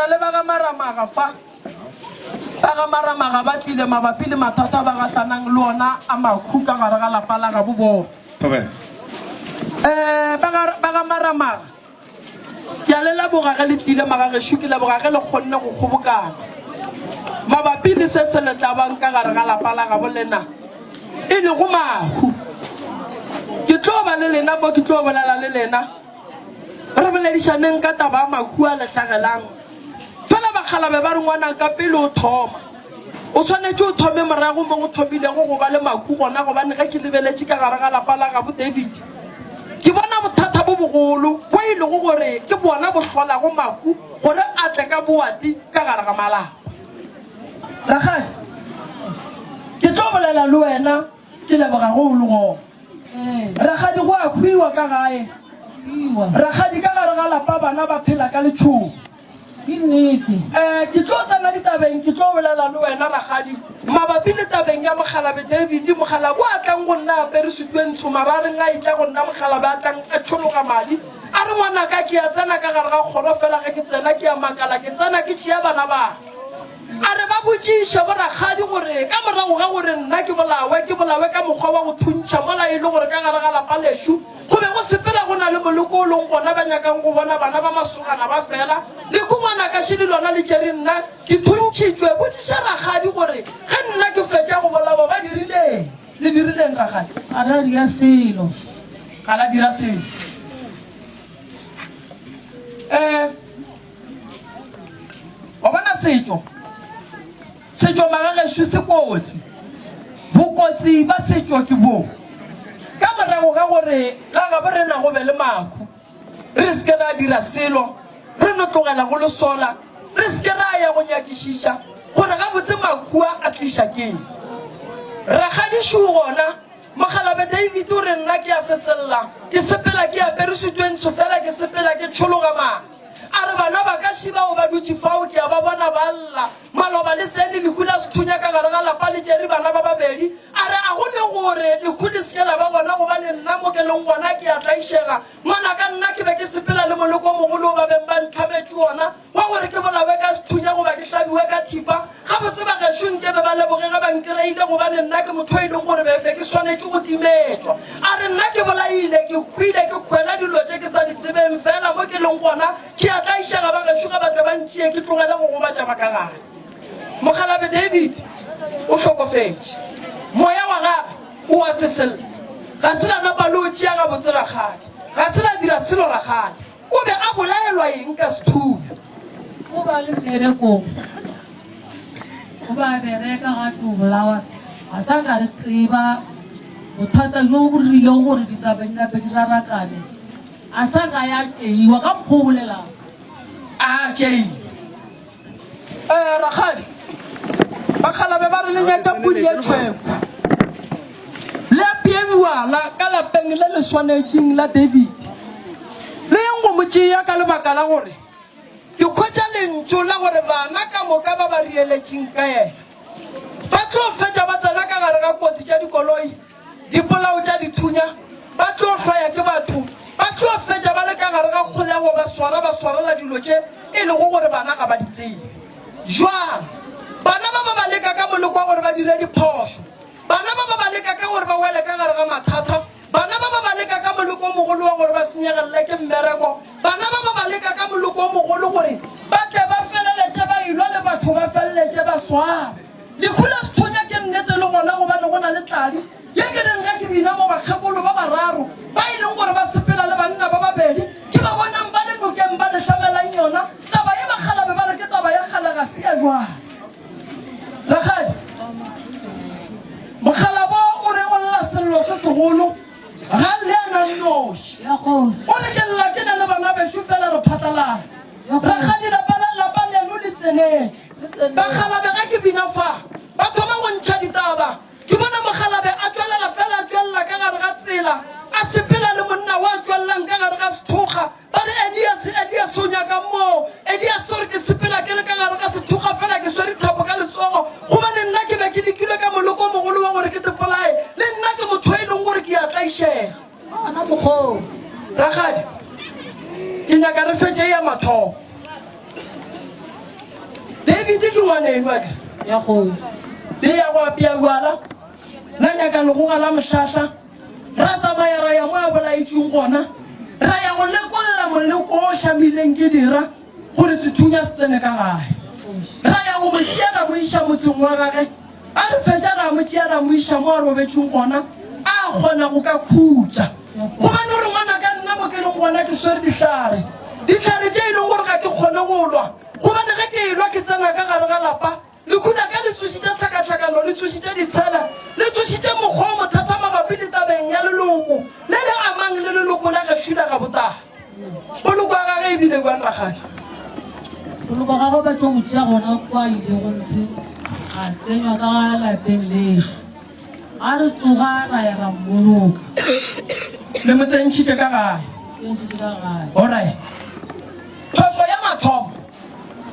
na le ba ga Maramaga fa. Ba ga Maramaga ba tlile mabapi le mathata a ba gahlanang le ona a mahu ka gare ga lapa la gabo bona. Thobela. Eh, ba ga, ba ga Maramaga, ke a le leboga ge le tlile magagešo, ke leboga ge le kgonne go kgobokana mabapi le se se le tlabang ka gare ga lapa la gabo lena, e lego mahu. Ke tlo ba le lena mo, ke tlo bolela le lena. Re boledišaneng ka taba ya mahu a le hlagelang. Fela bakgalabe ba re, Ngwanaka, pele o thoma, o swanetše o thome morago mo go thomilego go ba le mahu gona, gobane ge ke lebeletše ka gare ga lapa la gabo David, ke bona bothata bo bogolo bo e lego gore ke bona bo hlolago mahu gore a tle ka boati ka gare ga malapa. Rakgadi, ke tlo bolela le wena, ke leboga ge o le gona. Rakgadi go a hwiwa ka gae. Rakgadi ka gare ga lapa bana ba phela ka letšhogo. Ke nnete. Eh, ke tlo tsena ditabeng, ke tlo bolela le wena rakgadi mabapi le tabeng ya mokgalabe David, mokgalabe o a tlang go nna a apere sutu e ntsho, marareng a etla go nna mokgalabe a tlang a tšhologa madi. A re ngwanaka ke a tsena ka gare ga kgoro fela ge ke tsena ke a makala, ke tsena ke tšea bana ba. A re ba botšiše borakgadi gore ka morago ga gore nna ke bolawe, ke bolawe ka mokgwa wa go thuntšha mola e le gore ka gare ga lapa lešo go be go sepela go na le moloko o leng gona ba nyakang go bona bana ba masogana ba fela. Lehu ngwanaka šele lona le tšere nna ke thuntšhitšwe. Botšiša rakgadi gore ge nna ke fetša go bolawa ba dirileng. Le dirileng rakgadi? Ga la dira selo. Ga la dira selo. Eh. Wa bona setšo, setšo magagešo se kotsi. Bokotsi ba setšo ke bo, ka morago ga gore ga gabo rena go be le mahu, re se ke ra dira selo, re no tlogela go le sola, re se ke ra ya go nyakišiša gore gabotse mahu a a tliša keng. Rakgadišu gona Mokgalabje David o re, Nna ke a sesella, ke sepela ke apere sutu e ntsho fela, ke sepela ke tšhologa madi. A re, Bana ba ka šibao ba dutše fao, ke a ba bona ba lla. Maloba le tsene lehu la sethunya ka gare ga lapa le tšere bana ba babedi. A re, A go ne gore lehu le se ke la ba gona gobane nna mo ke leng gona ke a tlaišega. Ngwanaka, nna ke be ke sepela le moloko o mogolo wo ba beng ba ntlhametše wona. Wa gore ke bolawe ka sethunya goba ke hlabiwe ka thipa? Gabotse bagešo nke be ba leboge ge ba nkereile, gobane nna ke motho e leng gore be be ke swanetše go timetšwa. A re nna ke bolaile, ke hwile, ke hwela dilo tše ke sa di tsebeng, fela mo ke leng gona ke a tlaišega. Bagešo ge ba tle ba ntšee ke tlogele go gobatša ba ka gare. Mokgalabje David o hlokofetše. Moya wa gagwe o a sesella. Ga se la napa le o tšea gabotse rakgadi. Ga se la dira selo rakgadi. O be a bolaelwa eng ka sethunya? O ba le mmerekong. O ba bereka ga tlo bolawa. Ga sa ka re tseba bothata jo bo rileng gore ditaba di nape di rarakane. A sa ka ya tšeiwa ka mokgwa o bolelang. A tšeiwa. Ee, rakgadi, bakgalabe ba re le nyaka pudi ye tšhweu. Le apeeng bjala ka lapeng le le swanetšeng la David. Le yeng go mo tšea ka lebaka la gore ke hwetša lentšu la gore bana ka moka ba ba rieletšeng ka yena ba tlo fetša ba tsena ka gare ga kotsi tša dikoloi. Dipolao tša dithunya, ba tlo hloya ke batho, ba tlo fetša ba le ka gare ga kgolego, ba swara ba swarela dilo tše e lego gore bana ga ba di tsebe. Jwang? Bana ba ba ba leka ka moleko wa gore ba dire diphošo. Bana ba ba ba leka ka gore ba wele ka gare ga mathata. Bana ba ba ba leka ka moleko o mogolo wa gore ba senyegelele ke mmereko. Bana ba ba ba leka ka moleko o mogolo gore ba tle ba feleletše ba elwa le batho, ba feleletše ba swara. Lehu la sethunya ke nnete le gona gobane go na le tladi ye ke reng ge ke bina mo bakgekolo ba bararo ba e leng gore ba sepela le banna ba babedi ke ba bonang ba le nokeng ba le hlamelang yona taba ye bakgalabe ba re ke taba ya kgale ga se ya jwale. Rakgadi Mokgalabo o re o lla sello se segolo ga lle a na nnoši o re ke lla ke na le bana bešo fela re phatlalala. Rakgadi lapa la lapa leno le tsenetšwe. Bakgalabe ge ke bina fa, ba thoma go ntšha ditaba. Ke bona mokgalabe a tšwelela fela a tšwelela ka gare ga tsela, a sepela le monna wa tšwelelang ka gare ga sethokga. Ba re, Eliase, Eliase, o nyakang moo? Eliase o re, Ke sepela ke le ka gare ga sethokga fela ke swere thapo ka letsogo, gobane nna ke be ke lekilwe ka moloko o mogolo wa gore ke te polaye. Le nna ke motho e leng gore ke a tlaišega. Gona mokgoo. Rakgadi, ke nyaka re fetše ya mathomo. Kenneth ke ngwaneno a kere? Ya kgoši. Le ya go apea bjala, la nyaka legoga la mohlahla, ra tsamaya ra ya mo a bolaetšweng gona, ra ya go lekolla moleko o hlamileng ke dira gore sethunya se tsene ka gae. Ra ya go mo tšea ra mo iša motseng wa gage, a re fetša ra mo tšea ra mo iša mo a robetšeng gona, a kgona go ka khutša. Gobane o re, Ngwanaka, nna mo ke leng gona ke swere dihlare, dihlare tše e leng gore ga ke kgone go lwa. Gobane ge ke elwa ke tsena ka gare ga lapa, lehu la ka le tsošitše tlhakatlhakano, le tsošitše ditshela, le tsošitše mokgwa o mothata mabapi le tabeng ya leloko le le amang le leloko la gešo la gabotate. Poloko ya gage e bile bjang, rakgadi? Poloko ya gagwe ba tlo mo tšea gona kwa a ilego ntshe, a tsenywa ka lapeng lešo. Ga re tsoga ra ya ra mmoloka. Le mo tsentšhitše ka gae? Tsentšhitše ka gae. Alright. Phošo ya mathomo,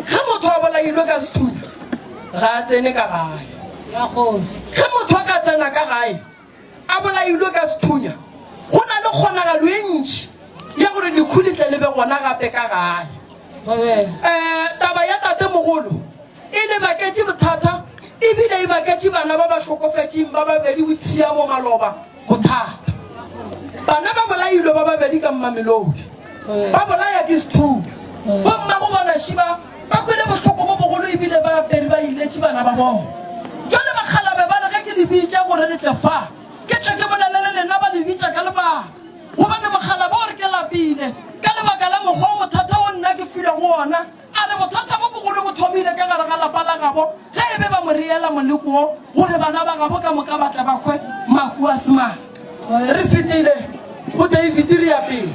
ge motho a bolailwe ka sethunya, ga a tsene ka gae. Ge motho a ka tsena ka gae a bolailwe ka sethunya, go na le kgonagalo e ntši ya gore lehu le tle le be gona gape ka gae. Um taba ya tatemogolo e le baketše bothata ebile e baketše bana ba ba hlokofetšeng ba babedi botshiamo maloba. Bothata. Bana ba bolailwe ba babedi ka Mamelodi. Ba bolaya ke sethunya. Bommago bona šiba ba kwele bohloko bo bogolo ebile ba apere ba iletše bana ba bona. Jwale bakgalabe ba re ge ke le bitša gore le tle fa, ke tle ke bolele le lena ba le bitša ka lebaka. Gobane mokgalabje o re ke lapile ka lebaka la mokgwa o mothata wo nna ke filwego wona. A re bothata bo bogolo bo thomile ka gare ga lapa la gabo ge e be ba mo reela moleko wo gore bana ba gabo ka moka ba tle ba hwe mahu a se mang. Re fetile go David re ya pele.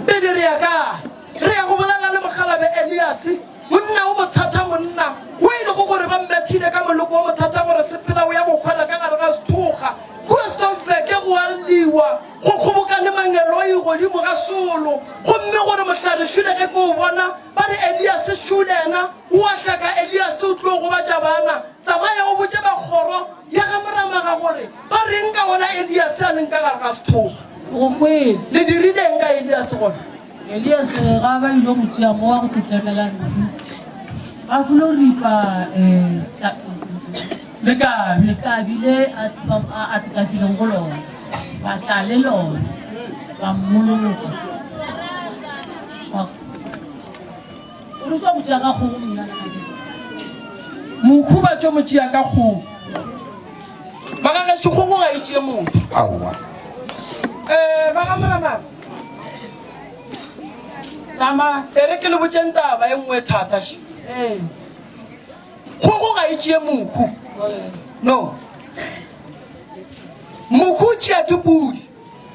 Pele re ya kae? Re ya go bolela le mokgalabje Eliase, monna o mothata, monna wo e lego gore ba mmethile ka moleko wo mothata gore sepela o ya go hwela ka gare ga sethokga kua Stofberg go a lliwa, go kgobokane mangeloi godimo ga solo, gomme gore mohlare šule ge ke o bona Ba re, Eliase šo le yena o a hlaka. Eliase o tlo gobatša bana. Tsamaya o botše ba kgoro ya ga Moramaga gore ba reng ka wona Eliase a leng ka gare ga sethoga. Go kwele. Le dirile eng ka Eliase gona? Eliase ga ba ile go tšea mo wa go tetlemela ntshe, ba filo ripa um Lekabi. lekabi le a, a, a tekatileng go lona, ba tla le lona, ba mmoloka. Ba O re tšwa mo tšea ka kgogo monyana ka bjale. Mokhu ba tšo mo tšea ka kgogo. Ba ga gešo kgogo ga e tšee motho. Aowa. Eh, ba ga Moramana. Nama. E re ke le botšeng taba e nngwe thata še. Ee. Kgogo ga e tšee mokhu. No. Mokhu o tšea ke pudi.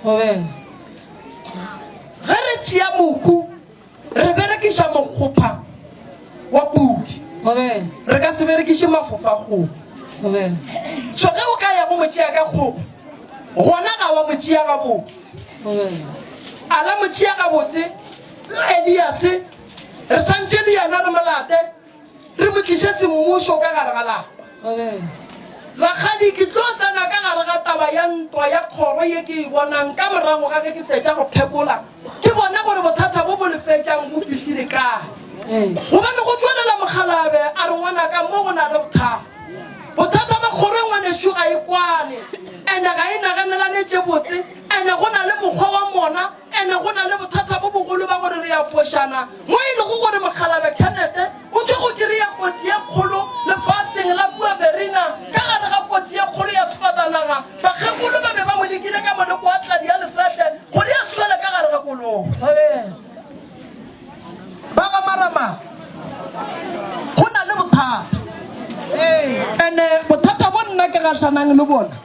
Thobela. Ge re tšea mohu, re berekiša mokgopha wa pudi. Thobela. Re ka se berekiše mafofa a kgogo. Thobela. So ge o ka ya go mo tšea ka kgogo, gona ga wa mo tšea gabotse. Thobela. A la mo tšea gabotse, Eliase, re santše le yena re mo late. Re mo tliše semmušo ka gare ga lapa. Rakgadi, ke tlo tsena ka gare ga taba ya ntwa ya kgoro ye ke e bonang ka morago ga ge ke fetša go phekola, ke bone gore bothata bo bo lefetšang bo fihlile kae. Gobane go tšwelela mokgalabje a re ngwanaka mo go na le bothata. Bothata ba kgoro e ngwanešu ga e kwane, ene ga e naganelane tše botse, ene go na le mokgwa wa mona Ene go na le bothata bo bogolo ba gore re a fošana, mo e lego gore mokgalabje Kenneth o tšwa go kry-a kotsi ye kgolo lefaseng la kua Verena. Ka gare ga kotsi ye kgolo ya sefatanaga, bakgekolo ba be ba mo lekile ka moleko wa tladi ya lesehle gore a swele ka gare ga koloi. Ba ga Marama, go na le bothata. Ene bothata bo nna ke gahlanang le bona,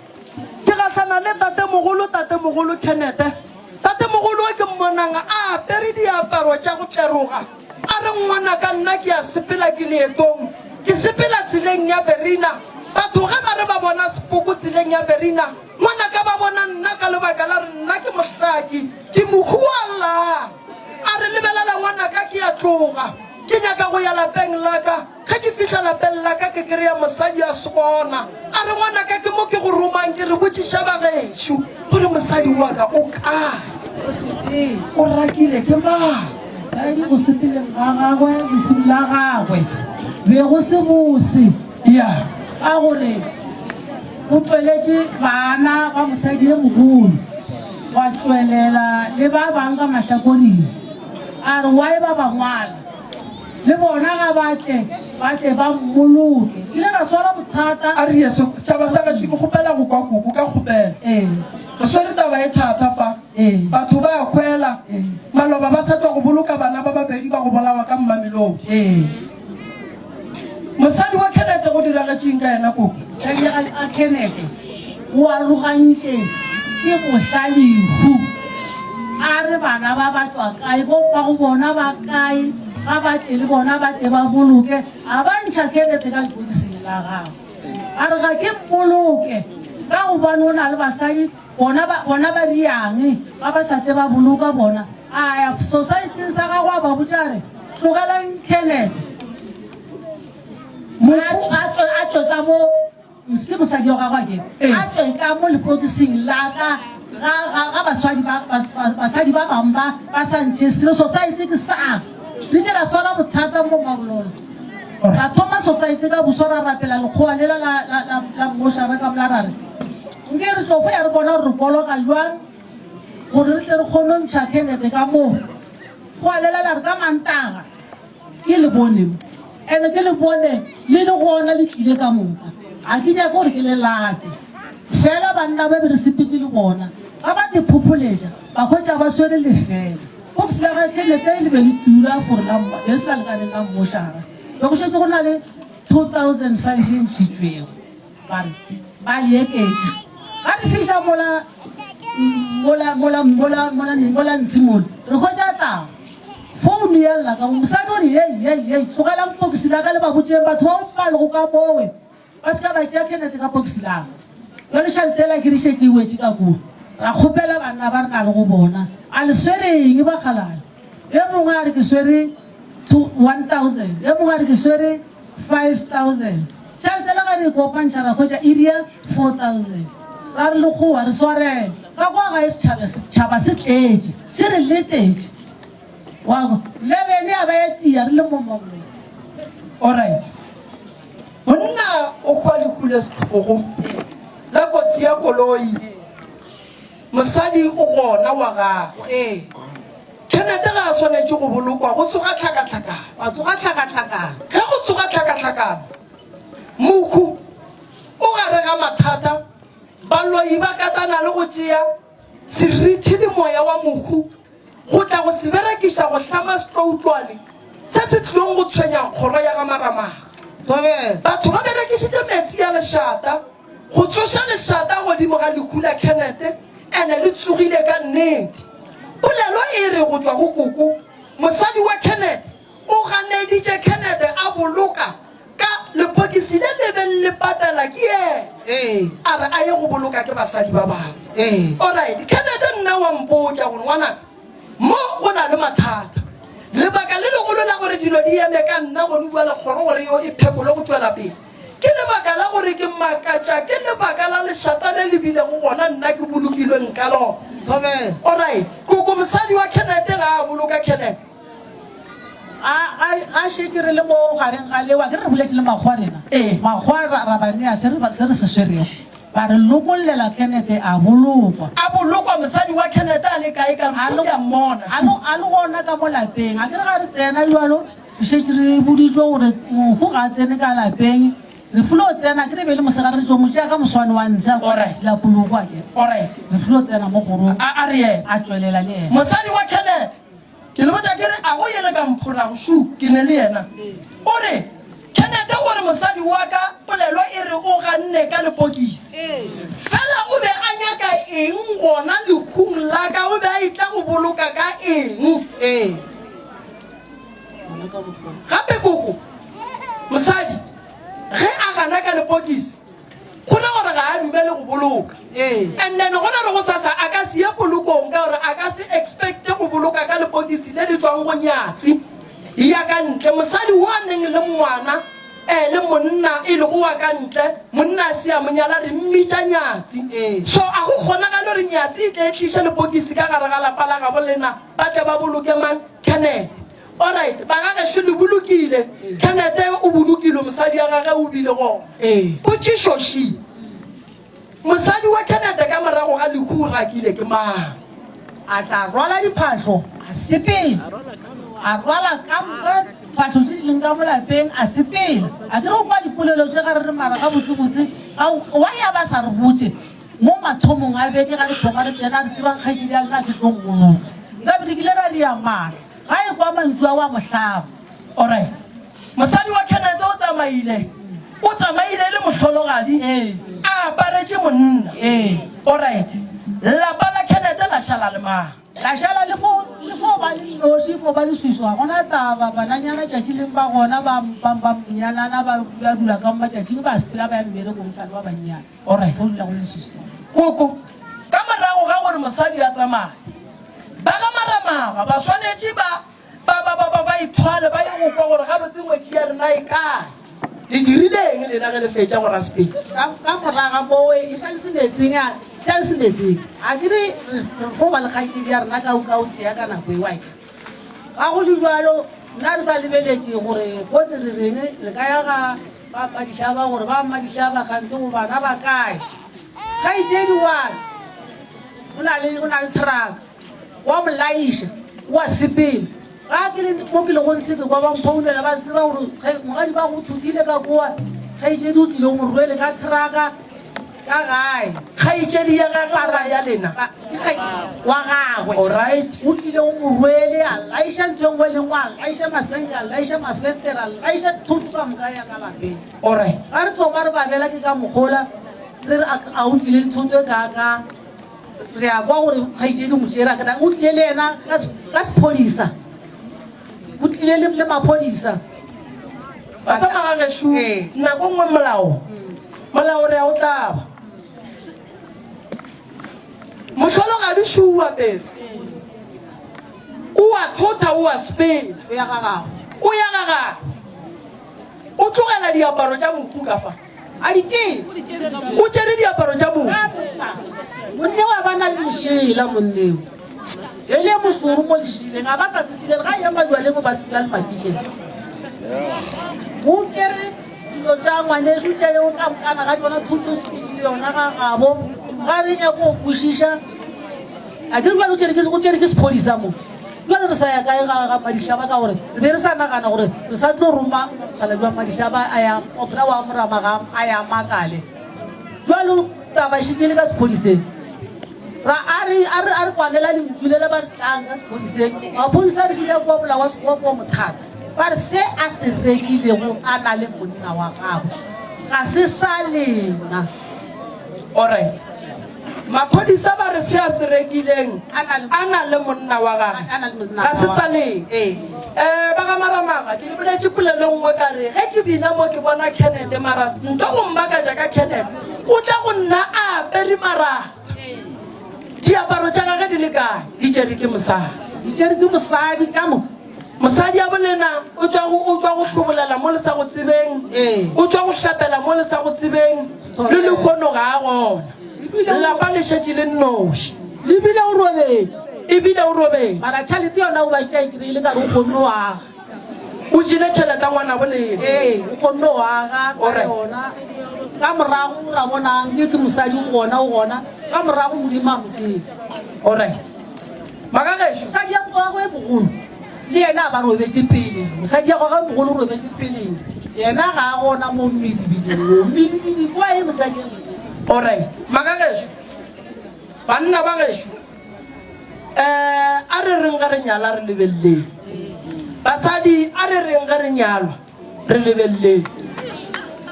Ke gahlana le tatemogolo, tatemogolo Kenneth. Tatemogolo o ke mmonang a apere diaparo tša go tleroga, a re, Ngwanaka, nna ke a sepela ke leetong. Ke sepela tseleng ya Verena. Batho ge ba re ba bona sepoko tseleng ya Verena, ngwanaka ba bona nna ka lebaka la re nna ke mohlaki, ke mohu wa llang. A re, Lebelela ngwanaka, ke a tloga. Ke nyaka go ya lapeng la ka. Ge ke fihla lapeng la ka ke kry-a mosadi a se gona. A re, Ngwanaka, ke mo ke go romang ke re botšiša ba gešo gore mosadi wa ka o kae. O sepele. O rakile ke mang? Mosadi go sepeleng ga gagwe lehung la gagwe. Be go se bose. Ya. Ka gore go tšweletše bana ba mosadi ye mogolo, gwa tšwelela le ba bang ka mahlakoring. A re, Why ba ba ngwala? Le bona ga ba tle, ba tle ba mmoloke. Ke ile ra swara bothata. A re, Yeso, setšhaba sa gešo, ke kgopela go kwa koko, ka kgopelo. Ee. Re swere taba e thata fa. Ee. Batho ba a hwela. Ee. Maloba ba sa tšwa go boloka bana ba babedi ba go bolawa ka Mmamelodi. Ee. Mosadi wa Kenneth go diragetšeng ka yena koko? Mosadi a Kenneth o arogantše ke mohla lehu. A re bana ba ba tšwa kae, bommago bona ba kae, ga ba tle le bona ba tle ba boloke. A ba ntšha Kenneth ka lepokising la gagwe. A re ga ke mmoloke ka gobane o na le basadi bona ba bona ba riang ba ba sa tle ba boloka bona. A ya society-ing sa gagwe a ba botša a re tlogelang Kenneth a tšwe a tšwe ka mo ke mosadi wa gagwe ke a tšwe ka mo lepokising la ka ga ga ga baswadi ba basadi ba bangwe ba ba sa ntšhe selo society ke sa re ke ra swara bothata mo mabololo ra thoma society ka boswa ra rapela lekgowa lela la la la la mmošara ka mola ra re nke re tlo fo ya re bona gore re boloka jwang gore re tle re kgone go ntšha Kenneth ka moo go a lela la re ka Mantaga ke le bone mo ene ke le bone le le gona le tlile ka moka ga ke nyake gore ke le late fela banna ba be re sepetse le bona ba ba diphopholetša ba hwetša ba swere lefela bokisi la ga Kenneth le be le tura gore la be le se la lekaneng la mmošara be go šetše go na le 2005 e ntšhitšwego Ba re, Ba le eketša. Ga re fihla mola, mola, mola, mola, mola, mola ntshe mola, re hwetša taba. Founu ya lla ka mo. Mosadi o re, Hei, hei, hei, tlogelang pokisi la ka le ba botšeng batho bao ba lego ka mowe ba se ka ba tšea Kenneth ka pokisi la ka. Bjale tšhelete yela ke re šetše e wetše ka kua. Ra kgopela banna ba re na le go bona, A le swere eng bakgalabje? Yo mongwe a re, Ke swere 1000. Yo mongwe a re, Ke swere 5000. Tšhelete le ge re e kopantšha ra hwetša e ria 4000. Ra re lekgowa re swarele. Ka kwa gae setšhaba setšhaba se tletše, se re letetše. Wa kwa? Lebene ya ba ya tia re le mo mongwe. Alright. Monna o hwa lehu le sehlogo la kotsi ya koloi. Mosadi o gona wa gagwe. Ee. Kenneth ga a swanetše go bolokwa go tsoga tlhakatlhakano. Gwa tsoga tlhakatlhakano. Ge go tsoga tlhakatlhakano, mohu o gare ga mathata, baloi ba katana le go tšea seriti le moya wa mohu go tla go se berekiša go hlama setloutlwane se se tlilong go tshwenya kgoro ya ga Maramaga. Batho ba berekišitše meetse a lešata go tsoša lešata godimo ga lehu la Kenneth ene le tsogile ka nnete. Polelo e re go tšwa go koko, mosadi wa Kenneth o ganeditše Kenneth a boloka ka lepokisi le le beng le patela ke yena. A re a ye go boloka ke basadi ba bangwe. Alright, Kenneth nna wa mpotša gore ngwanaka mo go na le mathata. Lebaka le legolo la gore dilo di eme ka nna gone bjale kgoro gore yo e phekole go tšwela pele ke lebaka la gore ke makatša ke lebaka la lešata le le bilego gona nna ke bolokilweng ka lona. Alright, koko mosadi wa Kenneth ga a boloka Kenneth. A, a, a šetše re le mo gareng ga lewa, ke re re boletše le makgowa rena. Ee. Makgowa ra, ra ba nea se re, se re se swerego. Ba re lokollela Kenneth a bolokwa. A bolokwa, mosadi wa Kenneth a le kae ka A re le, ke a mmona. a le, a le gona ka mo lapeng. A ke re ga re tsena bjalo, re šetše re boditšwe gore mohu ga a tsene ka lapeng. Re filo tsena, ke re be le mosegare re tšo mo tšea ka moswane wa ntshe a kwa Alright. la poloko a kere. Alright. Re filo tsena mo kgorong. A, a re yena. A tšwelela le yena. Mosadi wa Kenneth Ke le botša ke re, a go ye le ka mphorago, šu, ke ne le yena. O re, Kenneth o re mosadi wa ka polelo e re o ganne ka lepokisi. Fela o be a nyaka eng gona lehung la ka, o be a etla go boloka ka eng? Gape koko, mosadi, ge a gana ka lepokisi, Go ra gore ga a dumele go boloka. And then go na le gosasa a ka se ye polokong ka gore a ka se expecte go boloka ka lepokisi le le tšwang go nyatsi ya ka ntle. Mosadi wo a neng le ngwana eh, le monna e lego wa ka ntle, monna a se a mo nyala, re mmitša nyatsi. So a go kgonagale gore nyatsi e tle e tliše lepokisi ka gare ga lapa la gabo lena ba tle ba boloke mang? Kenneth. Alright, ba ga gešo le bolokile. Kenneth o bolokilwe, mosadi ya gage o bile gona. Potšišo še, Mosadi wa Kenneth ka morago ga lehu o rakile ke mang? A tla rwala diphahlo a sepela. A rwala ka moka phahlo tše di leng ka mo lapeng a sepela. A ke re o kwa dipolelo tše ga re re mara gabotsebotse ga wa ya ba sa re botše mo mathomong a beke ga re thoma re tsena re tsebang kgaetšedi ya lena ke tlo mmoloka. Nkabe re kile ra ria mara ga e kwa mantšu ao a mo hlaba. Alright. Mosadi wa Kenneth o tsamaile. O tsamaile e le mohlologadi a aparetše monna. Alright. Lapa la Kenneth la šala le mang? La šala le fo le fo ba le nnoši, fo ba leswiswi, ga gona taba. Bananyana tšatši leng ba gona ba ba ba nyanana ba ba dula ka mo matšatšing ba sepela ba ya mmerekong sa le ba bannyane. Alright. Go dula go le leswiswi. Koko, ka morago ga gore mosadi a tsamaye, ba ga Maramaga ba swanetše ba Ba, ba, ba, ba, ba ithwale, ba ye go kwa gore gabotse ngwetši ya rena e kae. Le dirile eng lena ge le fetša go raspedi? Ka, ka morago ga moo, e sa le semetseng, a, sa le semetseng. A ke re, re, re fo ba le kgaetšedi ya rena ka, ka o tšea ka nako eo, a ke. Ga go le bjalo, nna re sa lebeletše gore kotsi re reng, re ka ya ga ba Madišaba gore ba Madišaba kganthe go bana ba kae. Kgaetšedi wa ka, o na le, o na le truck. Wa mo laiša, o a sepela. Ga ke le mo ke lego nse ke kwa ba mphounela ba tseba gore mogadi ba go thuthile ka koa, kgaetšedi o tlile o mo rwele ka thraka ka gae. Kgaetšedi ya gagwe goba ya lena? Wa gagwe. Alright. O tlile o mo rwele, a laiša ntho e nngwe le nngwe, a laiša masenke, a laiša mafestere, a laiša thoto ka moka ya ka lapeng. Alright. Ga re thoma re babela ke ka mogola, re re a o tlile le thoto e kaakaa. Re a kwa gore kgaetšedi Motšera ke o tlile le yena ka sephodisa, o tlile le maphodisa. Ba tsamaya gešo nako nngwe molao molao re a o tlaba. Mohlologadi šo o apere, o a thotha, o a sepela, o ya ga gagwe, o ya ga gagwe, o tlogela diaparo tša mohu ka fa. A di tšee. O tšere diaparo tša mohu. Monneo a ba na le lešela monneo. E le mošoro mo lešeleng a ba sa sepilele ga ya majwaleng o ba sepila le mathišeng. O tšere dilo tša ngwanešu tše o ka mokana ga tšona thuto sepile yona ga gabo ga re nyako go kwešiša. A ke re bjale o tšere ke o tšere ke sephodisa mo. Bjale re sa ya kae ga ga Madišaba ka gore re be re sa nagana gore re sa tlo roma mokgalabje wa Madišaba a ya opera wa Morama ga a ya Makale. Bjalo taba e šetše e le ka sephodiseng. Ra a re a re a re kwanela lentšu le le ba re tlang ka sephodiseng. Maphodisa a re bile kwa molao wa sekgowa kwa mothata. Ba re se a se rekilego a na le monna wa gagwe ga se sa lena. Alright. Maphodisa ba re se a se rekileng a na le monna wa gagwe ga se sa leng. Um ba ga Maramaga ke le boletše polelo nngwe ka re ge ke bina mo ke bona Kenneth mara nto go mmakatša ka Kenneth o tla go nna a apere marata. Diaparo tša gage di le kae? Di tšere ke mosadi. Di tšere ke mosadi ka moka. Mosadi ya bolena o tšwa go o tšwa go hlobolela mo le sa go tsebeng. O tšwa go hlapela mo le sa go tsebeng. Le lehono ga a gona. Lapa le šetše le nnoši. Le bile o robetše. E bile o robetše. Mara tšhalete yona o ba tša e kry-ile ka re o kgonne go aga. O jele tšhelete ya ngwanabo lena. Ee, o kgonne go aga ka yona. Ka morago ra bona nke ke mosadi o gona o gona. Ka morago Modimo a mo dira. Alright. Magagešo. Mosadi ya gagwe mogolo le yena a ba robetše pele. Mosadi ya gagwe mogolo o robetše peleng. Yena ga a gona mo mmidibiding wo. Mmidibidi kwa e mosadi ya mogolo. Alright. Magagešo. Banna ba gešo. Eh, a re reng ge re nyala re lebeleleng. Basadi a re reng ge re nyalwa re lebeleleng.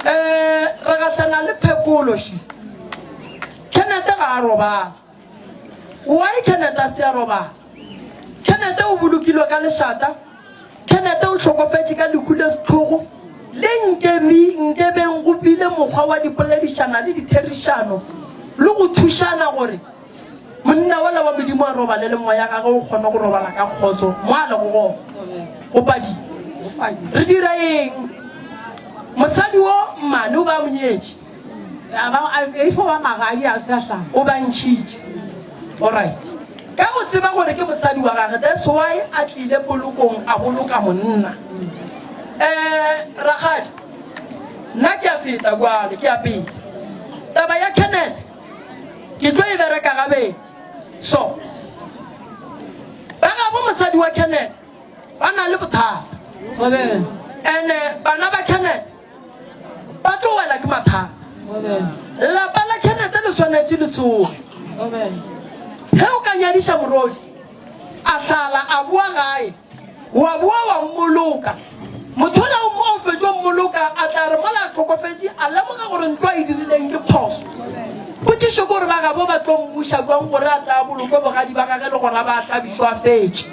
Eh, re gahlana le phekolo še. Kenneth ga a robala. Why Kenneth a se a robala? Kenneth o bolokilwe ka lešata. Kenneth o hlokofetše ka lehu le sehlogo le nkebi nkebeng go bile mokgwa wa dipoledišana le ditherišano le go thušana gore Monna wola wa Modimo a robale le moya gagwe o kgone go robala ka kgotso mo a lego gona. Go padi. Re dira eng? Mosadi wo mmane o ba monyetše. E fo ba magadi a se a hlaba. O ba ntšhitše. Alright. Ka go tseba gore ke mosadi wa gage that's why a tlile polokong a boloka monna. Eh rakgadi nna ke a feta kwale ke ya pele. Taba ya Kenneth ke tlo e bereka gabedi. So ba gabo mosadi wa Kenneth ba na le bothata. Ene bana ba Kenneth ba tlo wela ke mathata. Lapa la Kenneth le swanetše le tsoge. Ge o ka nyadiša morodi a hlala a boa gae, wa boa wa mmoloka. Motho ola o o fetšo mmoloka a tla re mola a hlokofetše a lemoga gore ntlo a e dirileng ke phoso. Potšišo ke gore ba gabo ba tlo mmuša bjang gore a tla bolokwe bogadi ba gage le gona ba hlabišwa a fetše.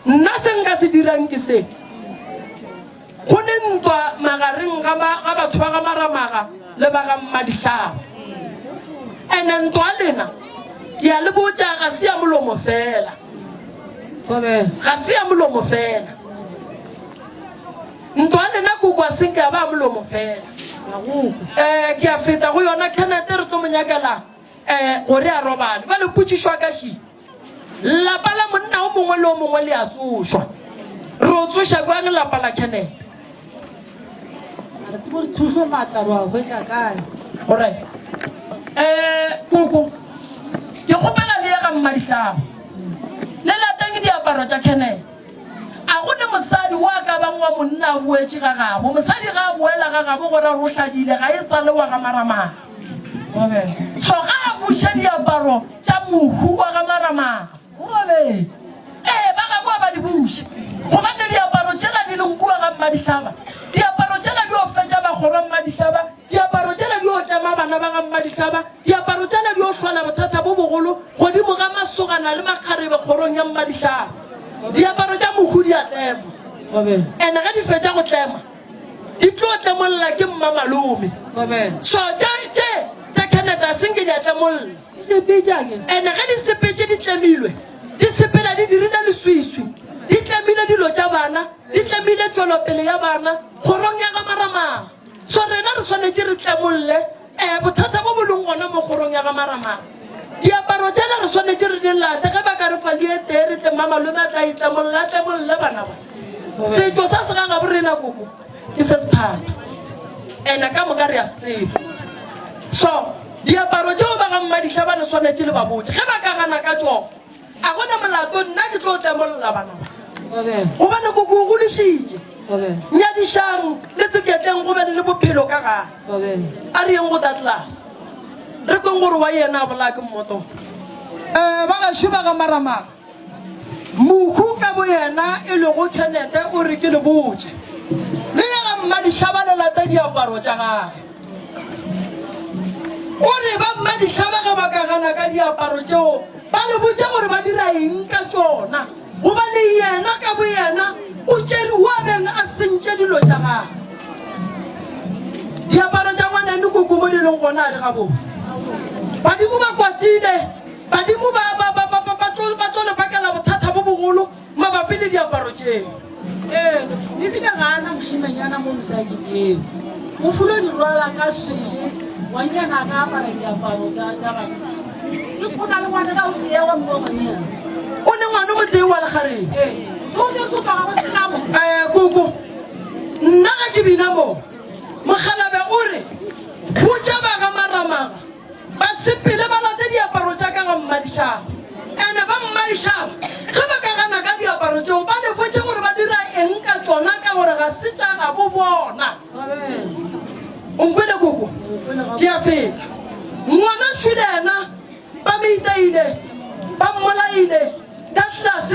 Nna se nka se dirang ke se. Go ne ntwa magareng ga, ga batho ba ga Maramaga le ba ga Mmadihlaba. Ene ntwa lena, ke a le botša, ga se ya molomo fela. Ga se ya molomo fela. Ntwa lena koko a senke ya ba ya molomo fela. Eh, ke a feta go yona Kenneth re tlo mo nyakela eh gore a robale. Bjale potšišo ya ka še. Lapa la monna o mongwe le o mongwe le a tsošwa. Re o tsoša bjang lapa la Kenneth? A re tsebe gore thušo maatla ro a hwetša kae. Alright. Eh, koko, ke kgopela le ye ga Mmadihlaba. Le lateng diaparo tša Kenneth. A go ne mosadi wo a ka bang wa monna a boetše ga gabo. Mosadi ga a boela ga gabo gore re o hladile, ga e sa le wa ga Maramara. So ga a buše diaparo tša mohu wa ga Maramara. Ee, ba gabo a ba di buše. Gobane diaparo tšela di leng kua ga Mmadihlaba, diaparo tšela di yo fetša bakgorwa Mmadihlaba, diaparo tšela di yo tlema bana ba ga Mmadihlaba, diaparo tšela di yo hlola bothata bo bogolo godimo ga masogana le makgarebe kgorong ya Mmadihlaba. Diaparo tša mohu di a tlema. Ene ge di fetša go tlema, di tlo tlemolla ke mmamalome. So tše tše tša Kenneth a senke di a tlemolla. Ene ge di sepetše di tlemilwe, di sepela di dirile leswiswi, di tlemile dilo tša bana, di tlemile tšwelopele ya bana kgorong ya ga Maramara. So rena re swanetše re tlemolle eh, bothata bo bo leng gona mo kgorong ya ga Maramara. Diaparo tšela re swanetše re di late, ge ba ka re fa le e tee re tle mmamalome a tla e tlemolla, a tlemolle bana ba. Setšo sa segagabo rena koko ke se se thata, ene ka moka re a se tseba. So diaparo tšeo ba ga Mmadihla ba le swanetše le ba botše, ge ba ka gana ka tšona a go na molato, nna ke tlo tlemolla bana ba. Gobane koko o godišitše. Nyadišang le tseketleng go be le bophelo ka gae. A re yeng go Douglas re kweng gore wa yena a bolaya ke mmoto. Um ba gešo ba ga Maramara, mohu ka boyena e lego Kenneth o re ke le botše, le ye ga Mmadihlaba le late diaparo tša gage. O re ba Mmadihlaba ge ba ka gana ka diaparo tšeo ba le botše gore ba dira eng ka tšona, gobane yena ka boyena o tšere wo a beng a sentše dilo tša gagwe. Diaparo tša ngwaneno koko mo di leng gona a di gabotse. Badimo ba kwatile, badimo ba, ba, ba, ba, ba, ba tlo, ba tlo le bakela bothata bo bogolo mabapi le diaparo tšeo. Ee, ebile ga a na mošemanyana mo mosading eo. O fulo di rwala ka swele, ngwannyana a ka apara diaparo tša tša banna. Ke o na le ngwana ka o tee wa mongwanyana. O ne ngwana o tee wa lekgarebe. Ee, o ne tsoka ga go tsena mo. Eh, koko, nna ga ke bina mo, mokgalabje o re, botša ba ga Maramaga Ba sepele ba late diaparo tša ka ga Mmadihlaba. Ene ba Mmadihlaba ge ba ka gana ka diaparo tšeo ba le botše gore ba dira eng ka tšona ka gore ga se tša gabo bona. O nkwele koko? Ke a feta. Ngwana šwile yena ba mo iteile, ba mmolaile. Douglas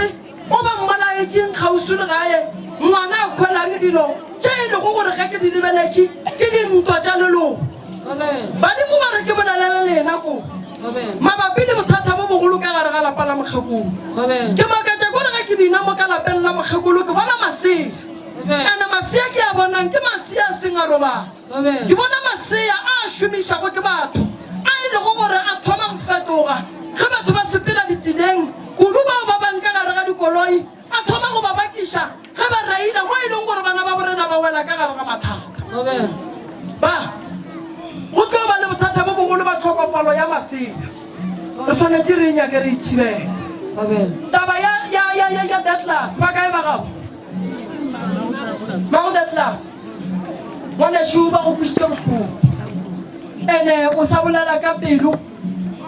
o ba mmolaetšeng kgauswi le gae? Ngwana a hwelang dilo tše e lego gore ge ke di lebeletše ke dintwa tša leloko. Badimo ba re ke bolele le lena ko mabapi le bothata bo bogolo ka gare ga lapa la mokgekolo. Ke makatša kore ge ke bina mo ka lapeng la mokgekolo ke bona masea. Ene masea ke a bonang ke masea a seng a robala. Ke bona masea a a šomišago ke batho a e lego gore a thoma go fetoga ge batho ba sepela ditseleng, kudu bao ba bang ka gare ga dikoloi, a thoma go ba bakiša ge ba reila mo e leng gore bana ba borena ba wela ka gare ga mathata. Ba, go tlo ba le bothata bo bogolo ba tlhokofalo ya masea. Re swanetše re e nyake re e thibele. Taba ya, ya, ya, ya, ya Detlase, ba kae ba gago? Ba go Detlase. Ngwanešu ba go kwešitše bohloko. Ene o sa bolela ka pelo,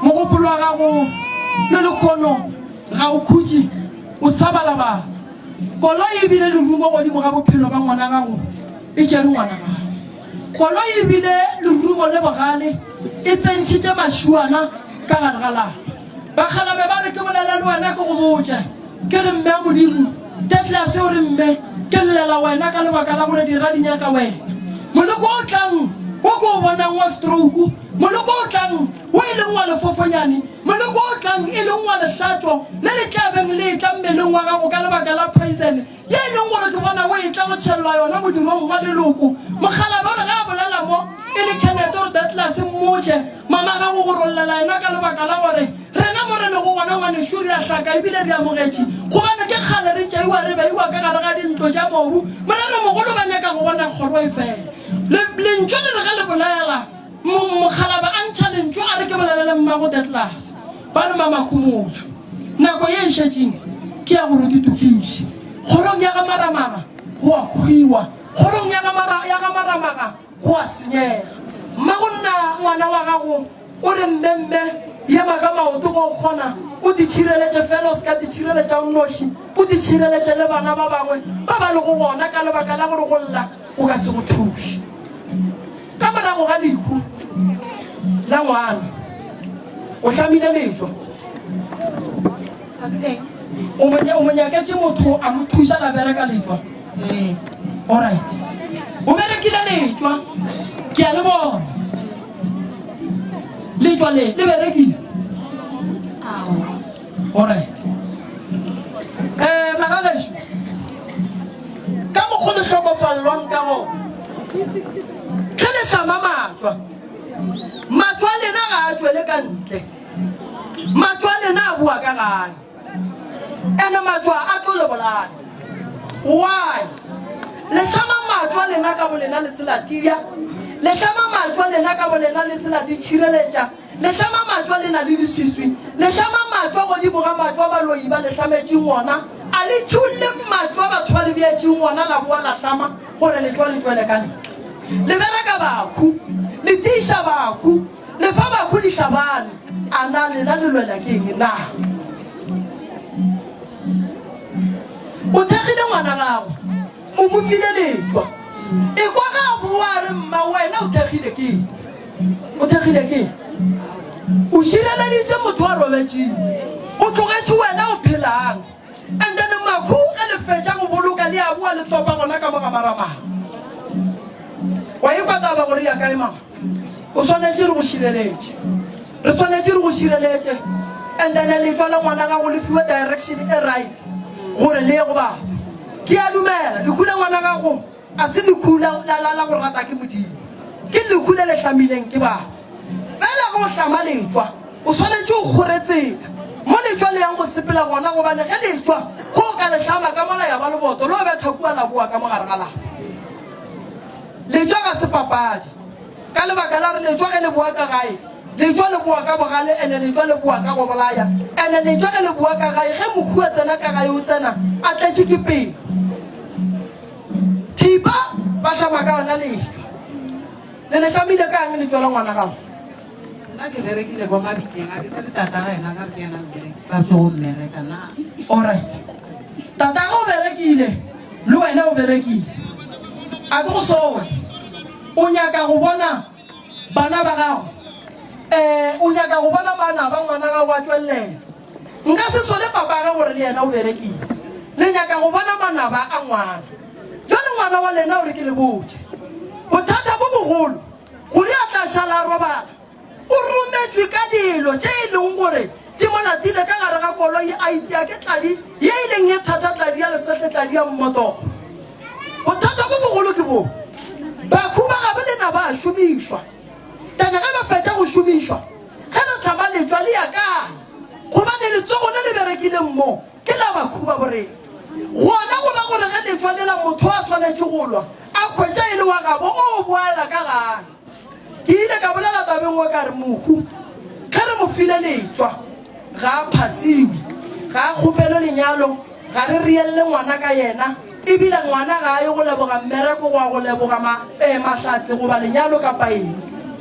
mogopolo wa gago le lekgono ga o khutše, o sa balabala. Koloi e bile lerumo godimo ga bophelo ba ngwana gago, e tšere ngwana gago. Koloi e bile lerumo le bogale, e tsentšhitše mašuana ka gare ga lapa. Bakgalabe ba re, Ke bolele le wena ke go botše, ke re, Mme a Modimo, Detlase o re, Mme, ke llela wena ka lebaka la gore dira di nyaka wena. Moleko o tlang wo ke o bonang wa stroke, moleko o tlang wo e leng wa lefofonyane, moleko o tlang e leng wa lehlatšo le le tla beng le etla mmeleng wa gago ka lebaka la poison, ye e leng gore ke bona o etla go tšhellwa yona modirong wa leloko. Mokgalabje o re ge a bolela mo e le Kenneth o re Douglas mmotše mama gago go rollela yena ka lebaka la gore rena mo re lego gona ngwanešu re a hlaka ebile re amogetše gobane ke kgale re tšeiwa re beiwa ka gare ga dintlo tša mobu. Moreromogolo ba nyaka go bona kgoro e fela. Le, lentšu le re ge le bolela Mokgalabje a ntšha lentšu a re ke bolele le mmago Detlase. Ba re mama homola. Nako ye e šetšeng ke ya gore o di tokiše. Kgorong ya ga Maramaga go a hwiwa, kgorong ya ga Mara, ya ga Maramaga go a senyega. Mmago nna ngwana wa gago o re mme mme ema ka maoto ge o kgona o di tšhireletše fela o se ka di tšhireletša o nnoši, o di tšhireletše le bana ba bangwe ba ba lego gona ka lebaka la gore go lla go ka se go thuše. Ka morago ga lehu la ngwana, o hlamile letšwa. O mo, o mo nyaketše motho a mo thuša la bereka letšwa. Ee. Alright. O berekile letšwa. Ke a le bona. Letšwa le, le berekile. Aowa. Alright. Eh, magagešo, ka mokgo le hlokofallwang ka gona, ge le hlama matšwa, matšwa a lena ga a tšwele ka ntle, matšwa a lena a boa ka gae, ene matšwa a tlo le bolaya. Why? Le hlama matšwa lena ka bolena le se la tia, le hlama matšwa lena ka bolena le se la di tšhireletša, Le hlama matšwa le na le diswiswi, le hlama matšwa godimo ga matšwa baloi ba le hlametšeng ona, a le tšholle matšwa batho ba le beetšeng ona la boa la hlama gore letšwa le tšwele ka ntle. Le bereka bahu, le tiiša bahu, le fa bahu dihlabane, a na lena le lwela ke eng na? O thekgile ngwana gago, o mo file letšwa, ekwa ge a boa a re mma wena o thekgile ke eng? O thekgile ke? O šireleditše motho a robetšeng. O tlogetše wena o phelang. And then mahu ge le fetša go boloka le a boa le topa gona ka mo ga maramara. Wa ekwa taba gore ya kae mama? O swanetše re go šireletše. Re swanetše re go šireletše. And then letšwa la ngwana gago le fiwe direction e right gore le ye go batho. Ke a dumela lehu la ngwana gago A se lehu la, la, la, la go rata ke Modimo. Ke lehu le le hlamileng ke batho. Fela ge o hlama letšwa, o swanetše o kgore tsela mo letšwa le yang go sepela gona, gobane ge letšwa go o ka le hlama ka mola ya ba leboto, le o betha kua la boa ka mo gare ga lapa. Letšwa ga se papadi, ka lebaka la gore letšwa ge le boa ka gae, letšwa le boa ka bogale, ene letšwa le boa ka go bolaya, ene letšwa ge le boa ka gae, ge mohu a tsena ka gae o tsena a tletše ke pelo. Thipa ba hlama ka yona letšwa. Le le hlamile ka eng letšwa la ngwana gago? Nna ke berekile kwa mabitleng a ke tsebe tata ga yena ka re ke yena mmereki ba tso go mmereka na. Alright. Tata ga o berekile le wena o berekile. A ke go sole. O nyaka go bona bana ba gago. Eh o nyaka go bona bana ba ngwana gago a tšwellela. Nka se sole papage gore le yena o berekile. Le nyaka go bona manaba a ngwana. Jwale ngwana wa lena o re ke le botše. Bothata bo bogolo gore a tla šala a robala. O rometšwe ka dilo tše e leng gore di mo latile ka gare ga koloi a itia ke tladi ye e leng ye thata tladi ya lesehle tladi ya mmotoro. Bothata bo bogolo ke bo. Bakhu ba gabo lena ba a šomišwa. Then ge ba fetša go šomišwa, ge ba hlama letšwa le ya kae? Gobane letsogo le le berekileng mo ke la bahu ba borena. Gona go ra gore ge letšwa lela motho a swanetše go lwa, a hwetša e le wa gabo, o boela ka gae. Ke ile ka bolela tabeng nngwe ka re, Mohu. Ge re mo file letšwa, ga a phasiwe, ga a kgopelwe lenyalo, ga re reelle ngwana ka yena, ebile ngwana ga a ye go leboga mmereko goba go leboga ma, eh, mahlatse goba lenyalo kapa eng.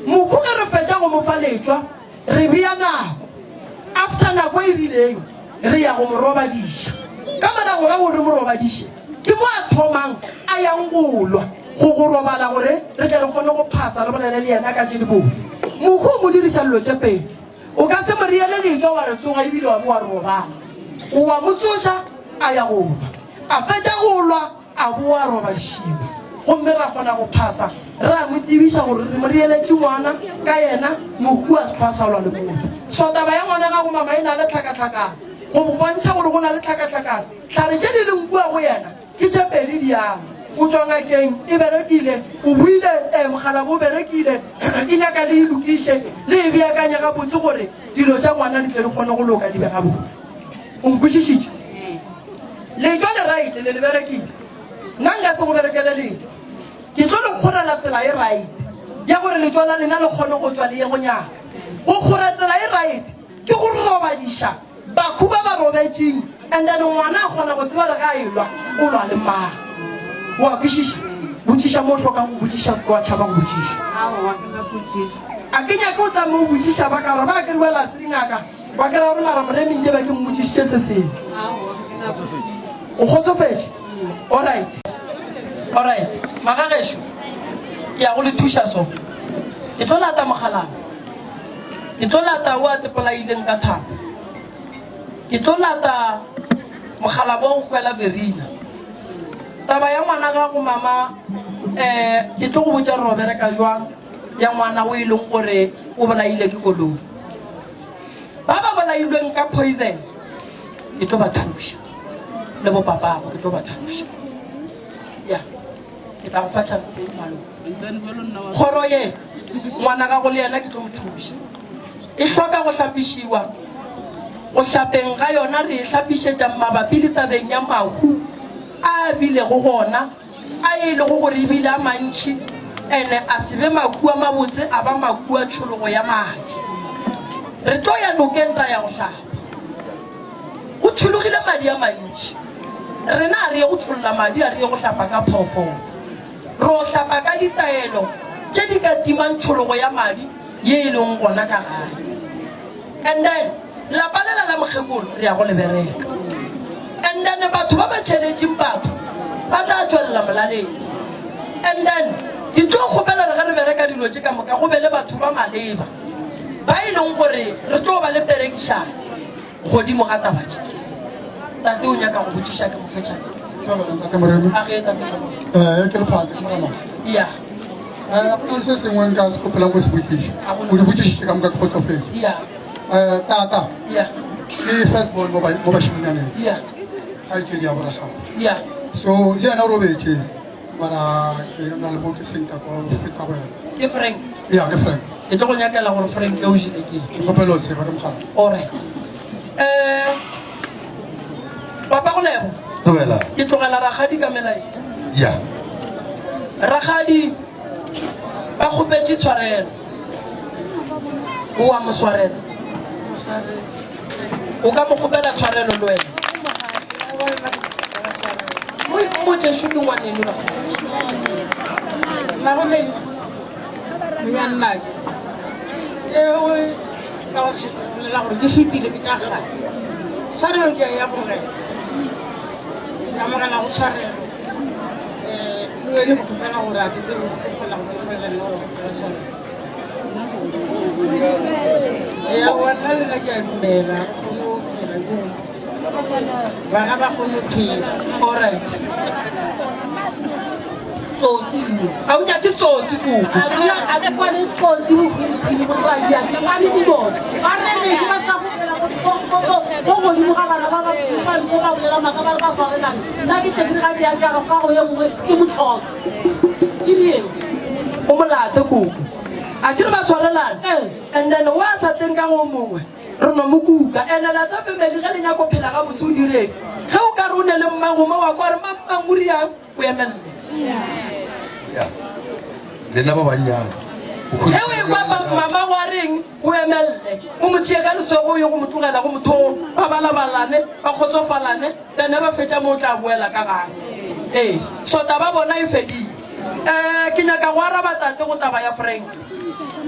Mohu ge re fetša go mo fa letšwa, re bea nako. After nako e rileng, re ya go mo robadiša. Ka morago ga gore re mo robadiše, ke mo a thomang a yang go lwa, go go robala gore re tle re kgone go phasa re bolele le yena ka tše dibotse. Mohu o mo diriša dilo tše pedi. O ka se mo reele letšwa wa re tsoga ebile wa bo wa re robala. O wa mo tsoša a ya go lwa. A fetša go lwa a boa a robadišiwa. Gomme ra kgona go phasa ra mo tsebiša gore re mo reeletše ngwana ka yena mohu a se hlwa a sa lwa le motho. So taba ya ngwana gago mama e na le tlhakatlhakano. Go go bontšha gore go na le tlhakatlhakano, hlare tše di leng kua go yena Ke tše pedi di ama. O tšwa ngakeng, e berekile. O boile, ee, mokgalabo o berekile. E nyaka le e lokiše, le e beakanye gabotse gore dilo tša ngwana di tle di kgone go loka di be gabotse. O nkwešišitše? Letšwa le right, le le berekile. Nna nka se go berekele letšwa. Ke tlo le kgorela tsela e right ya gore letšwa la lena le kgone go tšwa le ye go nyaka. Go kgora tsela e right ke go robadiša Bakhu ba ba robetšeng and then ngwana a kgona go tseba gore ge a elwa o lwa le mang. O a kwešiša? Botšiša mo o hlokang go botšiša, se ke wa tšhaba go botšiša. Aowa, ke na potšišo. A ke nyake o tsamaye o botšiša ba ka gore ba kry wela se dingaka ba kry gore mara moremi nke be ke mmotšišitše se sengwe. Aowa, ke na potšišo. O kgotsofetše? Alright. Alright. Magagešo, ke ya go le thuša so. Ke tlo lata mokgalabje. Ke tlo lata o a tepolaileng ka thapo. Ke tlo lata mokgalabo wa go hwela Verina. Taba ya ngwana gago mama, eh, ke tlo go botša gore o bereka jwang ya ngwana o e leng gore o bolaile ke koloi. Ba ba bolailweng ka poison ke tlo ba thuša le bo papabo ke tlo ba thuša. Ya. Ke tla go fa chance malome. Kgoro ye ngwana gago le yena ke tlo mo thuša. E hloka go hlapišiwa. Go hlapeng ga yona re e hlapišetša mabapi le tabeng ya mahu a a bilego gona, a e lego gore e bile a mantši ene a se be mahu a mabotse a ba mahu a tšhologo ya madi. Re tlo ya nokeng ra ya go hlapa. Go tšhologile madi a mantši. Rena a re ye go tšholla madi, a re ye go hlapa ka phoofolo. Re o hlapa ka ditaelo tše di ka timang tšhologo ya madi ye e leng gona ka gae. And then lapa lela la mokgekolo re ya go le bereka. And then batho ba ba tšheletšeng batho ba tla tšwelela molaleng. And then ke tlo kgopela re ge re bereka dilo tše ka moka go be le batho ba maleba ba e leng gore re tlo ba le perekišano. Godimo ga taba tše, tate o nyaka go botšiša ke mo fe chance. Ntate Moremi. A ge tate Moremi. Eh, ke lephatse ke morena. Ya. Eh, go na le se sengwe nka se kgopelang go se botšiša. O di botšišitše ka moka ke kgotsofetse. Ya. Eh, tata. Ya. Ke first born mo ba mo bashimanyaneng. Ya. Kgaetšedi ya boragago. Ya. So le yena o robetše mara ke na le mo ke seng ka kwa go feta go yena. Ke Frank. Ya, ke Frank. Ke tlo go nyakela gore Frank o jele ke. Ke kgopela o tseba ke mogala. Alright. Eh Papa go lebo. Thobela. Ke tlogela rakgadi ka melaetša. Ya. Rakgadi ba kgopetše tshwarelo. O a mo swarela. O ka mo kgopela tshwarelo le wena. Mo mmotše šo ke ngwaneno rakgadi. Monyannake tšeo ka gore šetse re bolela gore di fetile ke tša kgale. Tshwarelo ke a e amogela, ke amogela go tshwarelo. Um le wene ke kgopela gore a ke tsebe ke kgona go bolela le gore kgopela tshwarelo. Ee, aowa nna le nna ke a dumela re kgone go phela ke gore bana ba kgone go phela. Alright. Tsotsi nno. A o nyake tsotsi koko. A ke a ke kwane tsotsi bohwirihwiri morwadia ke kwane le yone. Ba rereše ba se ka bolela mo godimo ga bana ba ba ba ba ba bolela maaka ba re ba swarelane. Nna ke tle ke re ga ke ya ke ya ka go ye nngwe ke motlhoka. Ke rieng. O molato koko. A ke re ba swarelane. Ee. And then wa sa tleng ka go mongwe re no mo kuka. And la tsa family ge le nyako phela gabotse o direng. Ge o ka re o ne le mmago mo wa kwa re mang mang o riang. O emelele. Ya. Lena ba bannyane. Ge o ekwa mama wa re. reng o emelele o mo tšee ka letsogo o ye go mo tlogela go motho o ba balabalane ba kgotsofalane then ba fetša mo o tla boela ka gae ee so taba bona e fedile um ke nyaka go araba tate go taba ya frank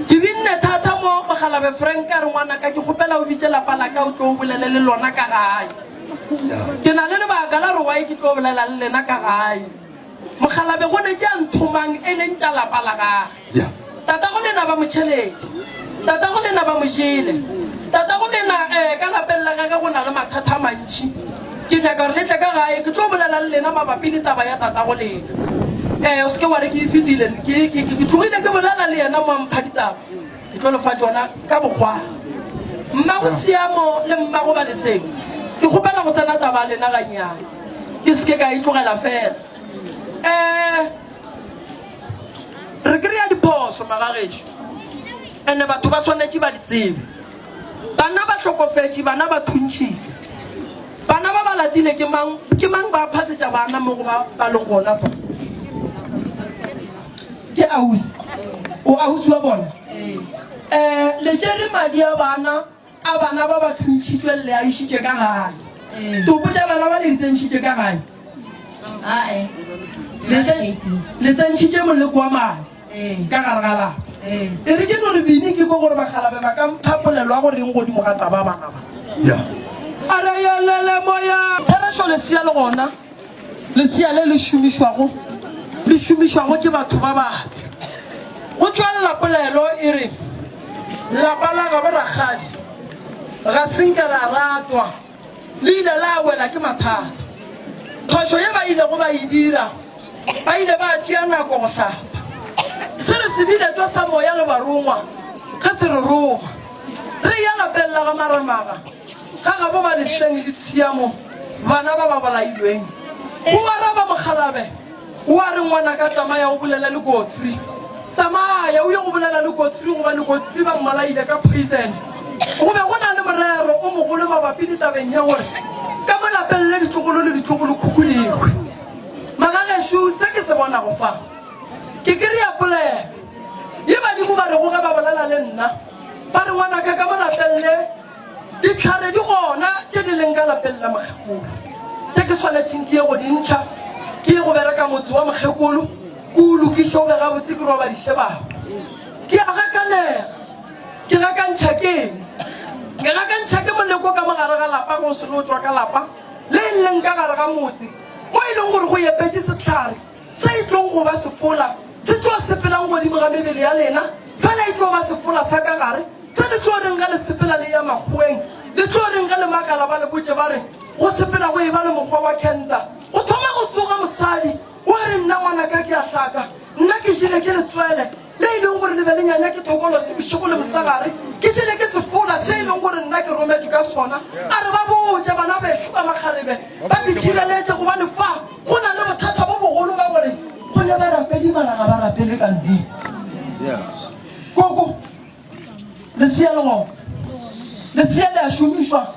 ke binne thata mo mogalabe frank a re ngwanaka ke kgopela o bitše lapa la ka o tlo o bolele le lona ka gae ke na le lebaka la gore why ke tlo bolela le lena ka gae Mokgalabe go ne tša nthomang e leng tša lapa la gage. Tatago lena ba mo tšheletše. Tatago lena ba mo jele. Tatago lena eh, ka lapeng la gage go na le mathata a mantši. Ke nyaka gore le tle ka gae ke tlo bolela le lena mabapi le taba ya tatago lena. Eh, o se ke wa re ke e fetile. Ke, ke, ke, ke tlogile ke bolela le yena mo a mpha ditaba. Ke tlo le fa tšona ka bokgwari. Mmago Tshiamo le mmago Baleseng, ke kgopela go tsena taba ya lena gannyane. Ke se ke ka e tlogela fela. Um re kry-a diphoso magagešo, ene batho ba swanetše ba di tsebe. Bana ba hlokofetše, bana ba thuntšhitšwe. Bana ba ba latile ke mang, ke mang ba phasetša bana mo go ba ba leng gona fa? Ke ausi. O ausi wa bona? Eh, le tšere madi a bana, a bana ba ba thuntšhitšwe le a išitše ka gae. Topo tša bana ba le di tsentšhitše ka gae. Le tsentšhitše moleko wa madi ka gare ga lapa. E re ke no re bini ke ko gore bakgalabe ba ka mpha polelo ya go reng godimo ga taba bana ba. A re yelele moya. Therešo lesea le gona. Lesea le le šomišwago le šomišwago ke batho ba babe. Go tšwelela polelo e re, Lapa la gabo rakgadi ga se nke la ratwa, le ile la wela ke mathata. Phošo ye ba ilego ba e dira, ba ile ba tšea nako go hlapa. Se re se biletšwa sa moya le barongwa ge se re roma. Re eya lapeng la ga Maramaga. Ga gabo ba leseng le tshiamo bana ba ba bolailweng. Go araba mokgalabe o a re, Ngwanaka, tsamaya o bolele le Godfrey. Tsamaya o ye go bolela le Godfrey gobane Godfrey ba mmolaile ka poison. Go be go na le morero o mogolo mabapi le tabeng ya gore ka mo lapeng le ditlogolo le ditlogolokhukhu le hwe. Magagešo, se ke se bonago fa ke kry-a polelo ye badimo ba rego ge ba bolela le nna ba re, Ngwanaka, ka mo lapeng le Dihlare di gona tše di leng ka lapeng la mokgekolo, tše ke swanetšeng ke ye go di ntšha, ke ye go bereka motse wa mokgekolo, ke o lokiše o be gabotse, ke robadiše bahu. Ke a gakanega. Ke gakantšha ke eng? Ke gakantšha ke moleko ka mo gare ga lapa ge o seno tšwa ka lapa le e leng ka gare ga motse, mo e leng gore go epetše sehlare se e tlong go ba sefola se tlo sepelang godimo ga mebele ya lena, fela e tlo ba sefola sa ka gare. Se le tlo reng ge le sepela le eya makgoweng? Le tlo reng ge le makala ba le botše ba re, Go sepela go eba le mokgwa wa khensa? Go thoma go tsoga mosadi, wa re, Nna ngwanaka ke a hlaka, nna ke jele ke letswele le e leng gore le be le nyanya ke thokolosi bošego le mosegare, ke jele ke sefola se e leng gore nna ke rometšwe ka sona. A re ba botše bana bešo ba makgarebe ba itšhireletše gobane fa go na le bothata bo bogolo ba gore go ne barapedi mara ga ba rapele ka nnete. Koko. Lesea le gona. Lesea le a šomišwa.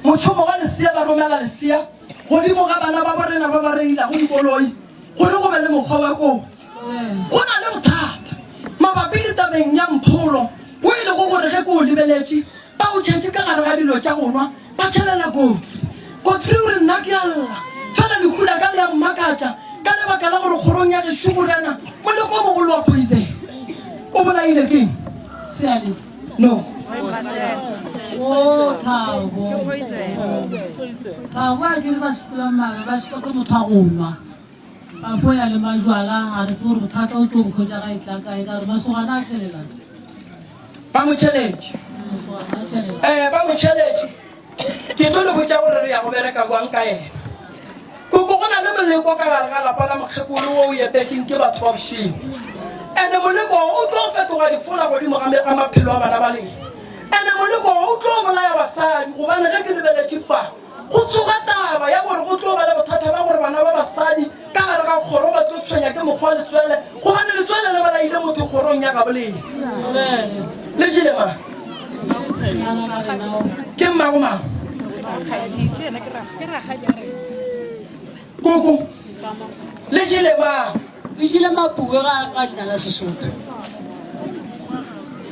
Mošomo wa lesea ba romela lesea godimo ga bana ba borena ba ba reilago dikoloi gore go be le mokgwa wa kotsi. Go na le bothata mabapi le tabeng ya mpholo wo e lego gore ge ke o lebeletše ba o tšhetše ka gare ga dilo tša go nwa ba tšhelela Godfrey. Godfrey o re, Nna ke a lla, fela lehu la ka le a mmakatša ka lebaka la gore kgorong ya gešo go rena moleko o mogolo wa poison. O bolaile ke eng? Seale. No. O Thabo. Thabo a ke re ba sepela mmabe ba sepela ke motho a go nwa. Kampo ya le majwala ga re tsebe gore bothata o tlo bo hwetša ga e tla kae ka gore masogana a tšhelelana. Ba mo tšheletše. Masogana a tšhelelana. Eh, ba mo tšheletše. Ke tlo le botša gore re ya go bereka bjang ka yena. Koko, go na le moleko ka gare ga lapa la mokgekolo wo o epetšeng ke batho ba bošego. Ene moleko o tlo fetoga difola godimo ga, ga maphelo a bana ba lena. Ene moleko o tlo bolaya basadi gobane ge ke lebeletše fa, Go tsoga taba ya gore go tlo ba le bothata bja gore bana ba basadi ka gare ga kgoro ba tlo tshwenya ke mokgwa wa letswele gobane letswele le bolaile motho kgorong ya gabolena. Le jele mang? Ke mmago mang? Koko. Le jele mang? Le jele mapuwe ga ka leina la Sesotho.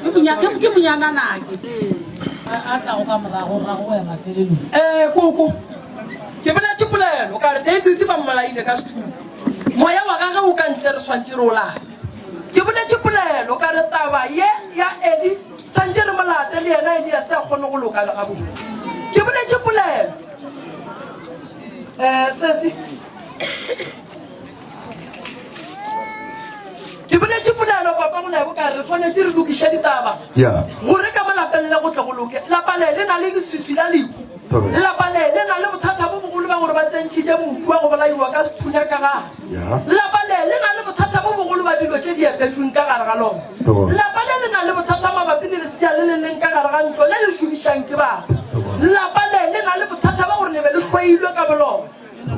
Ke monya- ke- ke monyananake a a tlago ka morago rago go ya mafelelong. Ee, koko, ke boletše polelo ka re David ba mmolaile ka sethunya. Moya wa gagwe o ka ntle re swantše re o late. Ke boletše polelo ka re taba ye ya Eli santše re mo late le yena Eliase a kgone go loka le gabotse. Ke boletše polelo. Eh, sesi. Ke boletše polelo papa go lebo ka re swanetše re lokiše ditaba. Yeah. Gore ka mo lapeng le go tle go loke. Lapa le le na le leswiswi la lehu. Lapa le le na le bothata bo bogolo ba gore ba tsentšhitše mohu wa go bolaiwa ka sethunya ka gare. Yeah. Lapa le le na le bothata bo bogolo ba dilo tše di epetšweng ka gare ga lona. Lapa le le na le bothata mabapi le lesea le le leng ka gare ga ntlo le le šomišang ke batho. Lapa le le na le bothata ba gore le be le hloilwe ka bolona.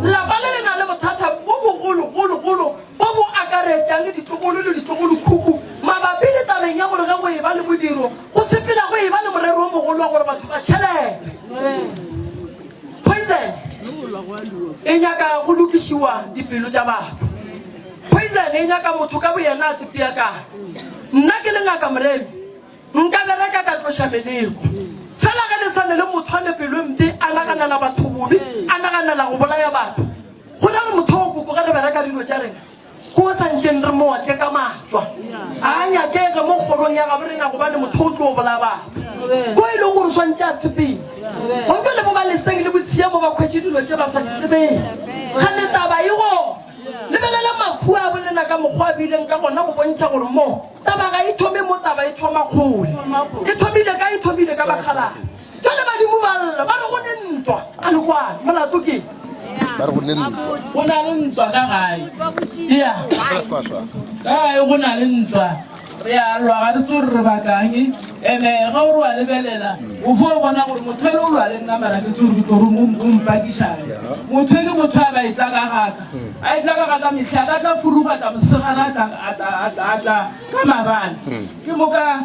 Lapa le le na le bothata bo bogolo-golo-golo bo bo akaretšang ditlogolo le ditlogolokhukhu mabapi le tabeng ya gore ge go e ba le modiro go sepela go e ba le morero o mogolo wa gore batho ba tšhelete. Poison e nyaka go lokišiwa dipelo tša batho. Poison e nyaka motho ka boyena a tepeakanye. Nna ke le Ngaka Moremi, Nka bereka ka tloša meleko. Fela ge le sa ne le motho a le pelo mpe, a naganela batho bobe, a naganela go bolaya batho, go na le motho o koko ge re bereka dilo tša rena, ko sa ntšeng re mo otle ka matšwa. A a nyakege mo kgorong ya gabo rena gobane motho o tlo bolaya batho. Ko e leng gore swantše a sepele. Gomme le bo ba leseng le botshia mo ba khwetše dilo tše ba sa di tsebeng. Gane taba e gona. Lebelela makhu a bolena ka mokgwa a bileng ka gona go bontšha gore mo Taba ga e thome mo, taba e thoma kgole. E thomile kae? E thomile ka bakgalabje. Jwale badimo ba lla, ba re go ne ntwa. A le kwane, molato ke eng? Ba re go ne ntwa. Go na le ntwa ka gae. Ya. Ka gae go na le ntwa. Re a lwa, ga re tsebe gore re bakang. Ene ge o re wa lebelela, o fo bona gore motho ele o lwa le nna mara ke tsebe gore ke tlo re o mpakišang. Motho e ke motho a ba etla ka gaka. A etla ka ga ka mehla, ka tla furuga tla mosegare a tla, a tla, a tla, a tla ka mabane. Ke moka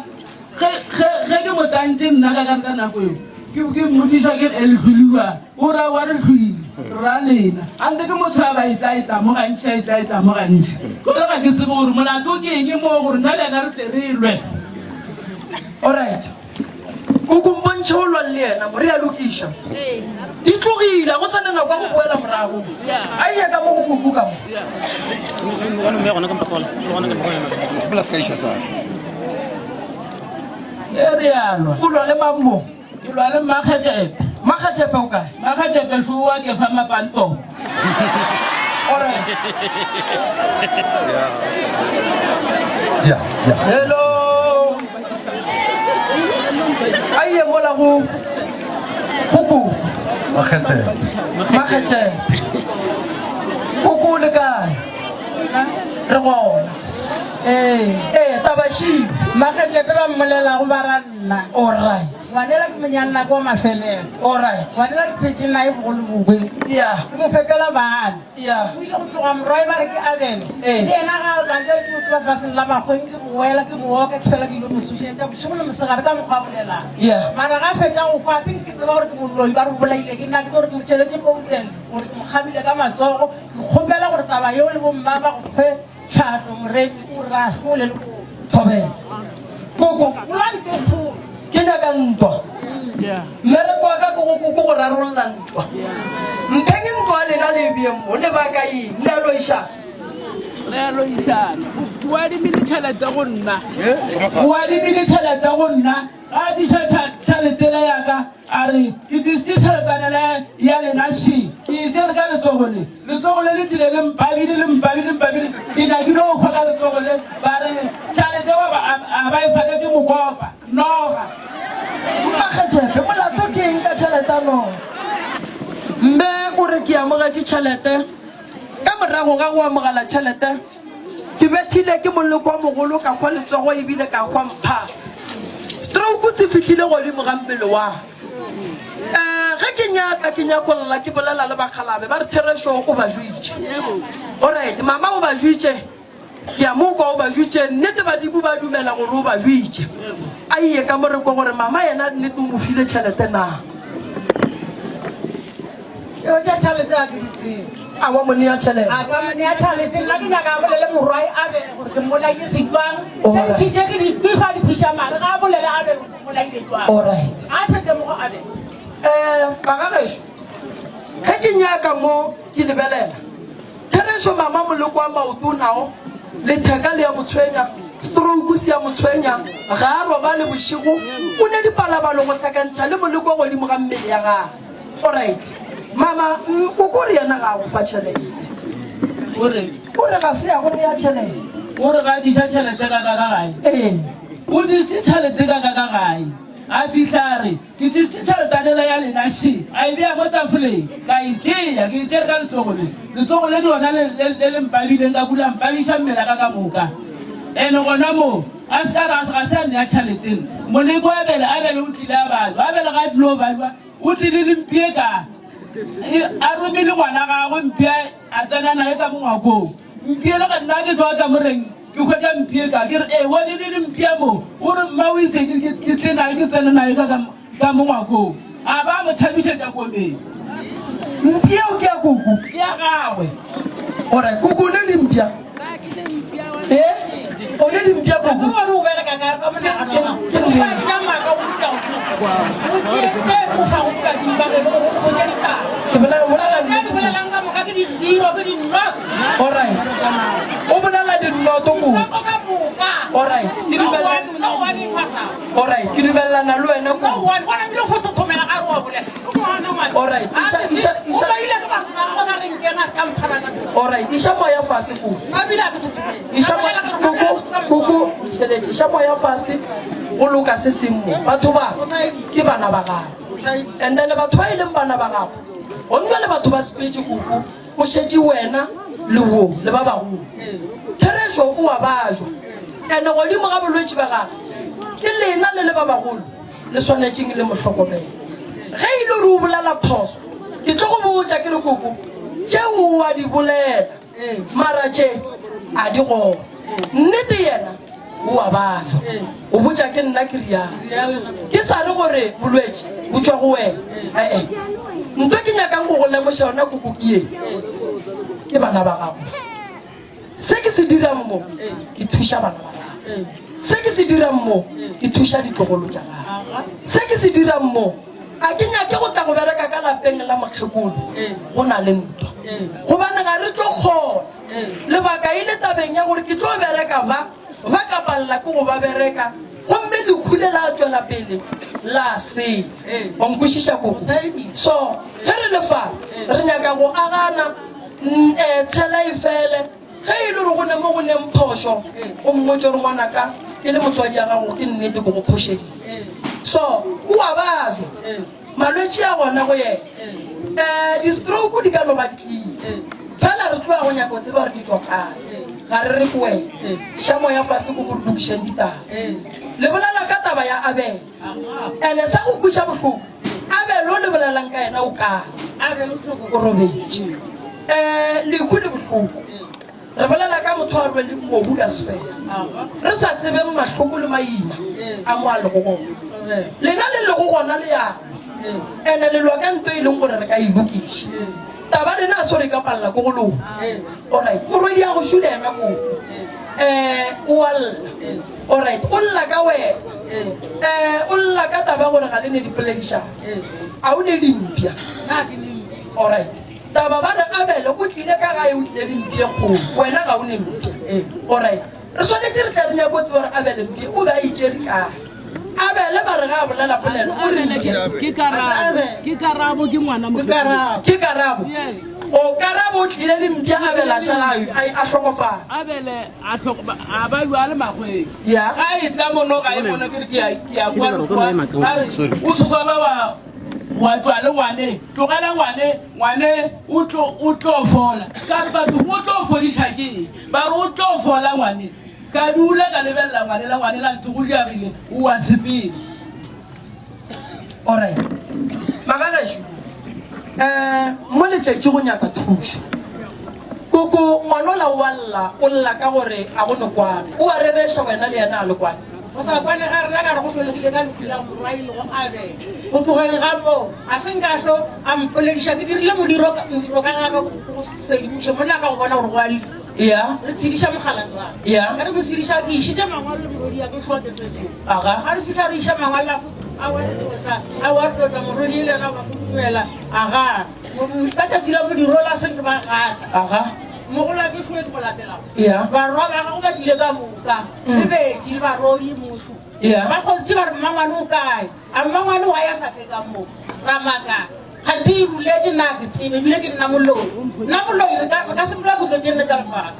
ge, ge, ge ke mo tantše nna ka ka ka nako eo, ke, ke mmotšiša ke re, Le hlwile bjang? O re, Aowa re hlwile, re ra lena. A nte ke motho a ba etla, etla mo gantši, a etla, etla mo gantši. Jwale ga ke tsebe gore molato ke eng moo gore nna le yena re tle re lwe. Alright. Koko mpontšhe o lwang le yena mo, re a lokiša. Di tlogile, ga go sa na nako ya go boela morago. A ye ka mo go koko ka mo. Gopola se ka iša sahla. E re a lwa. O lwa le mang mo? Ke lwa le Mmakgetšepe. Mmakgetšepe o kae? Mmakgetšepe šo wa ke fa mapantong. Alright. Yeah, yeah. Hello. A ye mola go go koko. Makgetšepe. Makgetšepe. Koko le kae? Re gona. Ee. Ee, taba še. Makgetšepe ba mmolelago ba ra nna. Alright. Ngwanela ke monyanna kwa mafelelo. Alright. Ngwanela ke phetše nae bogolo bogwe. Yeah. Ke mo fepela bana. Yeah. O ile go tloga morwae ba re ke Abele. Ee. Le yena ga a banja ke mo tloga faseng la bakgweng ke mo wela ke mo oka ke fela ke ile mo tsošetša bošego le mosegare ka mokgwa a bolelang. Yeah. Mara ga a fetša go hwa se ke tseba gore ke moloi ba re o bolaile ke nna ke tlo gore ke mo tšheletse pousele gore ke mo kgamile ka matsogo ke kgopela gore taba yeo le bomma ba go fe Tlhahlo, Moremi o re ahlole le go. Thobela. Koko. O lwa ntwa e kgolo. Ke nyaka ntwa. Mmereko wa ka ke go ke go rarolla ntwa. Mpheng ntwa ya lena le e beeng mo. Le baka eng? Le a loišana. Re a loišana. O adimile tšhelete go nna. O adimile tšhelete go nna. Ga a tliša tšhelete le ya ka, a re, Ke tlišitše tšheletanela ya lena še, ke e tšere ka letsogo le. Letsogo le le tlile le mpabile, le mpabile, le mpabile, ke nyakile go hwa ka letsogo le. Ba re, Tšhalete wa ba a ba e faketše mokopa, noga. Mmakgetšepe, molato ke eng ka tšhelete ya noga? Mme o re, Ke amogetše tšhelete. Ka morago ga go amogela tšhelete, Ke bethile ke moleko wa mogolo ka hwa letsogo ebile ka hwa mpha. Stroke se fihlile godimo ga mmele wa ka. Eh, ge ke nyaka ke nyakolla ke bolela le bakgalabe ba re therešo o ba jwitše. Alright, mama o ba jwitše. Ke a mo kwa o ba jwitše, nnete badimo ba dumela gore o ba jwitše. A iye ka mo re kwe gore mama yena nnete o mo file tšhelete na. Eo tša tšhelete ga ke di tsebe. A wa mo nea tšhelete? A ka mo nea tšhalete. Nna ke nyaka a bolele morwae Abele gore ke mmolaile sejwang. Tše ntši tše ke di fa di phiša mare ga a bolele Abele gore ke mmolaile jwang. Alright. A fe temogo Abele. Eh, magagešo, ge ke nyaka mo ke lebelela, therešo mama moleko wa maoto o nao, letheka le ya mo tshwenya, stroke se ya mo tshwenya, ga a robale bošego, o ne dipalabalo go hlakantšha le moleko godimo ga mmele ya gagwe. Alright. Mama, koko o re yena ga a go fa tšhelete. O re. O re ga se ya go nea tšhelete. O re ga a tliša tšhelete ka ka ka gae. Ee. O tlišitše tšhelete ka ka ka gae. A fihla a re, Ke tlišitše tšheletanela ya lena še. A e bea mo tafoleng. Ka e tšea, ke e tšere ka letsogo le. Letsogo le ke lona le, le, le le mpabileng ka kula, mpabiša mmele ka ka moka. Ene gona moo, a se ka ra, ga se a nea tšhelete nna. Moleko Abele, Abele o tlile a bajwa. Abele ga a tlilo bajwa, o tlile le mpie ka, e, a romile ngwana gagwe mpie a tsena naye ka mo ngwakong. Mpie le ge nna ke tloga kamoreng, ke hwetša mpie ka, ke re, E, bone le le mpie mo. O re, Mma o itše ke, ke, ke tle naye, ke tsene naye ka, ka, ka mo ngwakong. A ba a mo tšhabišetša komeng. Mpie o ke ya koko? Ke ya gagwe. O re, Koko o ne dimpša? E, o ne dimpša koko? Ke gore o bereka ka ka monagano wa gago. O se ka tšea maaka o ruta go O tšee tše o fago ke badimo ba geno gore o re botše ditaba. Ke bolela, bolela Tše di bolelang ka moka ke di-zero, ke di-nought. Alright. O bolela dinnoto koko. Dinnoto ka moka. Alright. Ke No dumela. one, no one e phasang. Alright, ke dumellana le wena No koko. one. Bona ebile go thothomela ga re wa bolela. O ngwana ngwana. Alright, iša, iša, O iša. baile ke batho ba gagwe ka renkeng a se ka mothabana. Alright, iša moya fase koko. Nna ebile a ke thothomele. Iša moya, koko, koko, ntheletše. Iša moya fase, go loka se seng mo. Batho ba, ke bana ba gago. And then batho ba e leng bana ba gago, gone bjale batho ba sepetše koko, go šetše wena le wo, le ba bagolo. Therešo o a bajwa. And godimo ga bolwetši ba gagwe, ke lena le le ba bagolo le swanetšeng le mo hlokomele. Ge e le gore o bolela phoso, ke tlo go botša ke re koko, tšeo o a di bolela, mara tše a di gona. Nnete yena o a bajwa. O botša ke nna ke rialo. Ke sa re gore bolwetši bo tšwa go wena. Ee. Nto ke nyakang go go lemoša yona koko ke ye. Ke bana ba gago. Se ke se dirang mo, ke thuša bana ba gago. Se ke se dirang mo, ke thuša ditlogolo tša gago. Se ke se dirang mo, a ke nyake go tla go bereka ka lapeng la mokgekolo go na le ntwa. Gobane ga re tlo kgona. Lebaka e le tabeng ya gore ke tlo bereka ba, ba ka palela ke go ba bereka, gomme lehu le la tšwela pele la senya. Wa nkwešiša koko? So, ge re le fa, re nyaka go agana, tshela e fele. Ge e le gore go ne mo go neng phošo, o mmotše gore ngwanaka, ke le motswadi ya gago, ke nnete ke go phošeditše. So, o a babja. Malwetši a gona go yena. Um di-stroke di ka no ba di tlile. Fela re tloga go nyaka go tseba gore di tšwa kae. Ga re re ke wena. Ša moya fase ko go re lokišeng ditaba. Le bolela ka taba ya Abele. Ene sa go kweša bohloko, Abele o le bolelang ka yena o kae? O robetše. Um lehu le bohloko. Re bolela ka motho a rweleng mobu ka sefela, re sa tsebeng mahloko le maima a mo a lego gona. Lena le lego gona le ya lwa, ene le lwa ka nto e leng gore re ka e lokiša. Taba lena a so re ka palela ko go loka. Alright, morwedi ya go šula yena koko, um o a lla. Alright, o lla ka wena, um o lla ka taba gore ga le ne dipoledišano, a o ne dimpša. Alright. Taba ba re Abele o tlile ka gae o tlile le mpie kgolo, wena ga o ne mpia. Alright, re swanetše re tle re nyako tseba gore Abele mpie o be a itšere kae. Abele ba re ga a bolela polelo o re mpie. Ke karabo, ke karabo ke ngwana mokgekolo. Ke karabo. Yes. O karabo o tlile le mpia Abele a šala a a hlokofala. Abele a hloko a ba jwale makgweng. Ya. Ga e tla mono ga e mono ke re ke ya ke ya kwa le kwa. Ba re o se ka ba wa wa tšwa le ngwane, tlogela ngwane, ngwane o tlo o tlo fola. Ka re batho o tlo fodiša ke eng? Ba re o tlo fola ngwane. Ka dula ka lebelela ngwane la ngwane la ntho go diagile o a sepela. Alright. Magagešo, eh, mo le tletše go nyaka thušo. Koko, ngwanola o a lla, o lla ka gore a go ne kwano. O a rereša wena le yena a le kwane. Go sa kwane ga rena ka re go hlolegile ka lehu la morwa e lego Abele. Go tlogeng ga moo, a se nka hlo a mpolediša. Ke dirile modiro modiro ka ga ka go sedimoše monna ka go bona gore go a liwa. Ya. Re tshediša mogala jwang. Ya. Ge re mo tshediša ke išitše mangwalo le morwedi ya ke hlokefetšego. Aga. Ga re fihla re iša mangwalo a a wa re tlotla, a wa re tlotla morwedi e le yena wa go dumela. Aga. Ka tšatši la modiro la se ke ba gata. Aga. Mogolwake Floyd go latelago. Ya. Barwa ba gagwe ba tlile ka moka. Le betši le baroi motho. Ya. Ba kgotsi ba re mmangwane o kae? A mmangwane wa ya sa tle ka mo. Ra makala. Kganthe e ruletše nna ke tsebe ebile ke nna moloi. Nna moloi re ka re ka sepela kutlo ke nne ka lefase.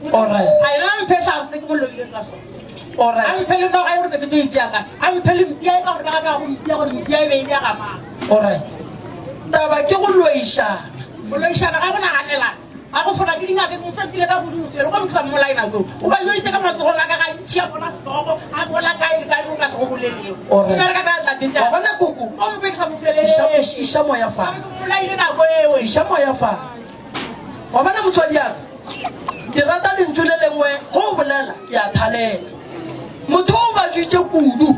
Alright. A yena a mphe tlhare se ke mo loileng ka sona. Alright. A mphe le noga e gore be ke tlo e tšea kae. A mphe le mpša e ka gore ka ga ka go mpša gore mpša e be e le ya ga mang. Alright. Taba ke go loišana. Go loišana ga go naganelana. A go fora ke dingaka ke mo fepile ka bodutswe le gomme ke sa mmolaye nako eo. O ba yoitse ka matsogong a ka gantši a bona hlogo a bola kae le kae mo ka se go bolelego. Alright. Ke bereka ka tate tša. Wa bona koko? O mo be ke sa mo Iša, felele. iša moya fase. Mmolaile nako eo. Iša moya fase. Wa bona motswadi ya ka? Ke rata lentšu le lengwe go o bolela ke a thalela. Motho o batswitše kudu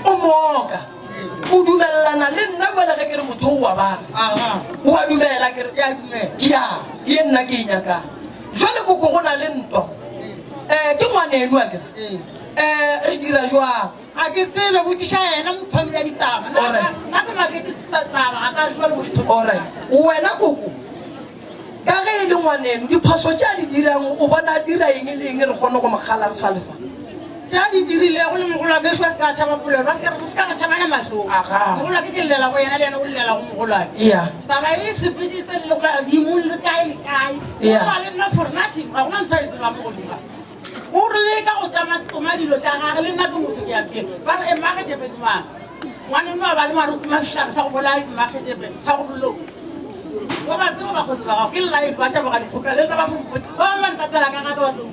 o mooka. O dumelelana le nna bjale ge ke re motho o wa bana. O a dumela ke re ya ye nna ke e nyakang. Jwale koko go na le ntwa. Um ke ngwaneno a kere. Um re dira jwang? Ga ke tsebe, botšiša yena mothomi ya ditaba. Nna ke maketše taba ga ka tseba le go dithomi. Alright. Wena koko ka ge e le ngwaneno diphoso tše a di dirang o bona a dira eng le eng re kgone go mo kgala re sa lefa tše a di dirilego le mogolwake šo a se ka tšhaba polelo a se ka re tšhabana mahlong mogolwake ke llela go yena le yena o llela go mogolwake ya taba e sepeditse le godimo le kae le kae ba le nna for nothing ga gona ntho a e tsebang mo godimo o re leka go tsama tsoma dilo tša gage le nna ke motho ke ya pele ba re emmage jepe ke mang ngwaneno a ba le ngwane o tsoma sehlare sa go bolaya mmage jepe sa go bolou ba ba tseba bakgotsi ba gago ke life ba tšaboga dikgopela le nna ba ba bangwe ba ntatela ka gaka ba tlo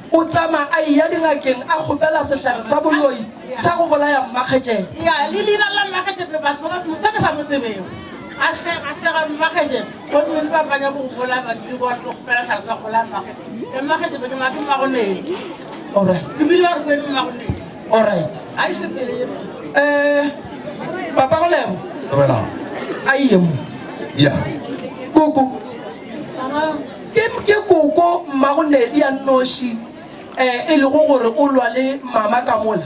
o tsamaya a eya dingakeng a kgopela sehlare sa boloi sa go bolaya mmakgetšebe ya le leina la mmakgetšebe batho ba motho ke sa mo tsebego a sega sega mmakgetšebe go le ba banya go bolaya batho le go kgopela sehlare sa go bolaya mmakgetšebe mmakgetšebe ke make mmagoneng alright ebile ba re kwene mmagoneng alright a e sepele um papa go lebo Dumela. a iye mo Ya. koko ke ke koko mmago nedi ya nnoši um e lego gore o lwa le mama ka mola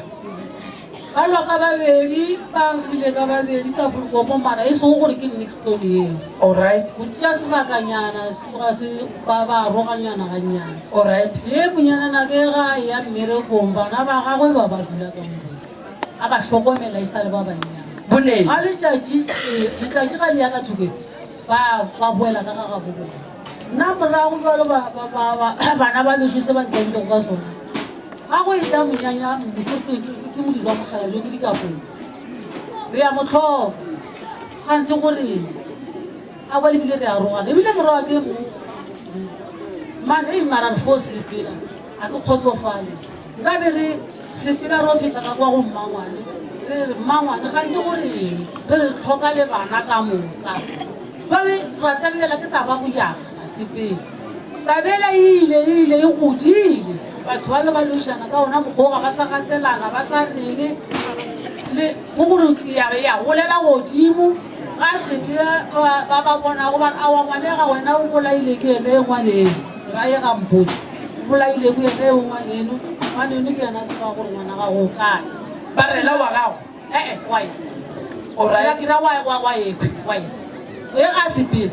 Ba lwa ka babedi, ba rile ka babedi ka Tafelkopo mara e sego gore ke Nixton yeo. Alright. Go tšea sebakanyana se tloga se ba ba aroganyana gannyane. Alright. Ye monyanana ke ga a eya mmerekong bana ba gagwe ba ba dula ka moe a ba hlokomela e sa le ba bannyane. Boneng. Ga letšatši eh, letšatši ga le ya ka thokeng ba ba boela ka ga gabo bona. Nna morago jalo ba, ba, ba, ba, bana ba bešo se ba ntabilego ka sona. Ga go etla monyanya mmušo ke ke modiri wa mogala jo ke dikapong. Re ya mo tlhoka. Gantsi gore a kwa lebile re arogana ebile morwa wa ke mo mane ei mara re fo sepela a ke kgotsofale nka be re sepela ro feta ka kwa go mmangwane re re mmangwane gantsi gore eng re re tlhoka le bana ka moka jale ra tsenela ke taba go jana sepele Tabela e ile, e ile e godile. Batho ba le ba lošana ka ona mokgwa ga ba sa gatelana, ba sa reng. Le go gore ya be ya golela godimo ga sefe ba ba bonago ba re awa ngwanega wena o bolaile ke ene e ngwaneno. Ra ye ga mpotse. O bolaile ke ene e ngwaneno. Ngwaneno ke yena a tseba gore ngwana gago o kae. Ba rela wa gago. Eh, eh, wa ye. O ra ke ra wa wa wa ye, wa ye. O ye ga sepele.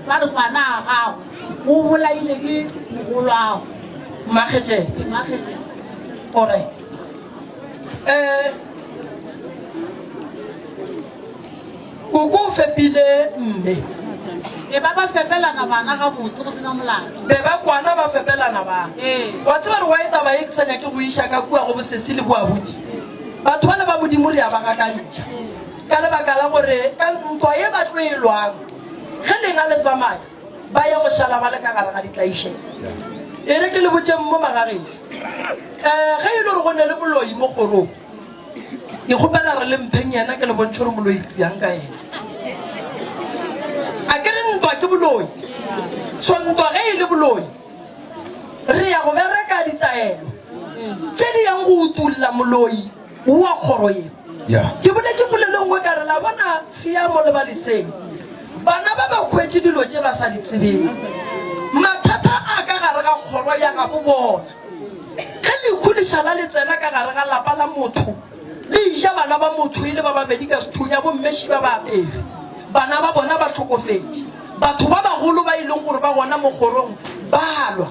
Ba re ngwana a gago o bolaile ke mogolwago. Mmakgetšeng. Ke mmakgetšeng. Alright. Eh Koko o fepile mme. E ba ba fepelana bana gabotse go sena molato. Be ba kwana ba fepelana bana. Ee. Wa tseba re wa e taba ye ke sa nyake go iša ka kua go bosesi le boabuti. Batho bale ba Modimo re a ba gakantšha ka lebaka la gore ka ntwa ye ba tlo e lwang ge lenga le tsamaya ba ya go šala ba le ka gare ga ditlaišego. E re ke le botšeng mo magagešo um ge e le gore go ne le boloi mo kgorong ke kgopela re le mpheng yena ke le bontšhe gore moloi bjang ka yena. A ke re ntwa ke boloi so ntwa ge e le boloi re ya go bereka ditaelo. Tše di yang go utolla moloi wa kgoro ye. Ke boletše polelo e nngwe ka re, la bona Tshiamo le Baleseng, bana ba ba hwetše dilo tše ba sa di tsebeng. Mathata a ka gare ga kgoro ya gabo bona. Ge lehu le šala le tsena ka gare ga lapa la motho, le eja bana ba motho e le ba babedi ka sethunya, bomme šiba ba apere, bana ba bona ba hlokofetše. Batho ba bagolo ba e leng gore ba gona mo kgorong ba lwa.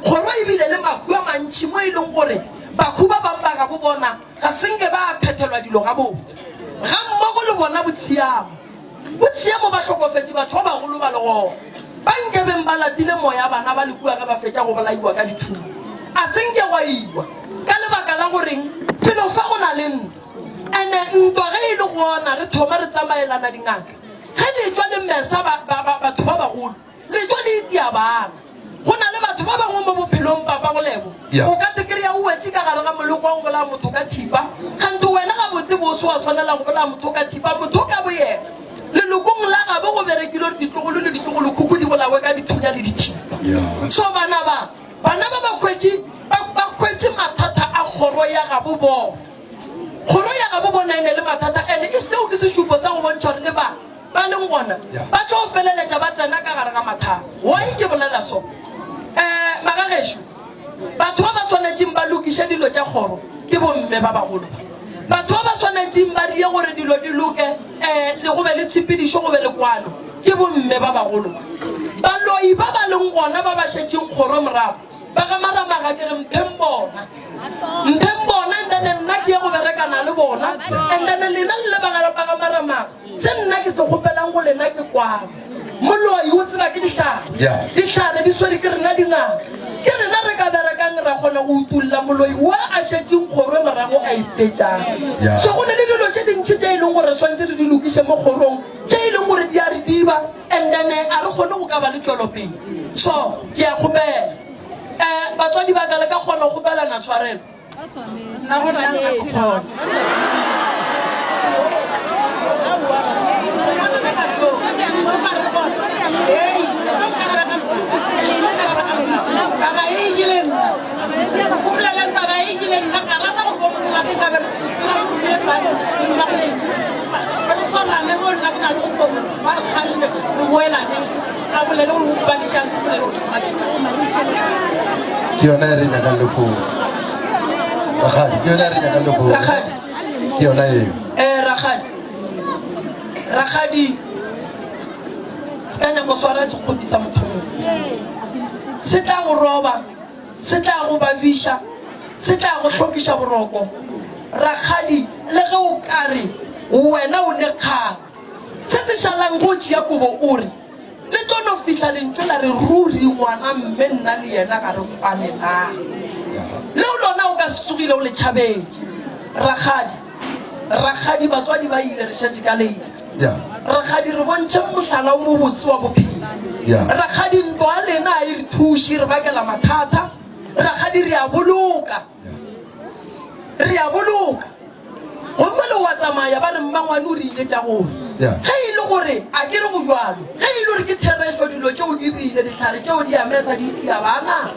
Kgoro e bile le mahu a mantši mo e leng gore bahu ba bang ba gabo bona ga se nke ba phethelwa dilo gabotse. Gammogo le bona botshiamo. Botshiamo ba hlokofetše batho ba bagolo ba le gona. Ba nke beng ba latile moya bana ba le kua ge ba fetša go bolaiwa ka dithunya. A se nke gwa iwa. Ka lebaka la goreng felo fa go na le ntwa. Ene ntwa ge e le gona re thoma re tsamaelana dingaka. Ge le tšwa le mesa ba, ba, ba, batho ba bagolo. Letšo le itia bana. Go na le batho ba bangwe mo bophelong, Papa Golebo, Yeah. o ka te kry-a o wetše ka gare ga moloko wa go bolaya motho ka thipa, kganthe wena gabotse bo se wa swanela go bolaya motho ka thipa, motho ka boyena. Lelokong la gabo go berekile gore ditlogolo le ditlogolokhukhu di bolawe ka dithunya le dithipa. Yeah. So bana ba, bana ba ba hwetše, ba, ba hwetše mathata a kgoro ya gabo bona. Kgoro ya gabo bona e ne le mathata, and e seo ke sešupo sa go bontšha gore le ba, ba leng gona ba tlo feleletša ba tsena ka gare ga mathata. Why ke bolela so? Um magagešo, batho ba ba swanetšeng ba lokiše dilo tša kgoro ke bomme ba bagolo ba. Batho ba ba swanetšeng ba rie gore dilo di loke um le go be le tshepedišo go be le kwano ke bomme ba bagolo ba. Baloi ba ba leng gona ba ba šetšeng kgoro morago ba ga Maramaga ke re mpheng bona. Mpheng bona and then nna ke ye go berekana le bona and then lena le le ba ga Maramaga. Se nna ke se kgopelang go lena ke kwano. Moloi o tseba ke dihlare. Yeah. Dihlare di swere ke rena dingaka. Ke rena re ka berekang ra kgona go utulla moloi wa a šetšeng kgoro e morago a e fetšang. Yeah. So go na le dilo tše dintši tše e leng gore re swantše re di lokiše mo kgorong tše e leng gore di a re diba and then eh, a re kgone go ka ba le tšwelopele. So ke a kgopela um batswadi ba ka le ka kgona go kgopelana tshwarelo. Nna go nna nka se kgone. Taba e jele nna. Go boleleng taba e jele nna ka rata go bona ke ka be re sepela re dule fatshe le nna re re swanane mo nna ke na le go founa ba re kgaleme re boelane a bolele gore o mpadišang ke bolele gore o mpadišang. Ke yona e re nyakang lehono. Rakgadi, ke yona e re nyakang lehono. Rakgadi. Ke yona eo. Eh, rakgadi. Rakgadi, se ka nyako swara sekgopi sa motho mongwe. Se tla go roba, se tla go babiša, se tla go hlokiša boroko. Rakgadi, le ge o ka re wena o ne kgang, se se šalang go tšea kobo o re, Le tlo no fihla lentšu la re, Ruri ngwana mme nna le yena ga re kwane na? Leo lona o ka se tsogile o le tšhabetše. Rakgadi, rakgadi batswadi ba ile re šetše ka lena. Yeah. Rakgadi re bontšheng mohlala o mobotse wa bophelo. Yeah. Rakgadi ntwa ya lena ga e re thuše, re bakela mathata. Rakgadi re a boloka. Re a boloka. Gomme le wa tsamaya ba re mmangwane o re ile tša gore. Yeah. Ge e le gore a ke re go bjalo, ge e le gore ke therešo dilo tšeo di rile, dihlare tšeo di a mesa di itia bana.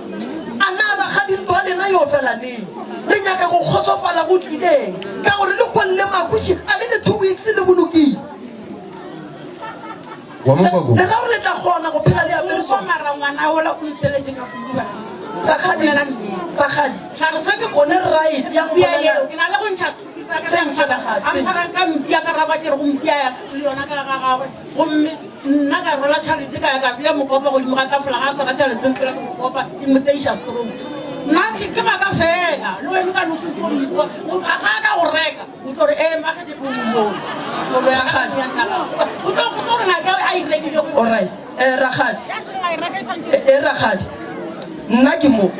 A na rakgadi ntwa lena yo fela neng? Le nyaka go kgotsofala go tlileng? Ka gore le kgonne makuši a le le 2 weeks le bolokile. Wa mo kwa ko? Le ra gore le tla kgona go phela le apere Kwa sona? mara ngwana ola o iteletše ka kudu bana. Rakgadi, rakgadi, Hlare se ke o ne right ya go mpia bolela. yeo ke na le go ntšha sekopi sa ka Se ntšhe, rakgadi, a se ntšhe. mpharang ka mpia ka raba ke re go mpia ya le yona ka ga gagwe gomme nna ka rwala tšhalete ka ya ka bea mokopa godimo ga tafola ga a swara tšhalete ntela ke mokopa ke mo teiša stroke nna ke ke maka fela le wena ka no go ikwa ga a ka go reka O tlo re, Ee, Mmagete o mo. Kolo ya gagwe ya nna gagwe. O tlo o tlo re ngaka a e rekile go. All right. Eh, rakgadi. Ya se a e reka e santse. Eh, eh, rakgadi. Nna ke mo.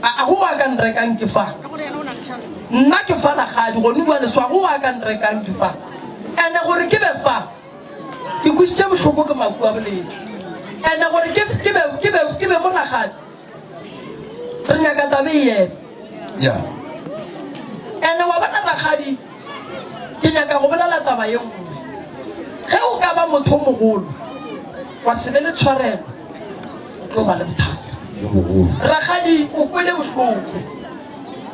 A a go wa ka nrekang ke fa. Ka gore yena o na le tšhelete. Nna ke fa rakgadi gone bua leswa go wa ka nrekang ke fa. Ene gore ke be fa. Ke kwisitše bohloko ke maku a boledi. Ene gore ke ke be ke be ke be mo rakgadi. Re nyaka tabe e eme. Ya. Ene wa bona rakgadi, ke nyaka go bolela taba ye nngwe. Ge o ka ba motho o mogolo, wa se be le tshwarelo, o tlo ba le bothata. Yo mogolo. Rakgadi o kwele bohloko.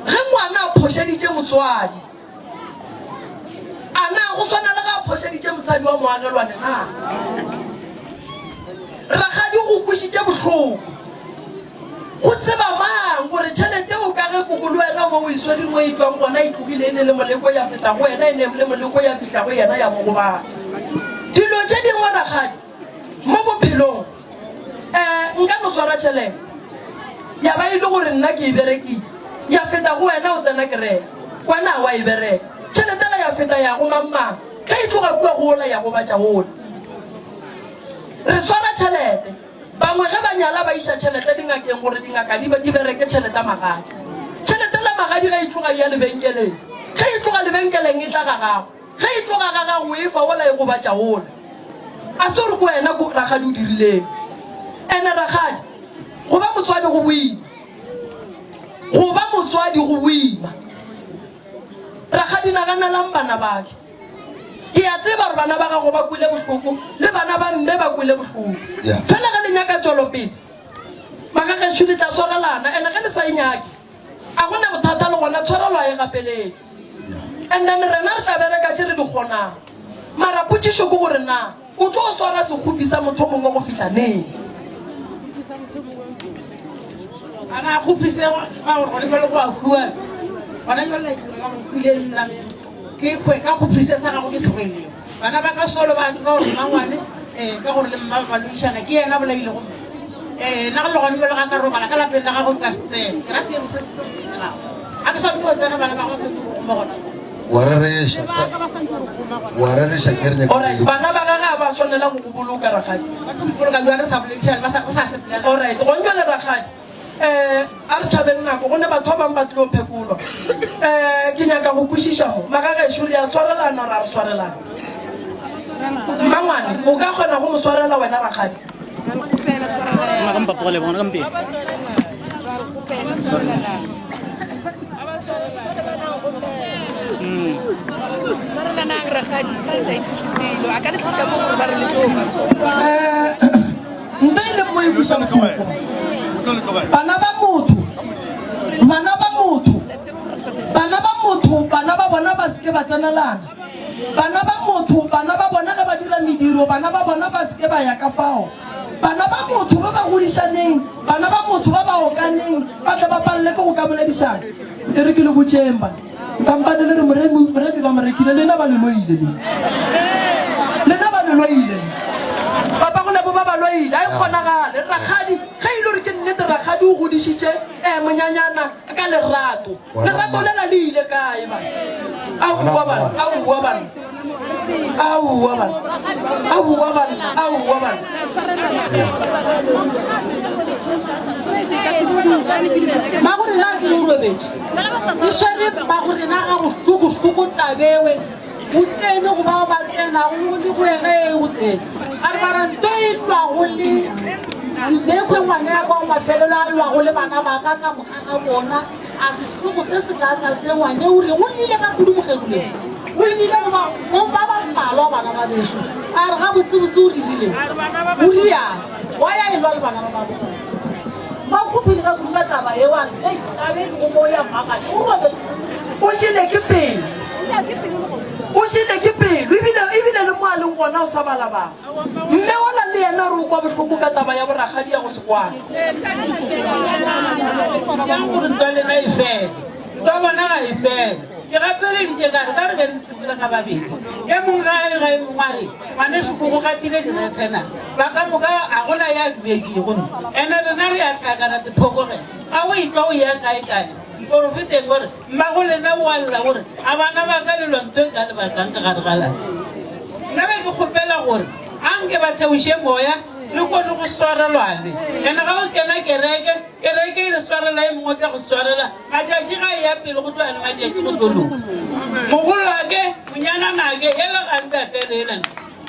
Ge ngwana a phošeditše motswadi, a na go swana le ge a phošeditše mosadi wa moagelwane na? Rakgadi o go kwešitše bohloko. Go tseba mang gore tšhelete o ka ge koko le wena o be o e swere mo e tšwang gona e tlogile e ne le moleko ya feta go wena e ne le moleko ya fihla go yena ya mo gobatša. Dilo tše dingwe rakgadi mo bophelong um nka no swara tšhelete ya ba e le gore nna ke e berekile ya feta go wena o tsena kereke wena wa e bereka tšhelete la ya feta ya go mang mang ge e tloga kua go ola ya gobatša ola. Re swara tšhelete. Bangwe ge ba nyala ba iša tšhelete dingakeng gore dingaka di, di bereke tšhelete ya magadi. Tšhelete la magadi ge e tloga e ya lebenkeleng. Ge e tloga lebenkeleng e tla ga gago. Ge e tloga ga gago o e fa wola e gobatša wola. A se gore ke wena ko rakgadi o dirileng. Ene rakgadi, go ba motswadi go boima. Go ba motswadi go boima. Rakgadi naganelang bana bake. Ke a tseba gore bana ba gago ba kwele bohloko le bana ba mme ba kwele bohloko. Fela ge le nyaka tšwelopele, magagešo le tla swarelana, ene ge le sa e nyake, a go na bothata le gona, tshwarelo a e gapeletšwe. And then rena re tla bereka tše re di kgonang. Mara potšišo ke gore na o tlo swara sekgopi sa motho mongwe go fihla neng? Ana kgopise ga gore gone jalo go a hua. Gona jalo ka go hule nna. Ke kgwe ka kgophise sa gago ke se rwelego. Bana ba ka solo ba tseba gore mmangwane um ka gore le mma ba loišana ke yena bolailego mme. Um nna le gone jalo ga ka robala ka lapeng la gago nka se tsene. Ke ra seemo se se se dirago. Ga ke sa tlo tsena bana ba gago sa tlo goma gona. Wa rereša. Wa rereša ke re nyaka. Alright, bana ba gage ga ba swanela go go boloka rakgadi. Ba tlo mpoloka bjang re sa boledišane ba sa re sa sepela. Alright, gone jwale rakgadi. Um a re tšhabeng nako gonne batho ba bangwe ba tlilo phekolwa. Um ke nyaka go kwešiša mo magagešo re a swarelana ra re swarelana. Mmangwane o ka kgona go mo swarela wena rakgadi? Tshwarelanang rakgadi ga le sa ithuše selo a ka le tliša mo gore ba re le tlo Nto e leng mo e buša bohloko. Bana ba motho, bana ba motho, bana ba motho, bana ba bona ba seke ba tsenelana. Bana ba motho, bana ba bona ge ba dira mediro, bana ba bona ba seke ba ya ka fao. Bana ba motho ba ba godišaneng, bana ba motho ba ba okaneng, ba tle ba palele ke go ka boledišana. E re ke le botšeng bana. Kampane le re moremi, moremi ba mo rekile, lena ba le loile le. Lena ba le loile. Papa go lebo ba ba loile, a e kgonagale. Rakgadi, ge e le gore ke nnete rakgadi o godišitše eh, monyanyana ka lerato. Lerato lela le ile kae bana? Aowa bana, aowa bana. Aowa bana. Aowa bana, aowa bana. Magorena ke le o robetše. E swere mmagorena ga bohlokohloko tabewe o tsene go bao ba tsenago le go ena e o tsene. A re mara nto e lwago le lekgwe ngwana ya kwa mafelelo a lwago le bana ba ka ka moka ga bona a sehlogo se se ka tla se ngwane o re o llile ka kudu mokgekoleng o llile go ba go ba ba mmalwa bana ba bešo a re ga botsebotse o dirile o riang wa ya e lwa le bana ba ba bona Ba kgopile ka kudu ka taba yeo, a re, Hei, taba e lego mo ya mmakatša. O robetše. O jele ke pelo. O jele ke pelo, ebile, ebile le mo a leng gona o sa balabala. Mme ola le yena re o kwa bohloko ka taba ya borakgadi ya go se kwane. Jang gore ntwa lena e fele? Ntwa bona ga e fele. Ke gapeleditše ka re, ka re be re sepele ga babedi. E mongwe ga a ye ga e mongwe a re, Ngwanešu ko go gatile diretsena. Ba ka moka a gona ya dumetšego. Ene rena re a hlakana diphokoge. A o etšwa o ya kae kae? Mporofeteng gore mmago lena o a lla gore a bana ba ka le lwa ntho e ka le bakang ka gare ga lapa. Nna be ke kgopela gore a nke ba theoše moya le kgone go swarelwane. Ene ga o kena kereke, kereke e re swarela e mongwe o tla go swarela. Matšatši ga e ya pele go tloga le matšatši go tlo loka. Mogolwake, monyananake, yela ga ntatele yela.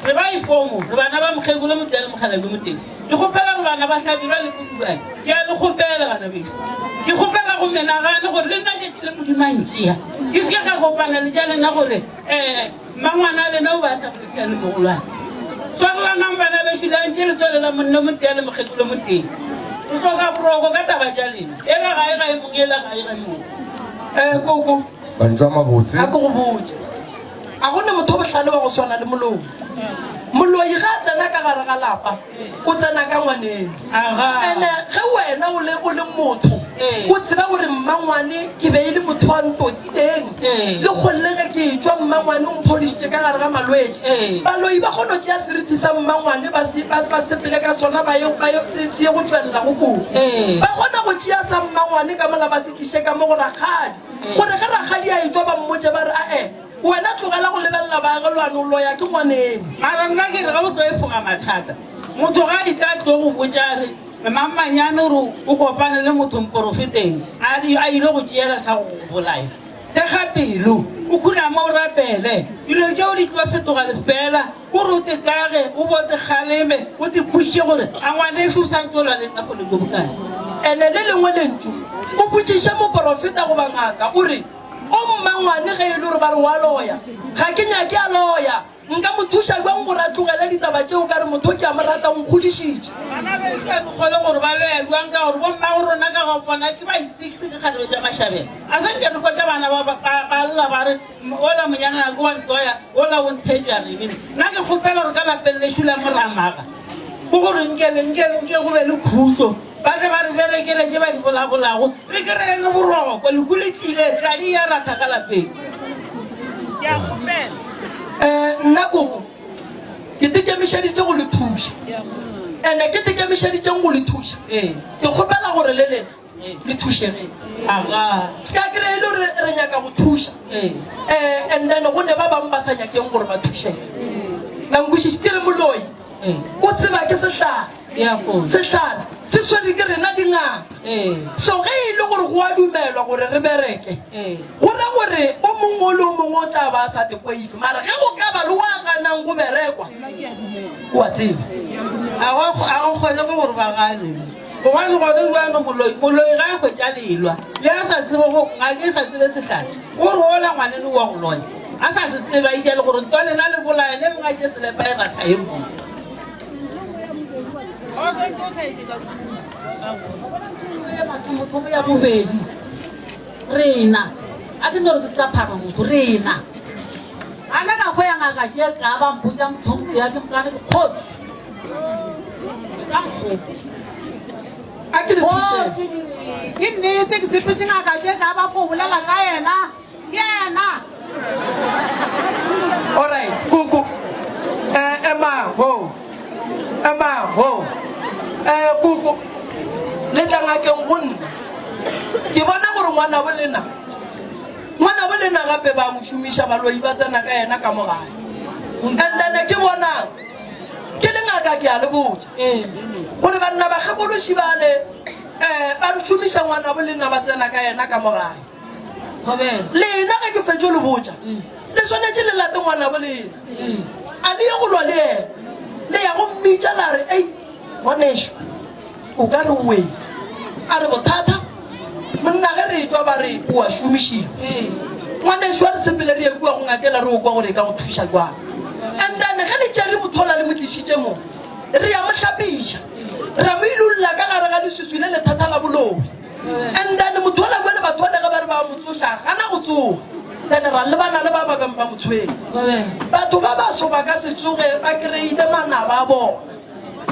Re ba ifomo, re bana ba mokgekolo motee le mokgalabje motee. Ke kgopela gore bana ba Hlabirwa le Kodubane, ke a le kgopela bana bešo. Ke kgopela go menagane gore le nna tšatši le Modimo a ntšea, ke se ke ka kopana le tša lena gore um mmangwana a lena o ba a sa boledišane le mogolwane. Swarelanang bana bešo, le antše le tswele la monna motee le mokgekolo motee. Re hloka boroko ka taba tša lena. Ela gae ga e mong, ela gae ga e mong. Eh, koko. Mantšu a mabotse. A ke go botše. A go ne motho o bohlale wa go swana le moloi. Moloi ge a tsena ka gare ga lapa, o tsena ka ngwaneng. Ene ge wena o le o le motho, o tseba gore mmangwane ke be e le motho wa ntotileng. Le kgolle ge ke etšwa mmangwane o mphodišitše ka gare ga malwetši. Baloi ba kgona go tšea seriti sa mmangwane ba se ba ba sepele ka sona ba ye ba ye se se ye go tšwelela go koko. Ba kgona go tšea sa mmangwane ka mola ba se tliše ka mo go rakgadi. Gore ge rakgadi a etšwa ba mmotše ba re, Ae, wena tlogela go lebelela baagelwane, o loya ke ngwaneno. Mara nna ke re ga o tlo efoga mathata, motho ga a itla a tlo go botša a re Mmammanyane o re o kopane le motho mporofeteng a re a ile go tšeela sa go go bolaya. Thekga pelo, o khuname o rapele, dilo tšeo di tlo fetoga lefeela. O re o te tlage, o bo te kgaleme, o te kwešiše gore a ngwanešu o sa ntše o lwa le nna kgole jo bokae. Ene le lengwe lentšu, o botšiše moporofeta goba ngaka, o re, O mmangwane, ge e le gore ba re o a loya, ga ke nyake a loya. Nka mo thuša bjang gore a tlogele ditaba tšeo? Ka re motho ke a mo rata, o nkgodišitše. Bana bešo ga ke kgolwe gore ba loya bjang ka gore bommago rona ka go bona ke ba i-six ke kgarebe tša mašabela. A se nke re hwetša bana ba ba ba lla ba re Ola monyana ke wa ntoya, ola o ntheetša reng? Nna ke kgopela gore ka lapeng lešo la Moramaga ke gore nke le nke nke go be le khutšo, ba tle ba re berekele tše ba di bolabolago, re kry-e le boroko. Lehu le tlile, tladi ya ratha ka lapeng. Ke a kgopela. Um nna koko ke tekemišeditše go le thuša, ene ke tekemišeditšeng go le thuša, ke kgopela gore le lena le thušegeng se ka kry e le gore re nyaka go thuša um and then go ne ba bangwe ba sa nyakeng gore ba thušege la nkwešiše ke re moloi o tseba ke sehlare sehlare se swere ke rena dingaka so ge e le gore go a dumelwa gore re bereke go ra gore o mongwe o le o mongwe o tla ba a sa tekoife mara ge go ka ba le wa ganang go berekwa o a tseba a go kgonege gore ba gane Gobane gone bjalo moloi, moloi ga a hwetša lelwa, le a sa tsebe go, ga ke sa tsebe sehlare, o re ola ngwaneno wa go loya, a sa se tsebe, a itša le gore ntwa lena le bolaya, ne mongwe a tše selepa e ratha e mongwe. Motho ya bobedi rena a ke no re ke se ka phara motho rena a na ka go ya ngaka ke ka ba mpotša motho ya ke mokane ke kgotsi Ka mokgopo. A ke le thušeng. Ke nnete ke sepetse ngaka ke ka ba fo bolela ka yena. Ke yena. Alright, kuku. Eh, ema ho. Ema ho. Eh, kuku. Le tla ngakeng go nna. Ke bona gore ngwana bo lena. Ngwana bo lena gape ba mo šomiša baloi ba tsena ka yena ka mo gae. And then ke bonang Ke le ngaka ke a le botša gore banna bakgekološi bale um ba šomiša ngwanabo le nna ba tsena ka yena ka mo gae. Lena ge ke fetšo le botša le swanetše le late ngwanabo lena a le ye go lwa le yena le ya go mmitša la re ei ngwanešo O ka re o wetše. A re bothata monna ge re etšwa ba re o a šomišiwa. Ngwanešu a re sepele re ye kua go ngakela re o kwa gore e ka go thuša jwang. And then ge le tšere mothola le mo tlišitše mo re ya mo hlapiša ra mo ilolla ka gare ga leswiswi le lethata la boloi. And then mothola jwale batho bale ge ba re ba mo tsoša gana go tsoga. Then ra lebana le ba ba beng ba mo tshwere. Batho ba baso ba ka se tsoge ba kry-ile manaba a bona.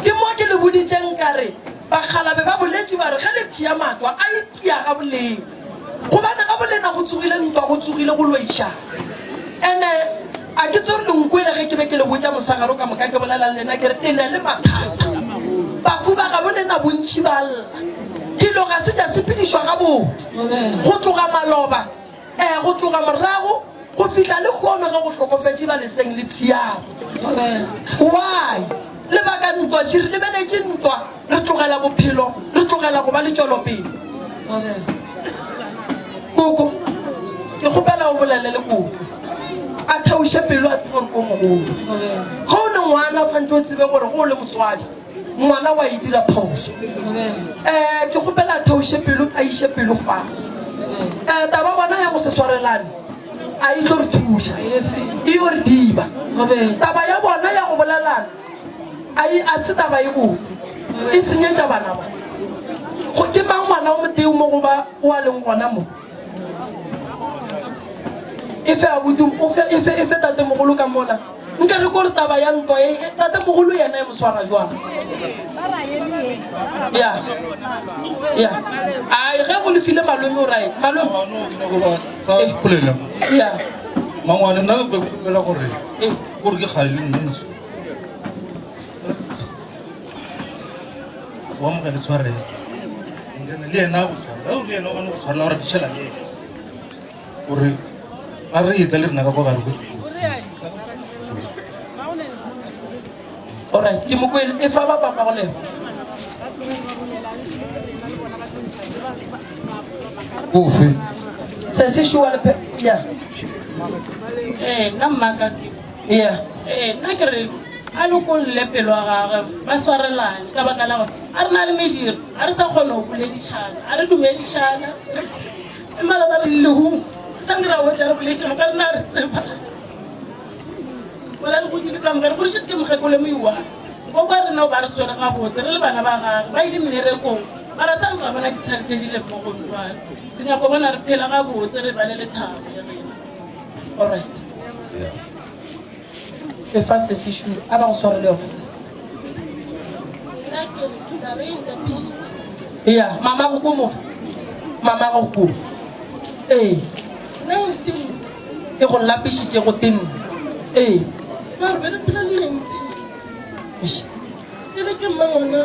Ke mo ke le boditšeng ka re, Bakgalabe ba boletše ba re ge le thea matwa a itia ga bolena, gobane ga bolena go tsogile ntwa, go tsogile go loišana. Ene a ke tsore le nkwele ge ke be ke le botša mosegaro ka moka ke bolela le lena ke re le na le mathata. Bahu ba gabo lena bontši ba lla. Dilo ga se tša sepedišwa gabotse go tloga maloba. Ee, go tloga morago go fihla lehono ge go hlokofetše ba leseng le tshiamo. Why? Lebaka ntwa, še re lebeletše ntwa, re tlogela bophelo, re tlogela go ba le tšwelopele. Koko, ke kgopela o bolele le koko. A theoše pelo a tsebe gore ko mogolo. Ge o le ngwana o santse o tsebe gore go o le motswadi. Ngwana wa e dira phoso. Eh, ke kgopela a theoše pelo, a iše pelo fase. Eh, taba bona ya go se swarelane a e tlo re thuša, e yo re diba. Taba ya bona ya go bolelana a e a se taba e botse, e senyetša bana ba. Go ke mang ngwana o motee mo go ba o a leng gona mo? E fe abuti, o fe, e fe, e fe tatemogolo ka mola. Nke re ko re taba ya ntwa e, e tatemogolo yena e mo swara jwang? Ya, ya. Ai, ge go lefile malome o right. Malome. Sa polelo. Ya. Mangwane nna ke kgopela gore gore ke kgale le nna. O amogele tshwarelo. And then le yena go tshwarela, o le yena o gane go tshwarela gore ditšhela le yena. Gore ba re etla le rena ka kwa gare go. Alright, ke mo kwele e fa ba papa go leba. Ofe? Se se shuwa le pe ya. Eh, nna mmaka ke. Yeah. Eh, nna ke re a lokolle pelo ya gagwe ba swarelane ka baka la gore a re na le mediro a re sa kgone go boledišana a re dumedišana e malaba re lehung sa nkry ra botša re boledišana ka rena re tseba wela re godile ka moka re godišitše ke mokgekolo moiwa nkoko wa rena o ba re swere gabotse re le bana ba gage ba ile mmerekong mara sa nka bona ditšhelete di le mo go jwale re nyako bona re phela gabotse re ba le lethabo ya rena Alright. E fa se se shu a ba go sware le yona sese. Nna ke re taba e ntapišitše Ya, mama go ko mo. Mama go ko. Ee. nna o nteng E go lapišitše go teng. Ee. ba re be re phela le lentsi Eish. ke re ke mma ngwana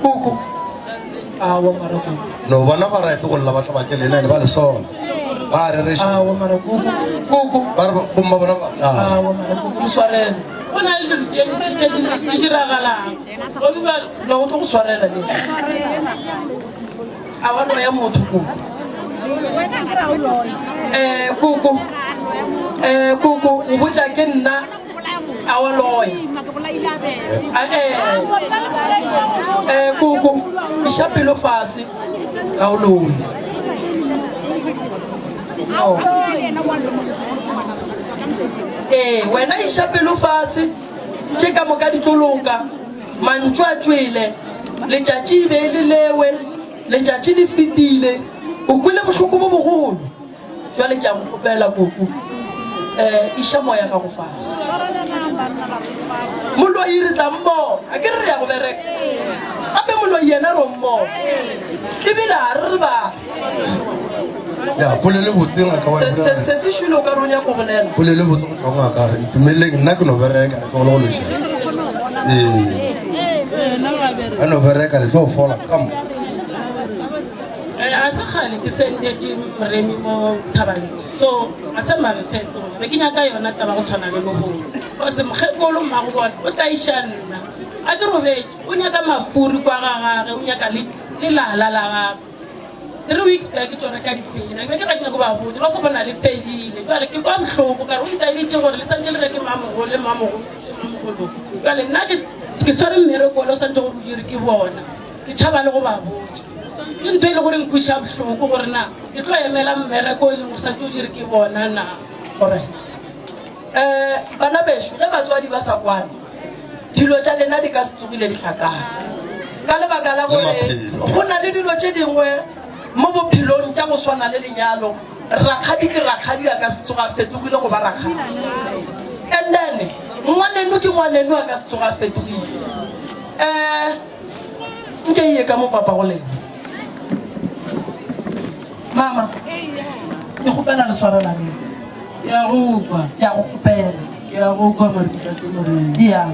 Koko. Awa mara koko. No bona ba right go lla ba tla ba ke lena ba le sona. Ba rereša. Awa mara koko. Koko. Ba re bomma bona ba tla. Awa mara koko mo swarele. Go na le dilo tše ntši tše di diragalang. Gomme ba No o tlo go swarela le. Awa no ya motho koko. Eh koko. Eh koko o botša ke nna awa loya. Eh eh koko iša pelo fase ga o loye. No. Ee, wena iša pelo fase, tše ka moka di tlo loka. Mantšu a tšwele, letšatši e be e le lewe, letšatši le fetile, o kwele bohloko bo bogolo. Jwale ke a go kgopela koko, um iša moya gago fase. Moloi re tla mmona, a ke re re ya go bereka. Gape moloi yena ro mmona, ebile a re re ba. Ya polelo botse ngaka wa Se se se šwele o ka re o nyaka go bolela. Polelo botse go tšwa ngaka re ntumeleng nna ke no bereka le tlo go loša. Ee. A no bereka le tlo fola ka mo. Eh, a se kgale ke sendetše moremi mo thabantso so a se mabefetola be ke nyaka yona taba go tshwana le mogolo cause mokgekolo mmago bona o tla iša nna a ke robetše o nyaka mafuri kwa ga gage o nyaka le lelala la gagwe 3 weeks back ke tšo reka dipena ke be ke ra ke nyako ba botsa ba fo bona le fedile jale ke kwa bohloko kare o ntaeditše gore le santse le reke mamogolo le mamogolo mamogolo jale nna ke tshwere mmereko ole o santse gore o dire ke bona ke tšhaba le go ba botsa ke ntho e le gore nkweša bohloko gore na ke tlo emela mmereko e leng gore santse o dire ke bona na gore um bana bešo ge batswadi ba sa kwane dilo tša lena di ka se tsogile di hlakana ka lebaka la gore go na le dilo tše dingwe mo bophelong tša go swana le lenyalo rakgadi ke rakgadi a ka se tsoga fetogile go ba rakgadi and then ngwaneno ke ngwaneno a ka se tsoga fetogile um nke ye ka mo papa go lena mama ke kgopela le swarelaneng Ke a go kwa. Ke a go kgopela. Ke a go kwa Marutate Morena. Ya.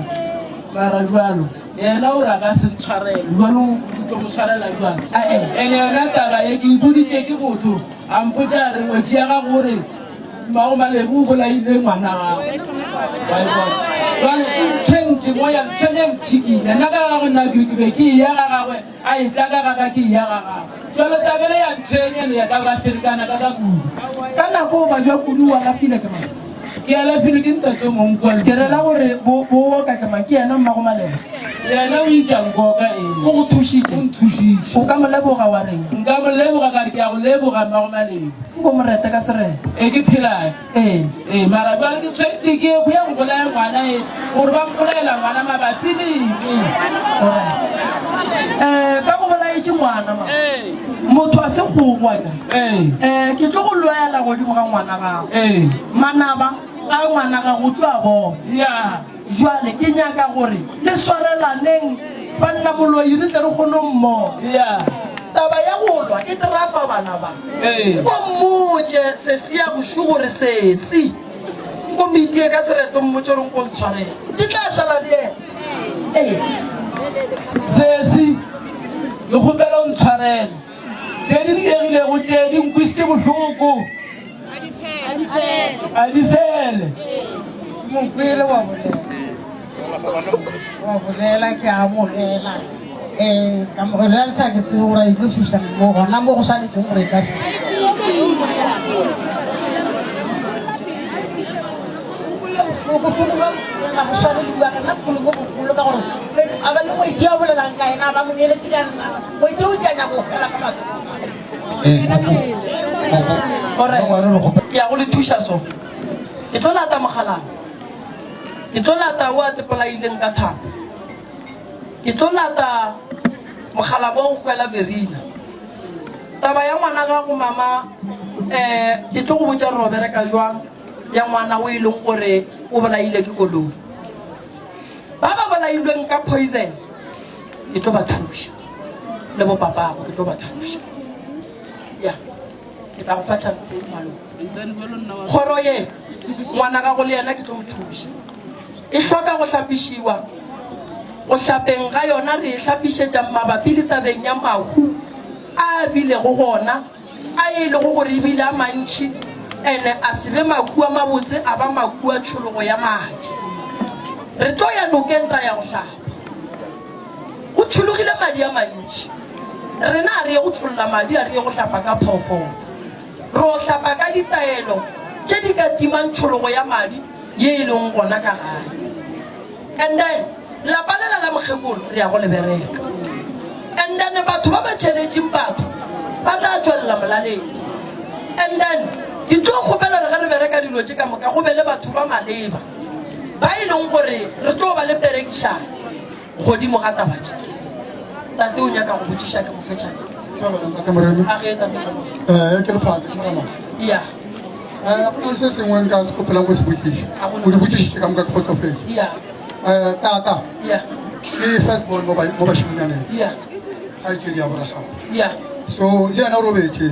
Mara jwalo, yena o re a ka se ntshwarele. Jwalo o tlo mo tshwarela jwang? Ene yona taba ye ke ipoditše ke motho a mpotša a re ngwetši ya gago o re mmago Malebo o bolaile ngwana gago. Wa e bona? Jwale e ntshwentše moya ntshwenya ntšhikile. Nna ka gagwe nna ke be ke eya ga gagwe a etla ka ga ka ke eya ga gagwe. Jwalo tabele ya ntshwenya ne ya ka ba ferekana ka ka kudu. Ka nako o bajwa kudu o alafile ke mang? Ke alafile ke ntate mong kwa. Ke rela gore bo bo oka ke mang? Ke yena mmago Malebo. Yena o itša nkoka ee. O go thušitše? O nthušitše. O ka mo leboga wa reng? Nka mo leboga ka re ke a go leboga mmago Malebo. Nko mo rete ka sereto. Ee ke phela. Ee. Ee mara jwale ke tshwentse ke go ya go bolaya ngwana e gore ba mpolaela ngwana mabapi le eng? Alright. Eh ba go. bolaetše ngwana ma. Motho a se kgogo a ka. Eh, ke tlo go lwela godimo ga ngwana gago. Manaba a ngwana gago o tlo a bona. Jwale ke nyaka gore le swarelaneng banna moloi re tle re kgone go mmona. Taba ya go lwa e trafa bana ba. Ko mmotše sesi ya bošu gore sesi ko mo itie ka sereto mmotše gore nko ntshwarele. Ke tla šala le yena. Ee. Sesi, ke kgopela o ntshwarele. Tše di diegilego tše di nkwisitše bohloko. A di fele. Mokwele wa bolela. Wa bolela ke a amogela. Eh, kamogelo ya sa ke tsebe gore e tlo fihla mo gona mo go swanetšeng gore e ka fihla. Bohloko ba bolela go swane le bua ka nna bohloko bo bogolo ka gore a ba le ngwetši a bolelang ka ena ba mo nyeletse ka nna ngwetši o tša nyako go fela ka matsogo. Ee, koko, koko. Alright. Ngwana re kgopela. Ke ya go le thuša so. Ke tlo lata mogalana. Ke tlo lata o a tepolaileng ka thapo. Ke tlo lata mogalabo wa go hwela Verina. Taba ya ngwana gago mama eh ke tlo go botša gore o bereka jwang ya ngwana o e leng gore o bolaile ke koloi. Ba ba bolailweng ka poison ke tlo ba thuša le bo papago ke tlo ba thuša. Ya. Ke tla go fa chance malome. Kgoro ye ngwana gago le yena ke tlo mo thuša. E hloka go hlapišiwa. Go hlapeng ga yona re e hlapišetša mabapi le tabeng ya mahu a a bilego gona, a e lego gore e bile a mantši, ene a se be mahu a mabotse, a ba mahu a tšhologo ya madi. Re tlo ya nokeng ra ya go hlapa. Go tšhologile madi a mantši. Rena a re ye go tšholla madi, a re ye go hlapa ka phoofolo. Re o hlapa ka ditaelo tše di ka timang tšhologo ya madi ye e leng gona ka gae. And then lapa lela la mokgekolo re ya go le bereka. And then batho ba ba tšheletšeng batho ba tla tšwelela molaleng. And then ke tlo kgopela gore ge re bereka dilo tše ka moka go be le batho ba maleba ba e leng gore re tlo ba le perekišano godimo ga taba tše. Tate o nyaka go botšiša ke mo fe chance. Ntate Moremi. A ge tate. Eh, ke lephate ke morena. Yeah. Eh, go na le se sengwe nka se kgopelang go se botšiša. O di botšišitše ka moka ke kgotsofetše. Yeah. Eh, tata. Yeah. Ke first born mo ba mo bašimnyaneng. Yeah. Kgaetšedi ya boragago. Yeah. So le yena o robetše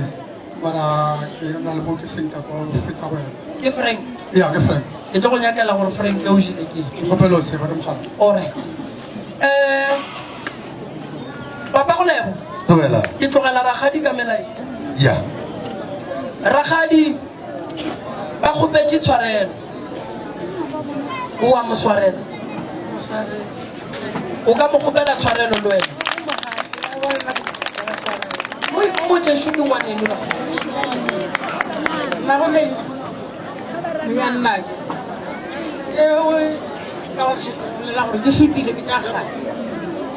mara ke na le mo ke seng ka kwa go feta go yena. Ke Frank. Yeah, ke Frank. Ke tlo go nyakela gore Frank o jele ke. Ke kgopela o tseba ke mogala. Alright. Eh Papa go lebo. Thobela. Ke tlogela rakgadi ka melaetša. Ya. Rakgadi ba kgopetše tshwarelo. O a mo swarela. O ka mo kgopela tshwarelo le wena. Mo mmotše šo ke ngwaneno ba. Monyannake tšeo ka gore šetse re bolela gore di fetile ke tša kgale.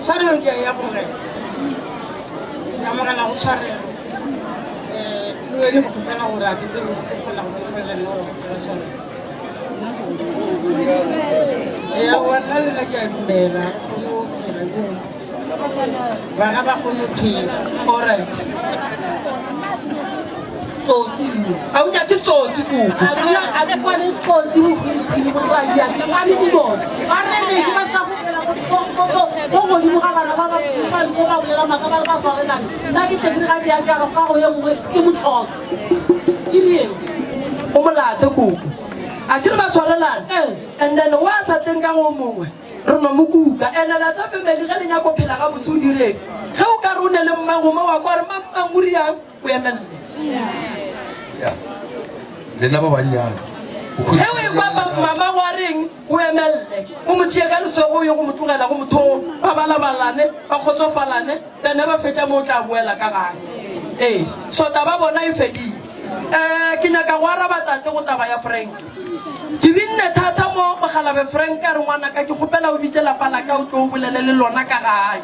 Tshwarelo ke a e amogela, ke amogela go tshwarelo. Um le wene ke kgopela gore a ke tsebe gore ke kgona go bolela nna gore kgopela tshwarelo. Ee, aowa nna le nna ke a dumela re kgone go phela ke gore bana ba kgone go phela. Alright. Tsotsi nne. A o nyake tsotsi koko. A ke kwane tsotsi bohwirihwiri gore ba dia ke kwane di bona. Ba re lešo ba se ka bolela go godimo ga bana ba ba ba ba bolela maaka ba re ba swarelane. Nna ke tle ke re ga dia ke ya ka go ye nngwe ke motlhoka. Ke rieng. O molate koko. A ke re ba swarelane. And then wa sa tleng ka go mongwe. Re no mo kuka. Ene la tsa family ge le nyako phela ga botse o direng. Ge o ka re o ne le mmago mo wa kwa re mang mang o riang o emelele. Ya. Lena ba bannyane. Ge o ekwa mama go a reng o emelele. O mo tšee ka letsogo o ye go mo tlogela go motho o ba balabalane ba kgotsofalane then ba fetša mo o tla boela ka gae. Ee, so taba bona e fedile. Eh, ke nyaka go araba tate go taba ya Frank. Ke binne thata mo mogalabe Frank a re ngwanaka ke kgopela o bitše lapa la ka o tlo o bolele le lona ka gae.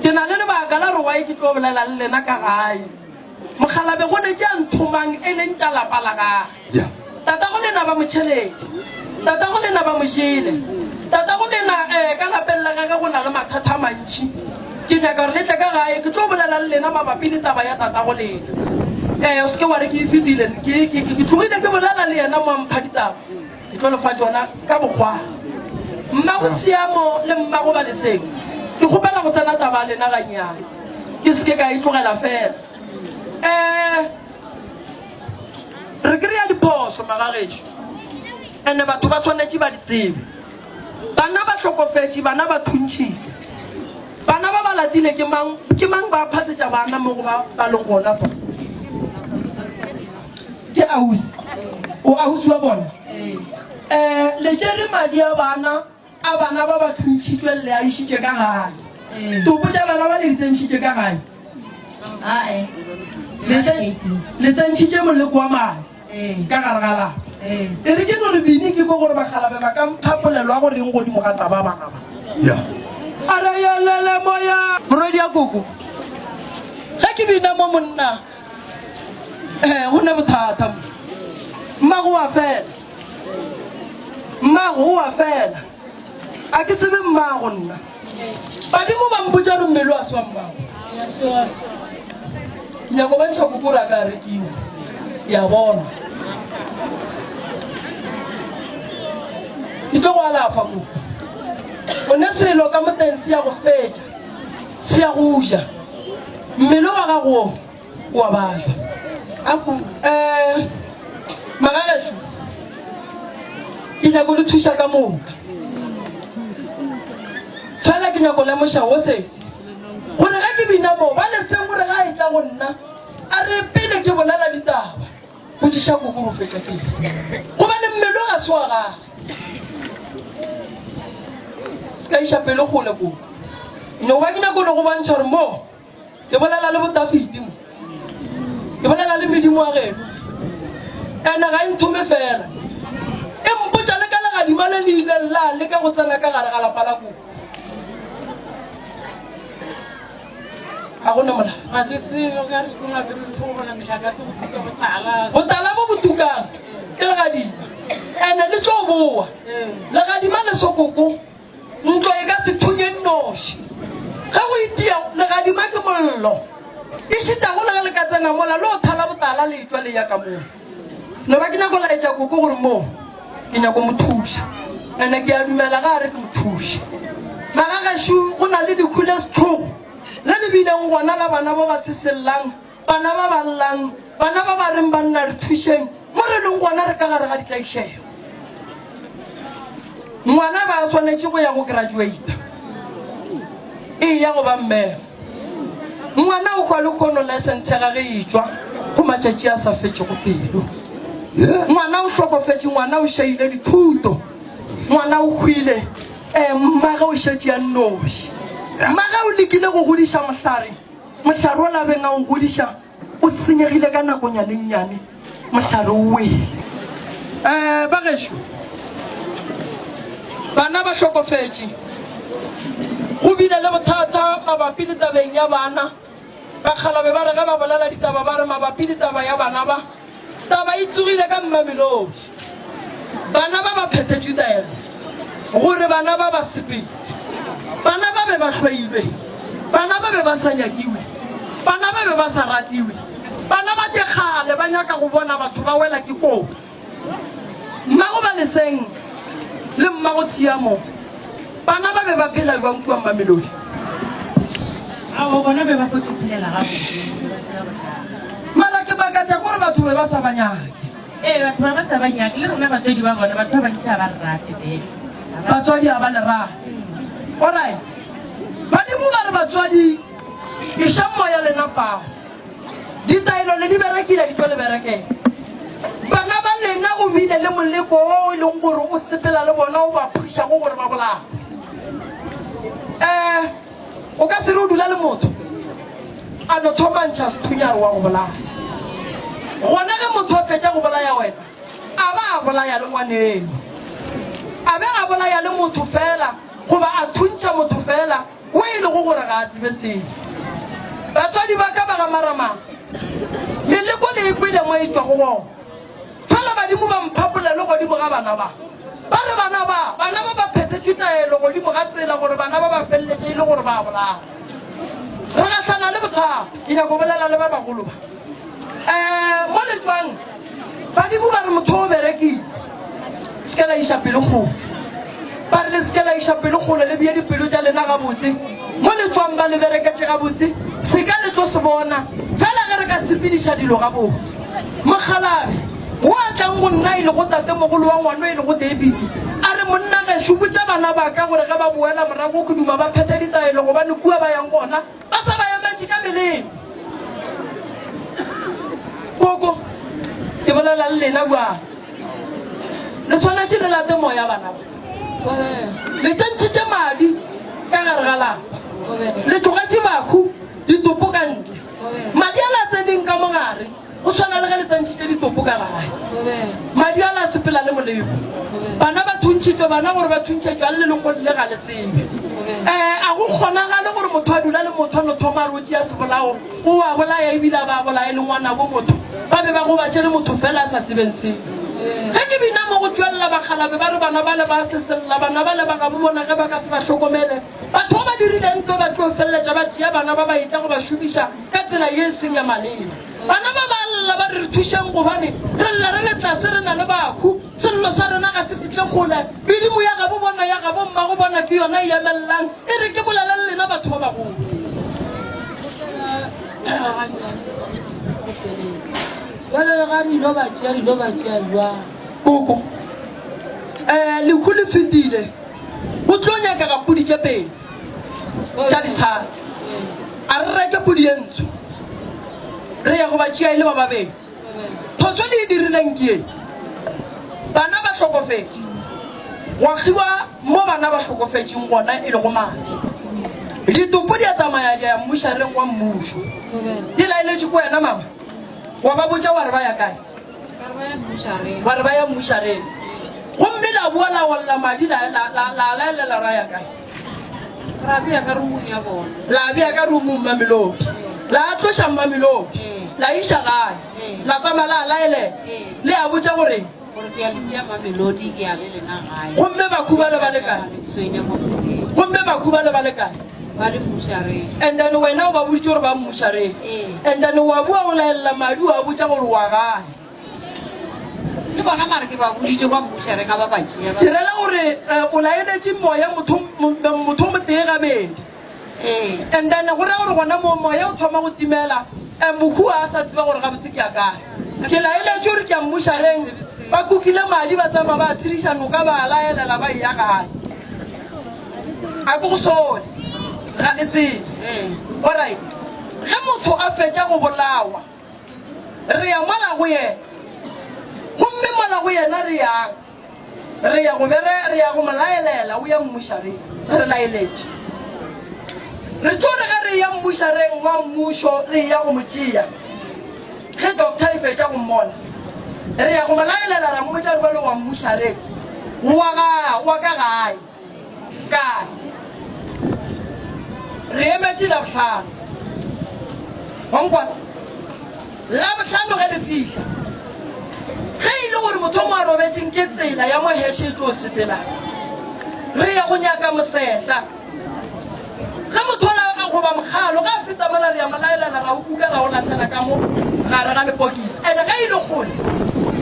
Ke na le lebaka la gore why ke tlo bolela le lena ka gae. Mogalabe go ne tše a nthomang e leng tša lapa la gage. Tatago lena ba mo tšheletše. Tatago lena ba mo jele. Tatago lena eh, ka lapeng la gage go na le mathata a mantši. Ke nyaka gore le tle ka gae, ke tlo bolela le lena mabapi le taba ya tatago lena. Ee, o se ke wa re ke e fetile. Ke, ke, ke tlogile ke bolela le yena mo a mpha ditaba. Ke tlo le fa tšona ka bokgwari. Mmago Tshiamo le mmago Baleseng, ke kgopela go tsena taba ya lena gannyane. Ke se ke ka e tlogela fela. Ee, re kry-a diphoso magagešo, ene batho ba swanetše ba di tsebe. Bana ba hlokofetše, bana ba thuntšhitšwe. Bana ba ba latile ke mang? Ke mang ba phasetša bana mo go ba ba leng gona fa? Ke ausi. O ausi wa bona? Eh, le tšere madi a bana a bana ba ba thuntšhitšwe le a išitše ka gae. Topo tša bana ba le di tsentšhitše ka gae. Le tsentšhitše moleko wa madi. ka gare ga lapa. E re ke no re bini ke ko gore bakgalabe ba ka mpha polelo ya go reng godimo ga taba bana ba. A re yelele moya. Morwedi ya koko. Ge ke bina mo monna eh go ne bothata mo. Mmago wa fela. Mmago wa fela. A ke tsebe mmago nna. Badimo ba mpotša gore mmele wa se wa mmago. Ke nyako ba ntšha koko gore a ka rekiwa. Ke a bona. Ke tlo go alafa koko. O ne selo ka moteng se ya go fetša, se ya go ja. Mmele wa gago o o a bajwa. Um magagešo, ke nyako le thuša ka moka. Fela ke nyako lemoša wo sesi gore ge ke bina mo ba leseng gore ga e tla go nna a re pele ke bolela ditaba botšiša koko go fetša ke gobane mmele ga se wa gage se ka iša pelo kgole koko no ba ke nyako le go bontšha gore mo Ke bolela le boTafiti mo. Ke bolela le medimo wa geno. Ene ga e nthome fela. E mpotša le ka legadima le le ileng la leka go tsena ka gare ga lapa la koko. Ga go na molao. Ga ke tsebe ka re ke ngapere ntho go bona metlakase go tuka botala. Botala bo bo tukang ke legadima. Ene le tlo boa. Legadima le sokoko. Ntlo e ka se thunye nnoši. Ge go itia legadima ke mollo. Ešitago le ge le ka tsena mola le o thala botala le etšwa le ya ka moo. No ba ke nyako laetša koko gore mo ke nyako mo thuša. Ene ke a dumela ga a re ke mo thuše. Magagešo go na le dikhu le sehlogo le le bileng gona la bana ba ba sesellang Bana ba ba llang, bana ba ba reng banna re thušeng, mo re leng gona re ka gare ga ditlaišego. Ngwana ba a swanetše go ya go graduata, e ya go ba mmela. Ngwana o hwa lekgono license ya gage e tšwa go matšatši a sa fetšego pelo. Ngwana o hlokofetše, ngwana o šaile dithuto, ngwana o hwile, um mmage o šetše a nnoši. Mmage o lekile go godiša mohlare Mohlare o labeng a o godiša o senyegile ka nakonyana e nnyane, mohlare o wele. Um ba gešo, bana ba hlokofetše. Go bile le bothata mabapi le tabeng ya bana. Bakgalabe ba re ge ba bolela ditaba ba re mabapi le taba ya bana ba, Taba e tsogile ka Mmamelodi. Bana ba ba phethetšwe taelo gore bana ba ba sepele. Bana ba be ba hloilwe. Bana ba be ba sa nyakiwe. Bana ba be ba sa ratiwe. Bana ba ke kgale ba nyaka go bona batho ba wela ke kotsi. Mmago Baleseng le mmago Tshiamo, bana ba be ba phela bjang kua Mmamelodi? Aowa, bona be ba fo iphelela gabotse, ba se na bothata. Mara ke makatša ke gore batho be ba sa ba nyake. Ee, batho ba ba sa ba nyake, le rena batswadi ba bona, batho ba bantši ga ba re rate bjale. Batswadi ga ba le rate. Alright. Badimo ba re batswadi, išang moya lena fase. Ditaelo le di berekile, di tlo le berekela. Bana ba lena go bile le moleko wo e leng gore o sepela le bona o ba phušago gore ba bolawe. Um o ka se re o dula le motho a no thoma ntšha sethunya re wa go bolaya. Gona ge motho a fetša go bolaya wena, a ba a bolaya le ngwaneno. A be a bolaya le motho fela goba a thuntšha motho fela wo e lego gore ga a tsebe selo. Batswadi ba ka ba ga Maramang, meleko le e kwele mo e tšwago gona. Fela badimo ba mpha polelo godimo ga bana ba. Ba re bana ba, bana ba ba phethetšwe taelo godimo ga tsela gore bana ba ba feleletše e le gore ba a bolaya. Re gahlana le bothata. Ke nyako bolela le ba bagolo ba. Um mo le tšwang, badimo ba re motho o berekile. Se ke la iša pelo kgole. Ba re le se ke la iša pelo kgole, le bee dipelo tša lena gabotse. Mo le tšwang ba le bereketše gabotse, se ka le tlo se bona fela ge re ka sepediša dilo gabotse. Mokgalabje wo a tlang go nna e lego tatemogolo wa ngwano e lego David, a re, Monna gešo, botša bana ba ka gore ge ba boela morago ke duma ba phethe ditaelo, gobane kua ba yang gona ba sa ba emetše ka melemo. Koko, ke bolela le lena bjang? Le swanetše le late moya bana ba. Le tsentšhitše madi ka gare ga lapa. Le tlogetše bahu ditopo ka ntle. Madi a la tseneng ka mo gare, go swana le ge le tsentšhitše ditopo ka gae. Madi a la sepela le moleko. Bana ba thuntšhitšwe, bana gore ba thuntšhetšwang le lekgodi le ga le tsebe. Eh, a go kgonagale gore motho a dula le motho a no thoma a re o tšea sebolao, o a bolaya ebile a ba a bolaye le ngwanabo motho. Ba be ba gobatše le motho fela a sa tsebeng selo. Ge ke bina mo go tšwelela bakgalabe ba re bana bale ba a sesella, bana bale ba gabo bona ge ba ka se ba hlokomele. Batho ba ba dirileng nto ba tlo feleletša ba tšea bana ba ba etla go ba šomiša ka tsela ye e seng ya maleba. Bana ba ba lla ba re re thušeng gobane re lla re le tlase re na le bahu, sello sa rena ga se fihle kgole. Medimo ya gabo bona ya gabo mmago bona ke yona e emellang e re ke bolele le lena batho ba bagolo. Jwale ga re ilo ba tšea re ilo ba tšea jwang? Koko, um lehu le fetile. Go tlo nyakega pudi tše pedi tša ditshadi. A re reke pudi ye ntsho, re ye go ba tšea e le ba babedi. Phoso le e dirileng ke ye, bana ba hlokofetše, gwa kgiwa mo bana ba hlokofetšeng gona e lego madi. Ditopo di a tsamaya di ya mmušareng wa mmušo. Di laeletšwe ke wena mama, wa ba botša wa re ba ya kae? Wa re ba ya mmušareng. Gomme la boa la olla madi la, la, la, la laelela ra ya kae? Ra bea ka rumong ya bona. La bea ka rumong Mamelodi. La tloša Mamelodi. La iša gae. La tsamaya la laelela. Le a botša gore. Gore ke ya le tšea Mamelodi ke ya le lena gae. Gomme bakhu bale ba le kae? Tshwenya mo tseleng. Gomme bakhu bale ba le kae? Ba le mmušareng. And then wena o ba boditše gore ba mmušareng. And then wa boa o laelela madi wa botša gore wa gae. Le bona mare ke ba boditše kwa mmušareng a ba ba tšea. Ke rela gore o laeletše moya motho motho o motee gabedi. Ee. And then go raya gore gona moo moya o thoma go timela, mohu a sa tseba gore gabotse ke ya kae. Ke laeletše gore ke ya mmušareng, ba kukile madi ba tsamaya ba a tshediša noka ba a laelela ba eya gae. A ke go sole, ga le tsebe. Alright, ge motho a fetša go bolawa, Re ya mola go yena. Gomme mola go yena re yang? Re ya go bere, re ya go mo laelela, o ya mmušareng. Re laeletše. Re tlo re ge re ya mmušareng wa mmušo, re ya go mo tšea. Ge doctor e fetša go mmona, re ya go mo laelela, ra mmotša re bjale wa mmušareng, wa ga, wa ka gae. Kae? Re emetše Labohlano. Wa nkwa? Labohlano ge le fihla, ge e le gore motho mo a robetšeng ke tsela ya mo heše e tlo sepelang, re ya go nyaka mosehla. Ge motho ola a goba mokgalo, ge a feta mola re ya mo laelela ra o kuka ra o lahlela ka mo gare ga lepokisi. Ene ge e le kgole,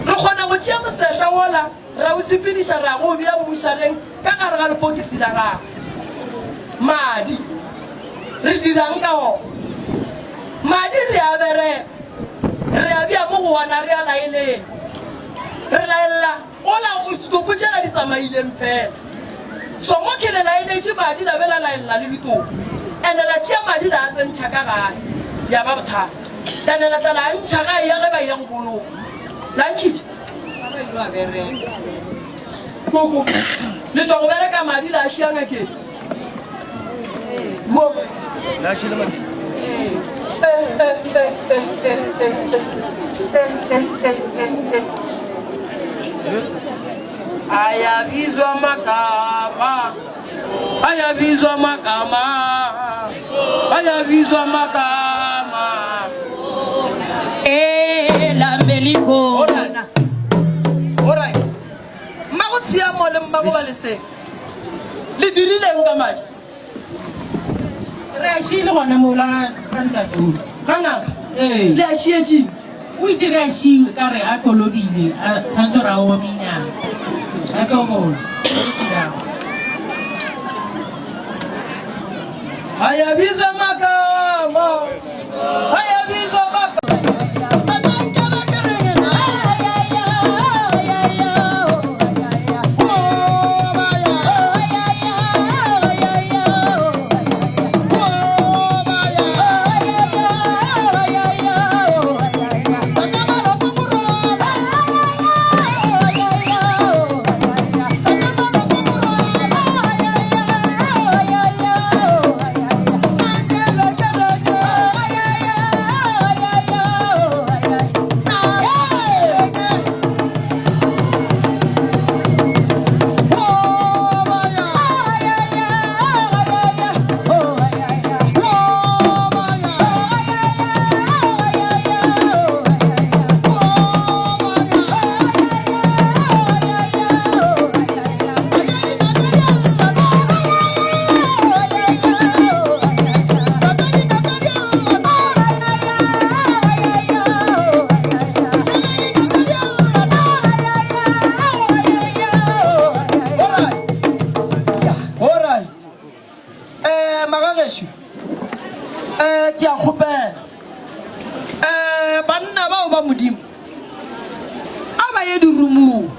re kgona go tšea mosehla wola Ra o sepediša ra go bea mmušareng ka gare ga lepokisi la gagwe. Madi, re dira'ng ka ona? Madi re a bereka, re a bea mo go ona, re a laeleng. Re laelela ola o ditopo tšela di tsamaileng fela. So mo ke le laeletše madi la be la laelela le ditopo. Ene la tšea madi la a tsentšha ka gae, ya ba bothata. Ene la tla la a ntšha gae ya ge ba eya go boloka. La ntšhitše? Koko, le tšwa go bereka madi la šia ngakeng. Mo. La šile ngakeng. Eh, eh, eh, eh, eh, eh, eh, eh, eh, eh, eh. Ayabizwa magama. Ayabizwa magama. Ayabizwa magama. Ela melikona. Alright. Mmago Tshiamo le mmago Baleseng. Le dirileng ka madi? Re a šiile gona mo la ga ntate o. Ga ngaka? Ee. Le a šietšeng? O itše re a šiwe ka re a kolobile a tshwanetse gore a omenyana. A tlo bola. Ayabiza makama. Ayabiza makama. Alright. Eh magagešo. Eh ke a kgopela. Eh banna bao ba Modimo a ba ye dirumung.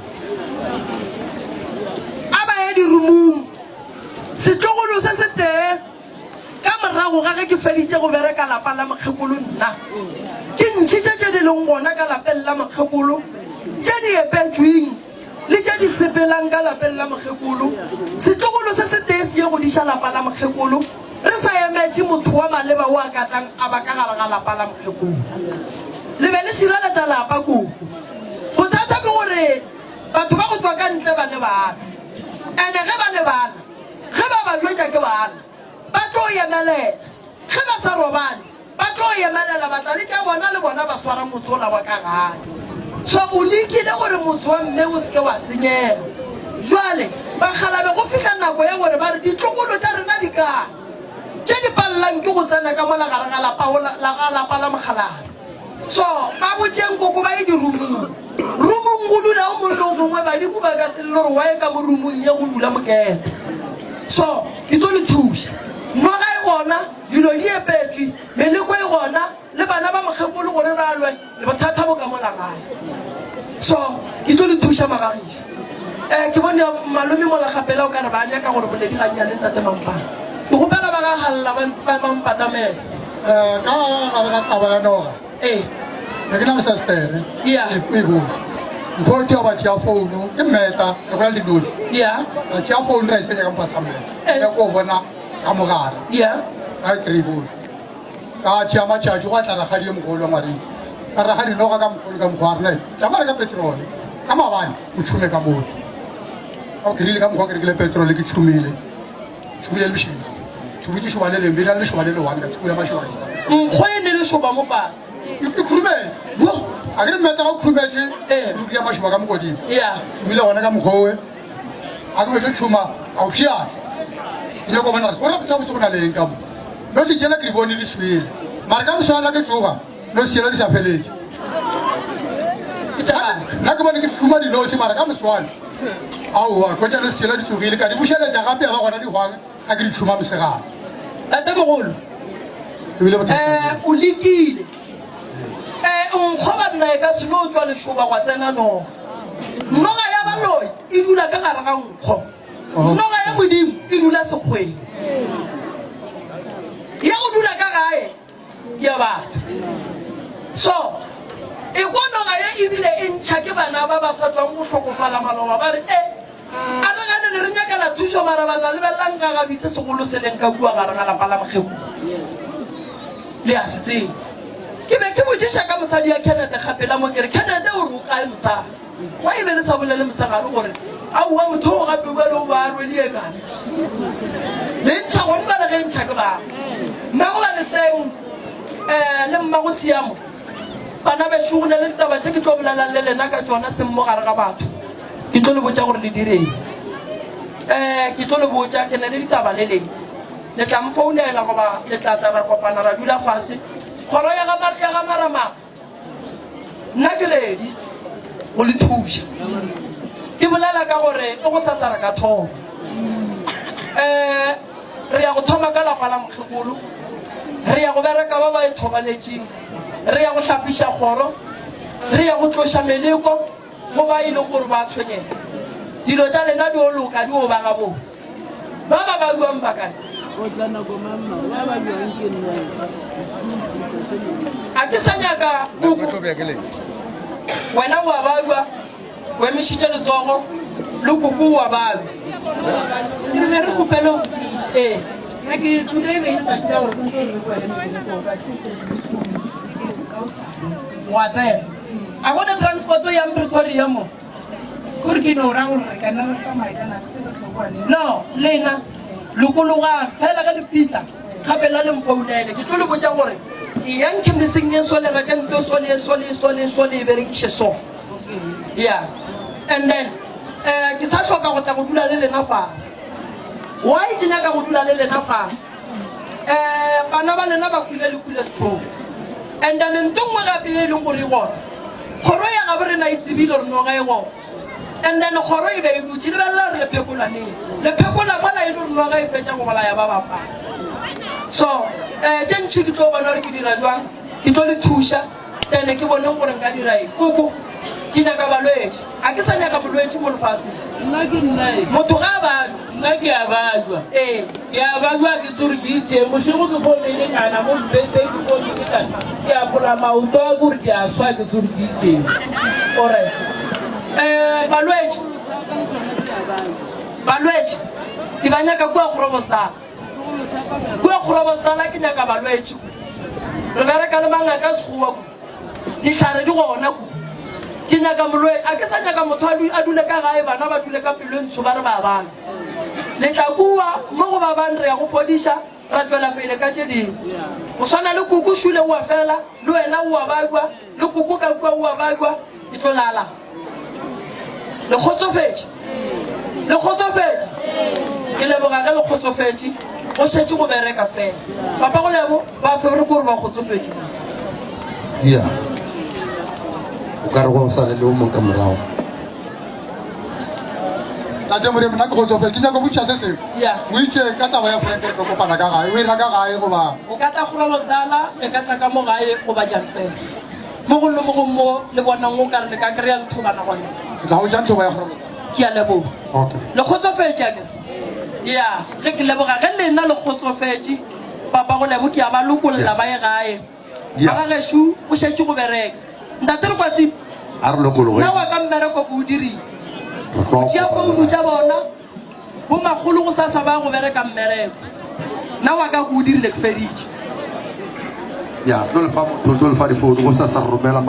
A ba ye dirumung. Setlogolo se se tee ka morago ga ge ke feditše go bereka lapa la mokgekolo nna ke ntšhitše tše di leng gona ka lapeng la mokgekolo tše di epetšweng le tše di sepelang ka lapeng la mokgekolo. Setlogolo se se tee se ye go diša lapa la mokgekolo, re sa emetše motho wa maleba wo a ka tlang a ba ka gare ga lapa la mokgekolo. Le be le šireletša lapa koko. Bothata ke gore batho ba go tšwa ka ntle ba ne bana. Ene ge ba ne bana, ge ba ba jwetša ke bana, ba tlo emelela. Ge ba sa robale, Ba tlo emelela ba tla le tša bona le bona ba swara motse ola wa ka gae. So o lekile gore motse wa mme o se ke wa senyega. Jwale bakgalabe go fihla nako ya gore ba re ditlogolo tša rena di kae tše di palelang ke go tsena ka mola gare ga lapa la ga lapa la mokgalabje. So ba botšeng koko ba ye dirumung. Rumung go dula o mongwe le o mongwe badimo ba ka se lle gore why ka mo rumung ye go dula mokete. So ke tlo le thuša. Noga e gona. Dilo di epetšwe, meleko e gona, le bana ba mokgekolo gore ba lwe, le bothata bo ka mola gae. So, ke tlo le thuša magagišo. Eh, ke bone malome mola gapela o ka re ba nyaka gore boledi gannyane ntate Mampane. Ke gopela ba ga galla ba ba mpatamela. Eh, ka gare ga taba ya noga. Eh. Ne ke na le sestere. Yeah. E go. Mfo ke ba tšea founu, ke mmeta, re gola le dinosi. Yeah. Ra tšea founu ra e tsenya ka mofase ga mmeta. Eh. Ya ko bona ka mogare yeah ka kry bone ka tšea matšatši go a tla rakgadi yo mogolo wa ngwareng ka rakgadi noga ka mogolo ka mokgwa wa rena tsamaya ka petrole ka maabane o tšhume ka mole ka kry-ile ka mokgwa ke rekile petrole ke tšhumile tšhumile le bošego tšhumile lešoba le lengwe le lešoba le le one ka tšhumile mašoba nkgo e ne lešoba mo fase e khurumetse a ke re mmeta ga o khurumetse ee o kry-a mašoba ka mogodimo yeah tšhumile gona ka mokgowe a ke betlo tšhuma a o pšeana ke nyako bona gore gore botsa botse go na le eng ka mo no se jela ke di bone di swele mara ka moswana ke tloga no se jela di sa feletse nna ke bone ke tšhuma dinotshi mara ka moswane aowa kgotsa no se jela di tsogile ka di bušeletša gape ya ba gona di hwang ga ke di tšhuma mosegare tatemogolo ebile bothata um o lekile um nkgo banna e ka se no tšwa lešoba gwa tsena noga noga ya baloi e dula ka gare ga nkgo noga ya modimo e dula sekgweng ya go dula ka gae ke ya batho so e kwa noga ye ebile e ntšha ke bana ba ba sa tswang go hlokofala maloba ba re e A re gane le re nyakela thušo mara banna lebelelang gagabi se segolo se leng ka kua gare ga lapa la mokgekolo. Le a se tseba. Ke be ke botšiša ka mosadi ya Kenneth kgapela mo ke re Kenneth o re o kae mosadi? Wa e be le sa bolele mosegare gore aowa motho o gape bjale o ba a rwele kana. Le ntšha go nna le ge ntšha ke bana. Mmago ba leseng eh le mmago tshiamo bana bešo go na le ditaba tše ke tlo bolelang le lena ka tšona seng mo gare ga batho. Ke tlo le botša gore le direng. Um ke tlo le botša, ke na le ditaba le leng. Le tla mfounela goba le tla tla ra kopana ra dula fase. Kgoro ya ga ya ga Maramaga, nna ke ready go le thuša. Ke bolela ka gore le go sasa re ka thoma. Um re ya go thoma ka lapa la mokgekolo, re ya go bereka ba ba e thobaletšeng, re ya go hlapiša kgoro, re ya go tloša meleko go ba e leng gore ba tshwenyega. Dilo tša lena di o loka, di o ba gabotse. Ba ba ba buang ba kae? A ke sa nyaka kuku. Wena o a bajwa, o emišitše letsogo, le kuku o a bajwa. Re be re kgopela go botšiša. Ee. Nna ke today e be e le tsatsi la gore santse re boele meberekong ka se se se ka o sa. Wa tsena. A go ne transport e yang Pretoria mo? Kore ke no ra gore re ka nna re tsamaya ka nako tse re tlhokwane. No, lena lokologang fela ge le fihla gape la le mfounele ke tlo le botša gore eyang khemising ye so le reke nto so le so le so le so le e berekiše so. Yeah. And then eh ke sa hloka go tla go dula le lena fase. Why ke nyaka go dula le lena fase? Eh bana ba lena ba kwile le kwile setlhogo. And then nto nngwe gape e leng gore e gona Kgoro ya gabo rena e tsebile gore noga e gona. And then kgoro e be e dutše, lebelela re le phekola neng. Le phekola mola e le gore noga e fetša go bolaya ba bang ba. So, eh, tše ntši ke tlo bona gore ke dira jwang, ke tlo le thuša, then ke boneng gore nka dira eng. Koko, ke nyaka balwetši. A ke sa nyaka bolwetši mo lefaseng. Nna ke nna e. Motho ga a bajwa. Nna ke a bajwa. Ee. Ke a bajwa ke tsore ke itšeng. Bošego ke fo menekana mo mpeteng ke fo menekana. Ke apola maoto a kore ke a swa ke tsore ke itšeng. Alright. Eh, balwetši. Balwetši. Ke ba nyaka kua Groblersdal. Kua Groblersdal ke nyaka balwetši. Re bereka le mangaka a sekgowa kua. Dihlare di gona kua. Ke nyaka molwetši. A ke sa nyaka motho a dule ka gae bana ba dule ka pelo e ntsho ba re ba bang. Le tla kua mo go ba bang re ya go fodiša ra tšwela pele ka tše dingwe. Go swana le kuku šule o a fela, le wena o a bajwa, le kuku ka kua o a bajwa, ke tlo lala. Le kgotsofetše? Le kgotsofetše? Ke leboga ge le kgotsofetše. Go šetše go bereka fela. Papa go lebo ba fe re kore ba kgotsofetše. Ya. O ka re go sa le le o mong ka morago. Tate Modimo, nna ke kgotsofetše. Ke nyaka go botšiša se sengwe. Ya. O itše ka taba ya Frank re tlo kopana ka gae. O e ra ka gae goba? O ka tla Groblersdal, e ka tla ka mo gae goba Jan Fes. Mo gong le mo gong mo le bonang o ka re le ka kry-a nthobana gona. Ke tla go ja nthoba ya Groblersdal. Ke a leboga. Okay. Le kgotsofetše akere? Ya, ge ke leboga ge lena le kgotsofetše, papa go lebo ke a ba lokolla ba ye gae. Ya. Ba ga gešo o šetše go bereka. Ntate Lekwatsi, A re lokologe. nna wa ka mmereko ke o dirile. Re tlo Tšea founu tša bona, bo makgolo go sasa ba go bereka mmereko. Nna wa ka ke o dirile ke feditše. Ya, re tlo le fa motho, re tlo le fa difounu go sasa re romela.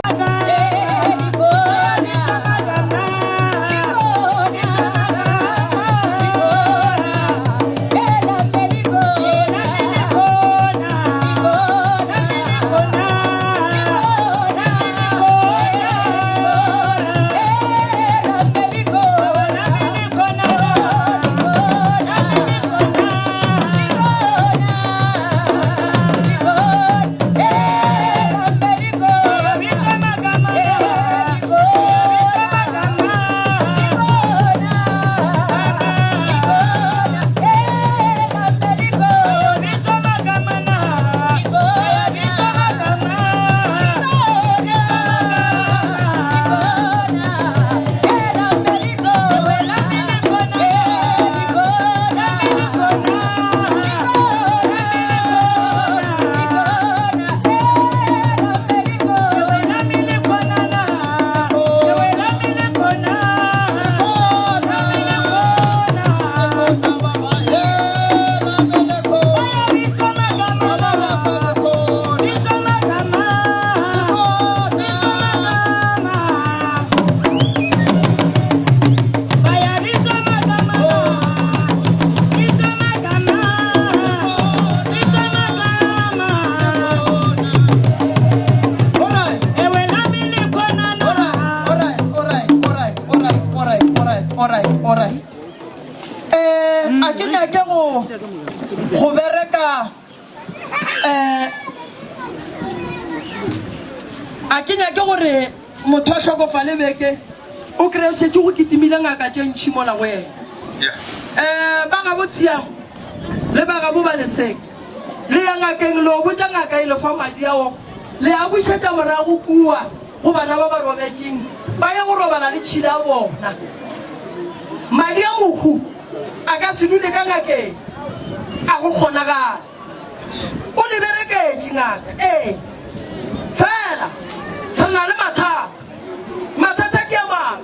Go bereka um a ke nyake gore motho a hlokofale beke o kry-e šetše go kitimile ngaka tše ntšhi mola go yena. Um ba gabo Tshiamo le ba gabo Baleseng le ya ngakeng le o botša ngaka e le fa madi ao le a bušetša morago kua go bana ba ba robetšeng ba ye go robala le tšhila a bona. Madi a mohu a ka se dule ka ngakeng, a go kgonagale. O le bereketše ngaka, ee. Fela re na le mathata. Mathata ke a mafe?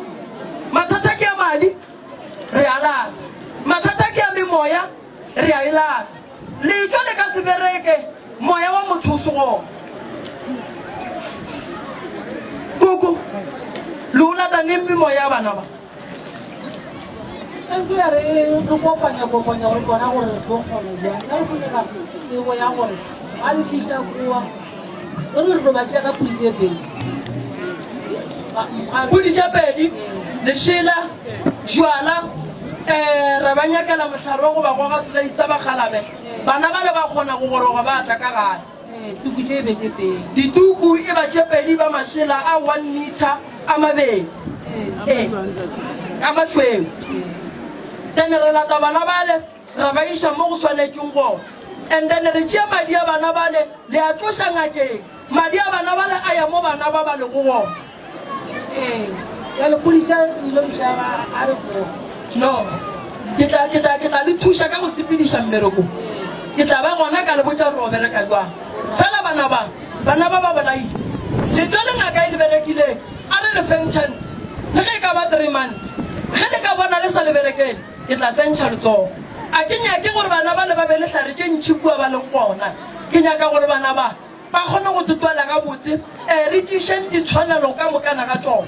Mathata ke a madi, re a lata. Mathata ke a memoya, re a e lata. Letšwa le ka se bereke moya wa motho o se gona. Koko, le o lata neng memoya ya bana ba? Eupša re re kopanya kopanya gore bona gore re tlo kgona bjang ka go nyaka tsebo ya gore ga re fihla kua re re tlo ba tšea ka pudi tše pedi. Pudi tše pedi, lešela, jwala, um ra ba nyakela mohlare wa go ba goga selei sa bakgalabe. Bana bale ba kgona go goroga ba tla ka gae. Tuku tše e be tše pedi. Dituku e ba tše pedi ba mašela a 1 meter a mabedi. Ee, a mašweu. Then re lata bana bale ra ba iša mo go swanetšeng gona. And then re tšea madi a bana bale le a tloša ngakeng. Madi a bana bale a ya mo bana ba ba lego gona. Ee, bjale pudi tša dilo di tla ba a re fo. No, ke tla, ke tla, ke tla le thuša ka go sepediša mmereko. Ke tla ba gona ka le botša gore o bereka jwang. Fela bana ba, bana ba ba bolaile. Letšwa le ngaka e le berekileng, a re le feng chance, le ge e ka ba three months. Ge le ka bona le sa le berekele, ke tla tsentšha letsogo. A ke nyake gore bana bale ba be le hlare tše ntši kua ba leng gona. Ke nyaka gore bana ba. Ba kgone go totwela gabotse. Ee, re tšeišeng ditshwanelo ka mokana ga tšona.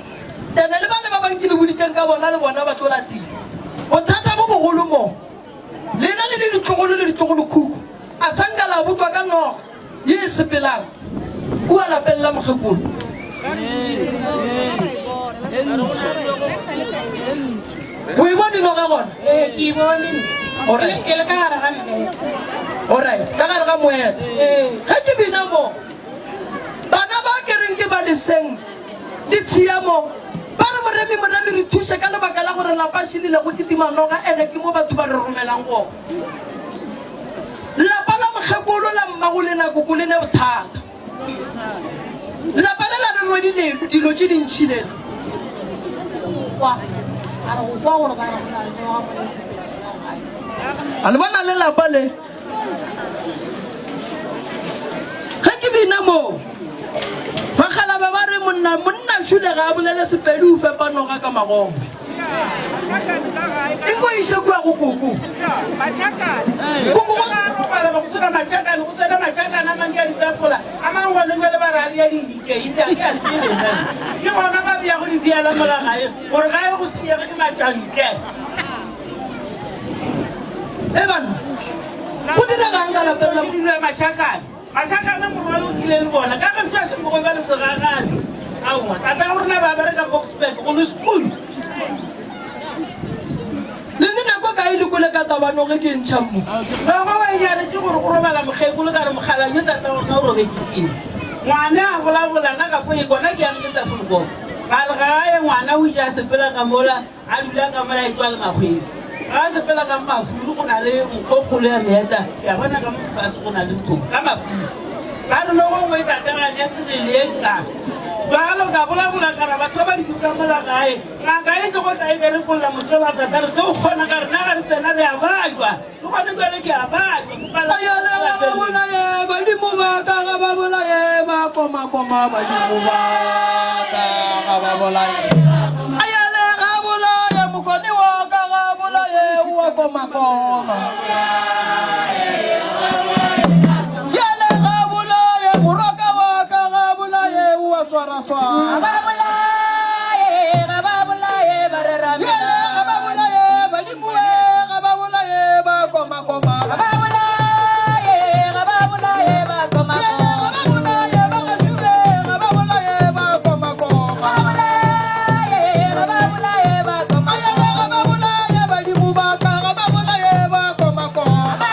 Tene le bale ba bang ke le boditšeng ka bona le bona ba tlo latela. Bothata bo bogolo mo, lena le le ditlogolo le ditlogolokhukhu, a sa nka la botšwa ka noga ye e sepelang kua lapeng la mokgekolo. O e bone noga gona? Ee, ke e bone. Alright. Ke le ka gare ga mmele. Alright, ka gare ga moela. Ee. Ge ke bina mo, bana ba ke reng ke ba leseng le tshiamo, ba re Moremi, Moremi re thuše ka lebaka la gore lapa šilile go kitima noga ene ke mo batho ba re romelang gona. Lapa la mokgekolo la mmago lena koko le ne bothata. Lapa le la le rwele dilo tše dintši lela. Kwa, a re go kwa gore ba re go na le noga mo e sepela gae. A le bona le lapa le? Ge ke bina moo, bakgalabje ba re monna monna šule ga a bolele Sepedi o fepa noga ka magobe. E ko iše kua go koko. Koko go. E banna, go diregang ka lapeng la. Masakana morwalo o tlile le bona ka gešo ya sembogo ba le segagane. Aowa, tatago rena ba bereka Boksburg go le school. Le le nako kae le kwele ka tabano ge ke ntšha mmu? Gogo ba iyaretše gore go robala mokgekolo ka re mokgalabje tatago rena o robetše pele. Ngwana a bolabola nna ka fo e kona ke yang ke Tafelkop. Ga re gae ngwana o ile a sepela ka mola. A dula ka mola a etšwa le makgweng. Ga a sepela ka mafuru go na le nkgo kgolo ya meeta, ke a bona ka mo fase go na le ntho ka mafuru. Ba re no gongwe tategane ya serele ye nka. Bjalo ka bolabola ka ra batho ba ba di dutlang mola gae. Ngaka e tlogo tla e berekolla mošola tata re tlo kgona ka rena ga re tsena re a bajwa. Le gone jwale ke a bajwa ke pala. Ayale ga ba bolaye badimo ba ka ga ba bolaye ba koma koma badimo ba ka ga ba bolaye. Ayale ga bolaye mokone wa ka ga bolaye wa koma koma. Yale ga bolaye morwa ka wa ka ga bolaye wa swara swara. Ga ba bolaye ga ba bolaye ba re ramela. Yale ga ba bolaye badimo ga ba bolaye ba koma koma. Ga ba bolaye ga ba bolaye ba koma Yale ga ba bolaye ba gešube ga ba bolaye ba koma koma. Ga ba bolaye ga ba bolaye ba koma Ayale ga ba bolaye badimo ba ka ga ba bolaye ba koma koma.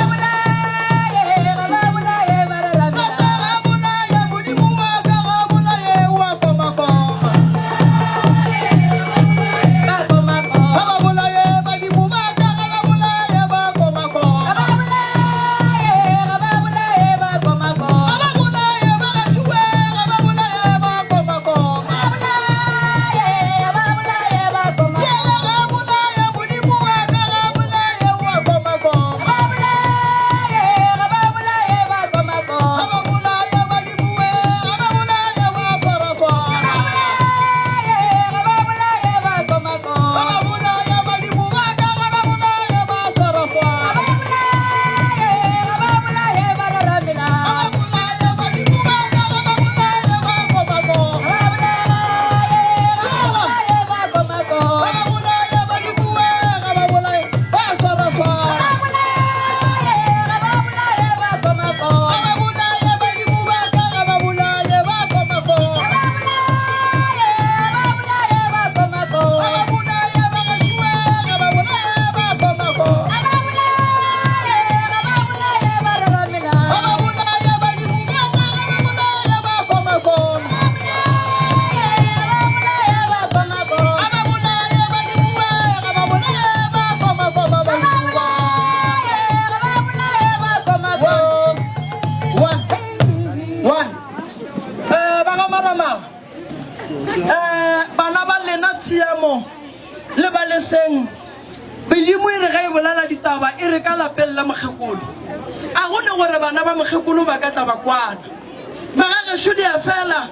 leseng Medimo e re ge e bolela ditaba e re ka lapeng la mokgekolo. A go ne gore bana ba mokgekolo ba ka tla ba kwana. Magagešo di a fela,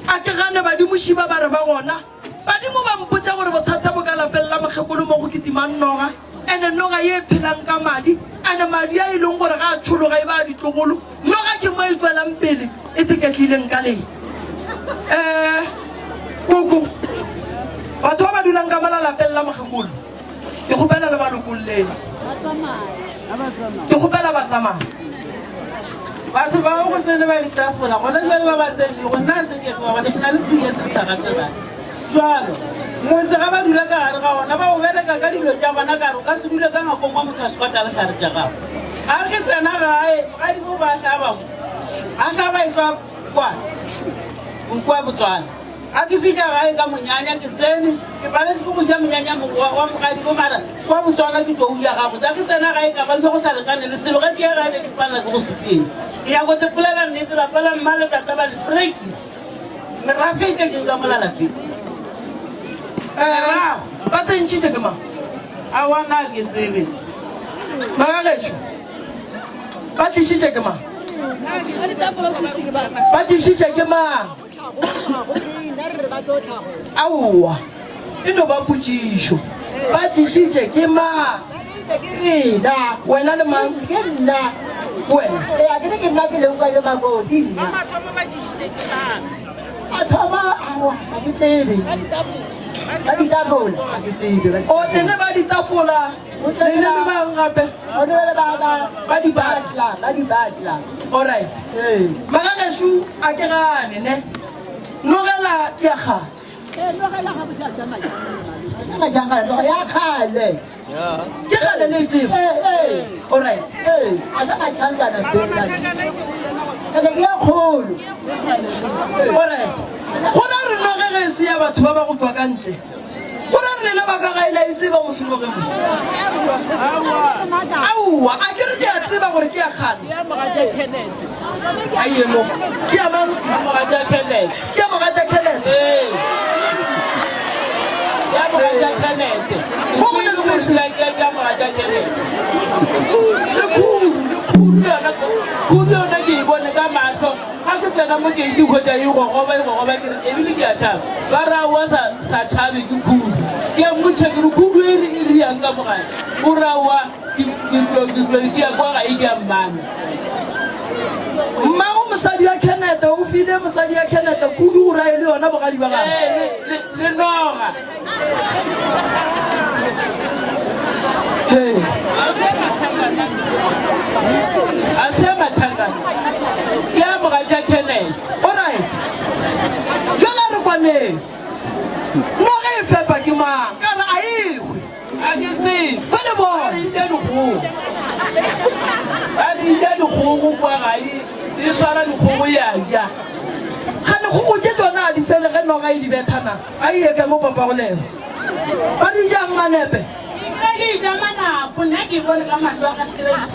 a ke gane badimo šiba ba re ba gona. Badimo ba mpotša gore bothata bo ka lapeng la mokgekolo mo go kitimang noga, ene noga ye e phelang ka madi, ene madi a e leng gore ga a tšhologa e ba a ditlogolo. Noga ke mo e tšwelang pele e teketlileng ka leng. Eh, koko, batho ba ba dulang ka mola lapeng la mokgekolo, ke kgopela le ba lokolleng. Ke kgopela ba tsamaye. Batho bao go tsene ba ditafola gona jale ba ba tsenego nna a se ke ba bone ke na le two years ke sa gate bana jalo motse ga ba dula ka gare ga ona ba o bereka ka dilo tša bona kare o ka se dule ka ngakong wa motho a sekwata le tlhare tša gago A re ke tsena gae, mogadi bo ba hlaba mo. A hlaba e tswa kwa, kwa Botswana. A ke fihla gae ka monyanya ke tsene, ke paletse ke go ja monyanya wa, wa mogadi bo mara kwa Botswana ke tlo ja gabotse. A ke tsena gae ka ba go sa lekane le selo, ge ke ya gae be ke palela ke go sepela. Ke ya go te polela nnete lapa la mma le tata ba le breaki. Merafe e tletseng ka mola lapeng. Eh, ba tsentšhitše ke mang? Aowa nna ke tsebe. Magagešo, ba tlišitše ke mang? Ba tlišitše ke mang? Aowa, e no ba potšišo. Ba tlišitše ke mang? Wena le mang? Ke nna. Wena. Ee, a ke re ke nna ke leng kwa le makoti nna. A thoma aowa ga ke tsebe. Ba ditafola ga ke tsebe. O tlele ba ditafola. Le le le bang gape? O tlele le ba ba ba di batla. Ba di batla. All right. Ee. Magagešo a ke gane ne. Nogela ke ya kgale. Ee, nogela ga botse a tsamaya. A tsamaya jang noga ya kgale. Ke kgale le e tseba. Ee, ee. All right. Ee, a sa matšhankana fela. Ene ke ya kgolo. All right. Go ra re noge ge e se ya batho ba ba go tswa ka ntle. Go ra re lena ba ka gae la e tseba mosenoge mose. Aowa, a ke re ke a tseba gore ke ya kgale. A ye mo. Ke ya mang? Ke ya mogatša Kenneth. Ee. Ya mogatša Kenneth. Mo go ne go se. Ya mogatša Kenneth. Le khudu, le khudu yona, khudu yona ke e bone ka mahlo. Ga ke tsena mo ke ke hwetša e gogoba e gogoba ke re ebile ke a tšhaba. Ba re aowa sa sa tšhabe ke khudu. Ke a mmotšiša ke re khudu e re e riang ka mo gae. O re aowa Ke tlo ke tlo e tšea kwa gae ke ya mmame. Mmago mosadi wa Kenneth o file mosadi wa Kenneth kudu gore a ye le yona bogadi ba gagwe. Ee, le, le, le noga. Hey. A se ya matšhakana. Ke ya mogatša Kenneth. Alright. Jwale a re kwaneng. Noga e fepa ke mang? Ka re a e hwe. A ke tsebe. Ba le bona. Ba di ja dikgogo. Ba di ja dikgogo kwa gae. E swara dikgogo ya ja. Ga dikgogo tše tšona a di fele ge noga e di betha na? A e ye ka mo papago lena. Ba di jang manepe? Ba di ja manapo. Nna ke e bone ka mahlo a ka straight.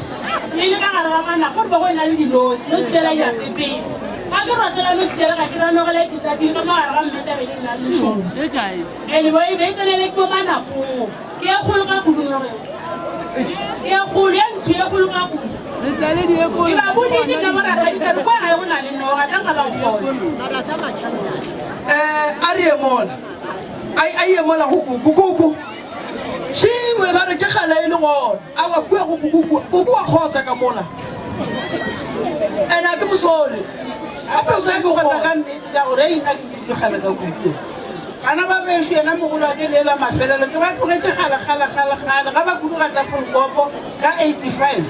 E le ka gare ga manapo gore ba go e na le dinosi. Nosi tšela di a sepela. Ga ke rotela nosi tšela ga ke ra nogela e tutatile ka mo gare ga mmeta be ke nna lešoba. Ene bo e be e tsenele ko manapong. Ke e kgolo ka kudu noge. Ke e kgolo, e ntsho e kgolo ka kudu. Ke ba boditše nna borakgadi ka re kwa gae go na le noga, tla nka ba mpona. Eh, a re ye mola. A a ye mola go koko koko. Šiwe ba re ke kgale e le gona. Aowa kua go koko kua. Koko wa kgotsa ka mola. Ene a ke mosole. Gape o sa ke go ka nnete ka gore ei nna ke ke kgale ka kudu. Bana ba bešo, yena mogolwake le la mafelelo, ke ba tlogetše kgale, kgale, kgale, kgale, ga ba kuduga Tafelkopo ka 85.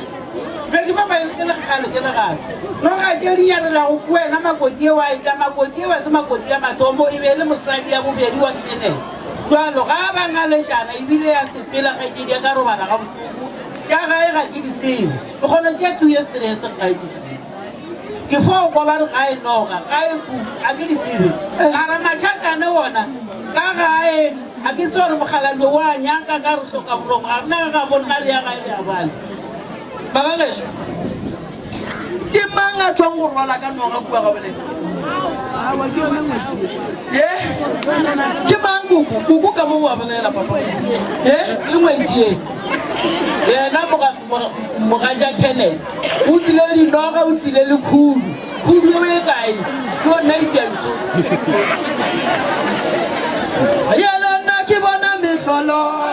Be ke ba ba ke le kgale ke le gare. Noga tše di nyarelago ke wena Makoti eo a etla, Makoti eo a se Makoti ya mathomo, e be e le mosadi ya bobedi wa Kenneth. Bjalo ga ba ngaletšana ebile ya sepela kgaetšedi ya ka robala ga bohloko, tša gae ga ke di tsebe. Ke kgona tšea two years, three years ga ke tsebe. Ke fo kwa ba re gae noga, gae ku, a ke di tsebe. Mara matšhakane wona, ka gae, a ke tsebe gore mokgalabje wa nyaka ka re hloka boroko, ga rena ga gabo rena re ya gae re ya bale. Bana gešo, ke mang a tšwang go rwala ka noga kua ga bolena? Ye? Ke mang? koko koko ka mo wa bolela papa e ke ngwetši ye yena mogatša Kenneth o tlile le dinoga o tlile le khudu khudu eo e kae ke o nna ditšantso yele nna ke bona mehlolo.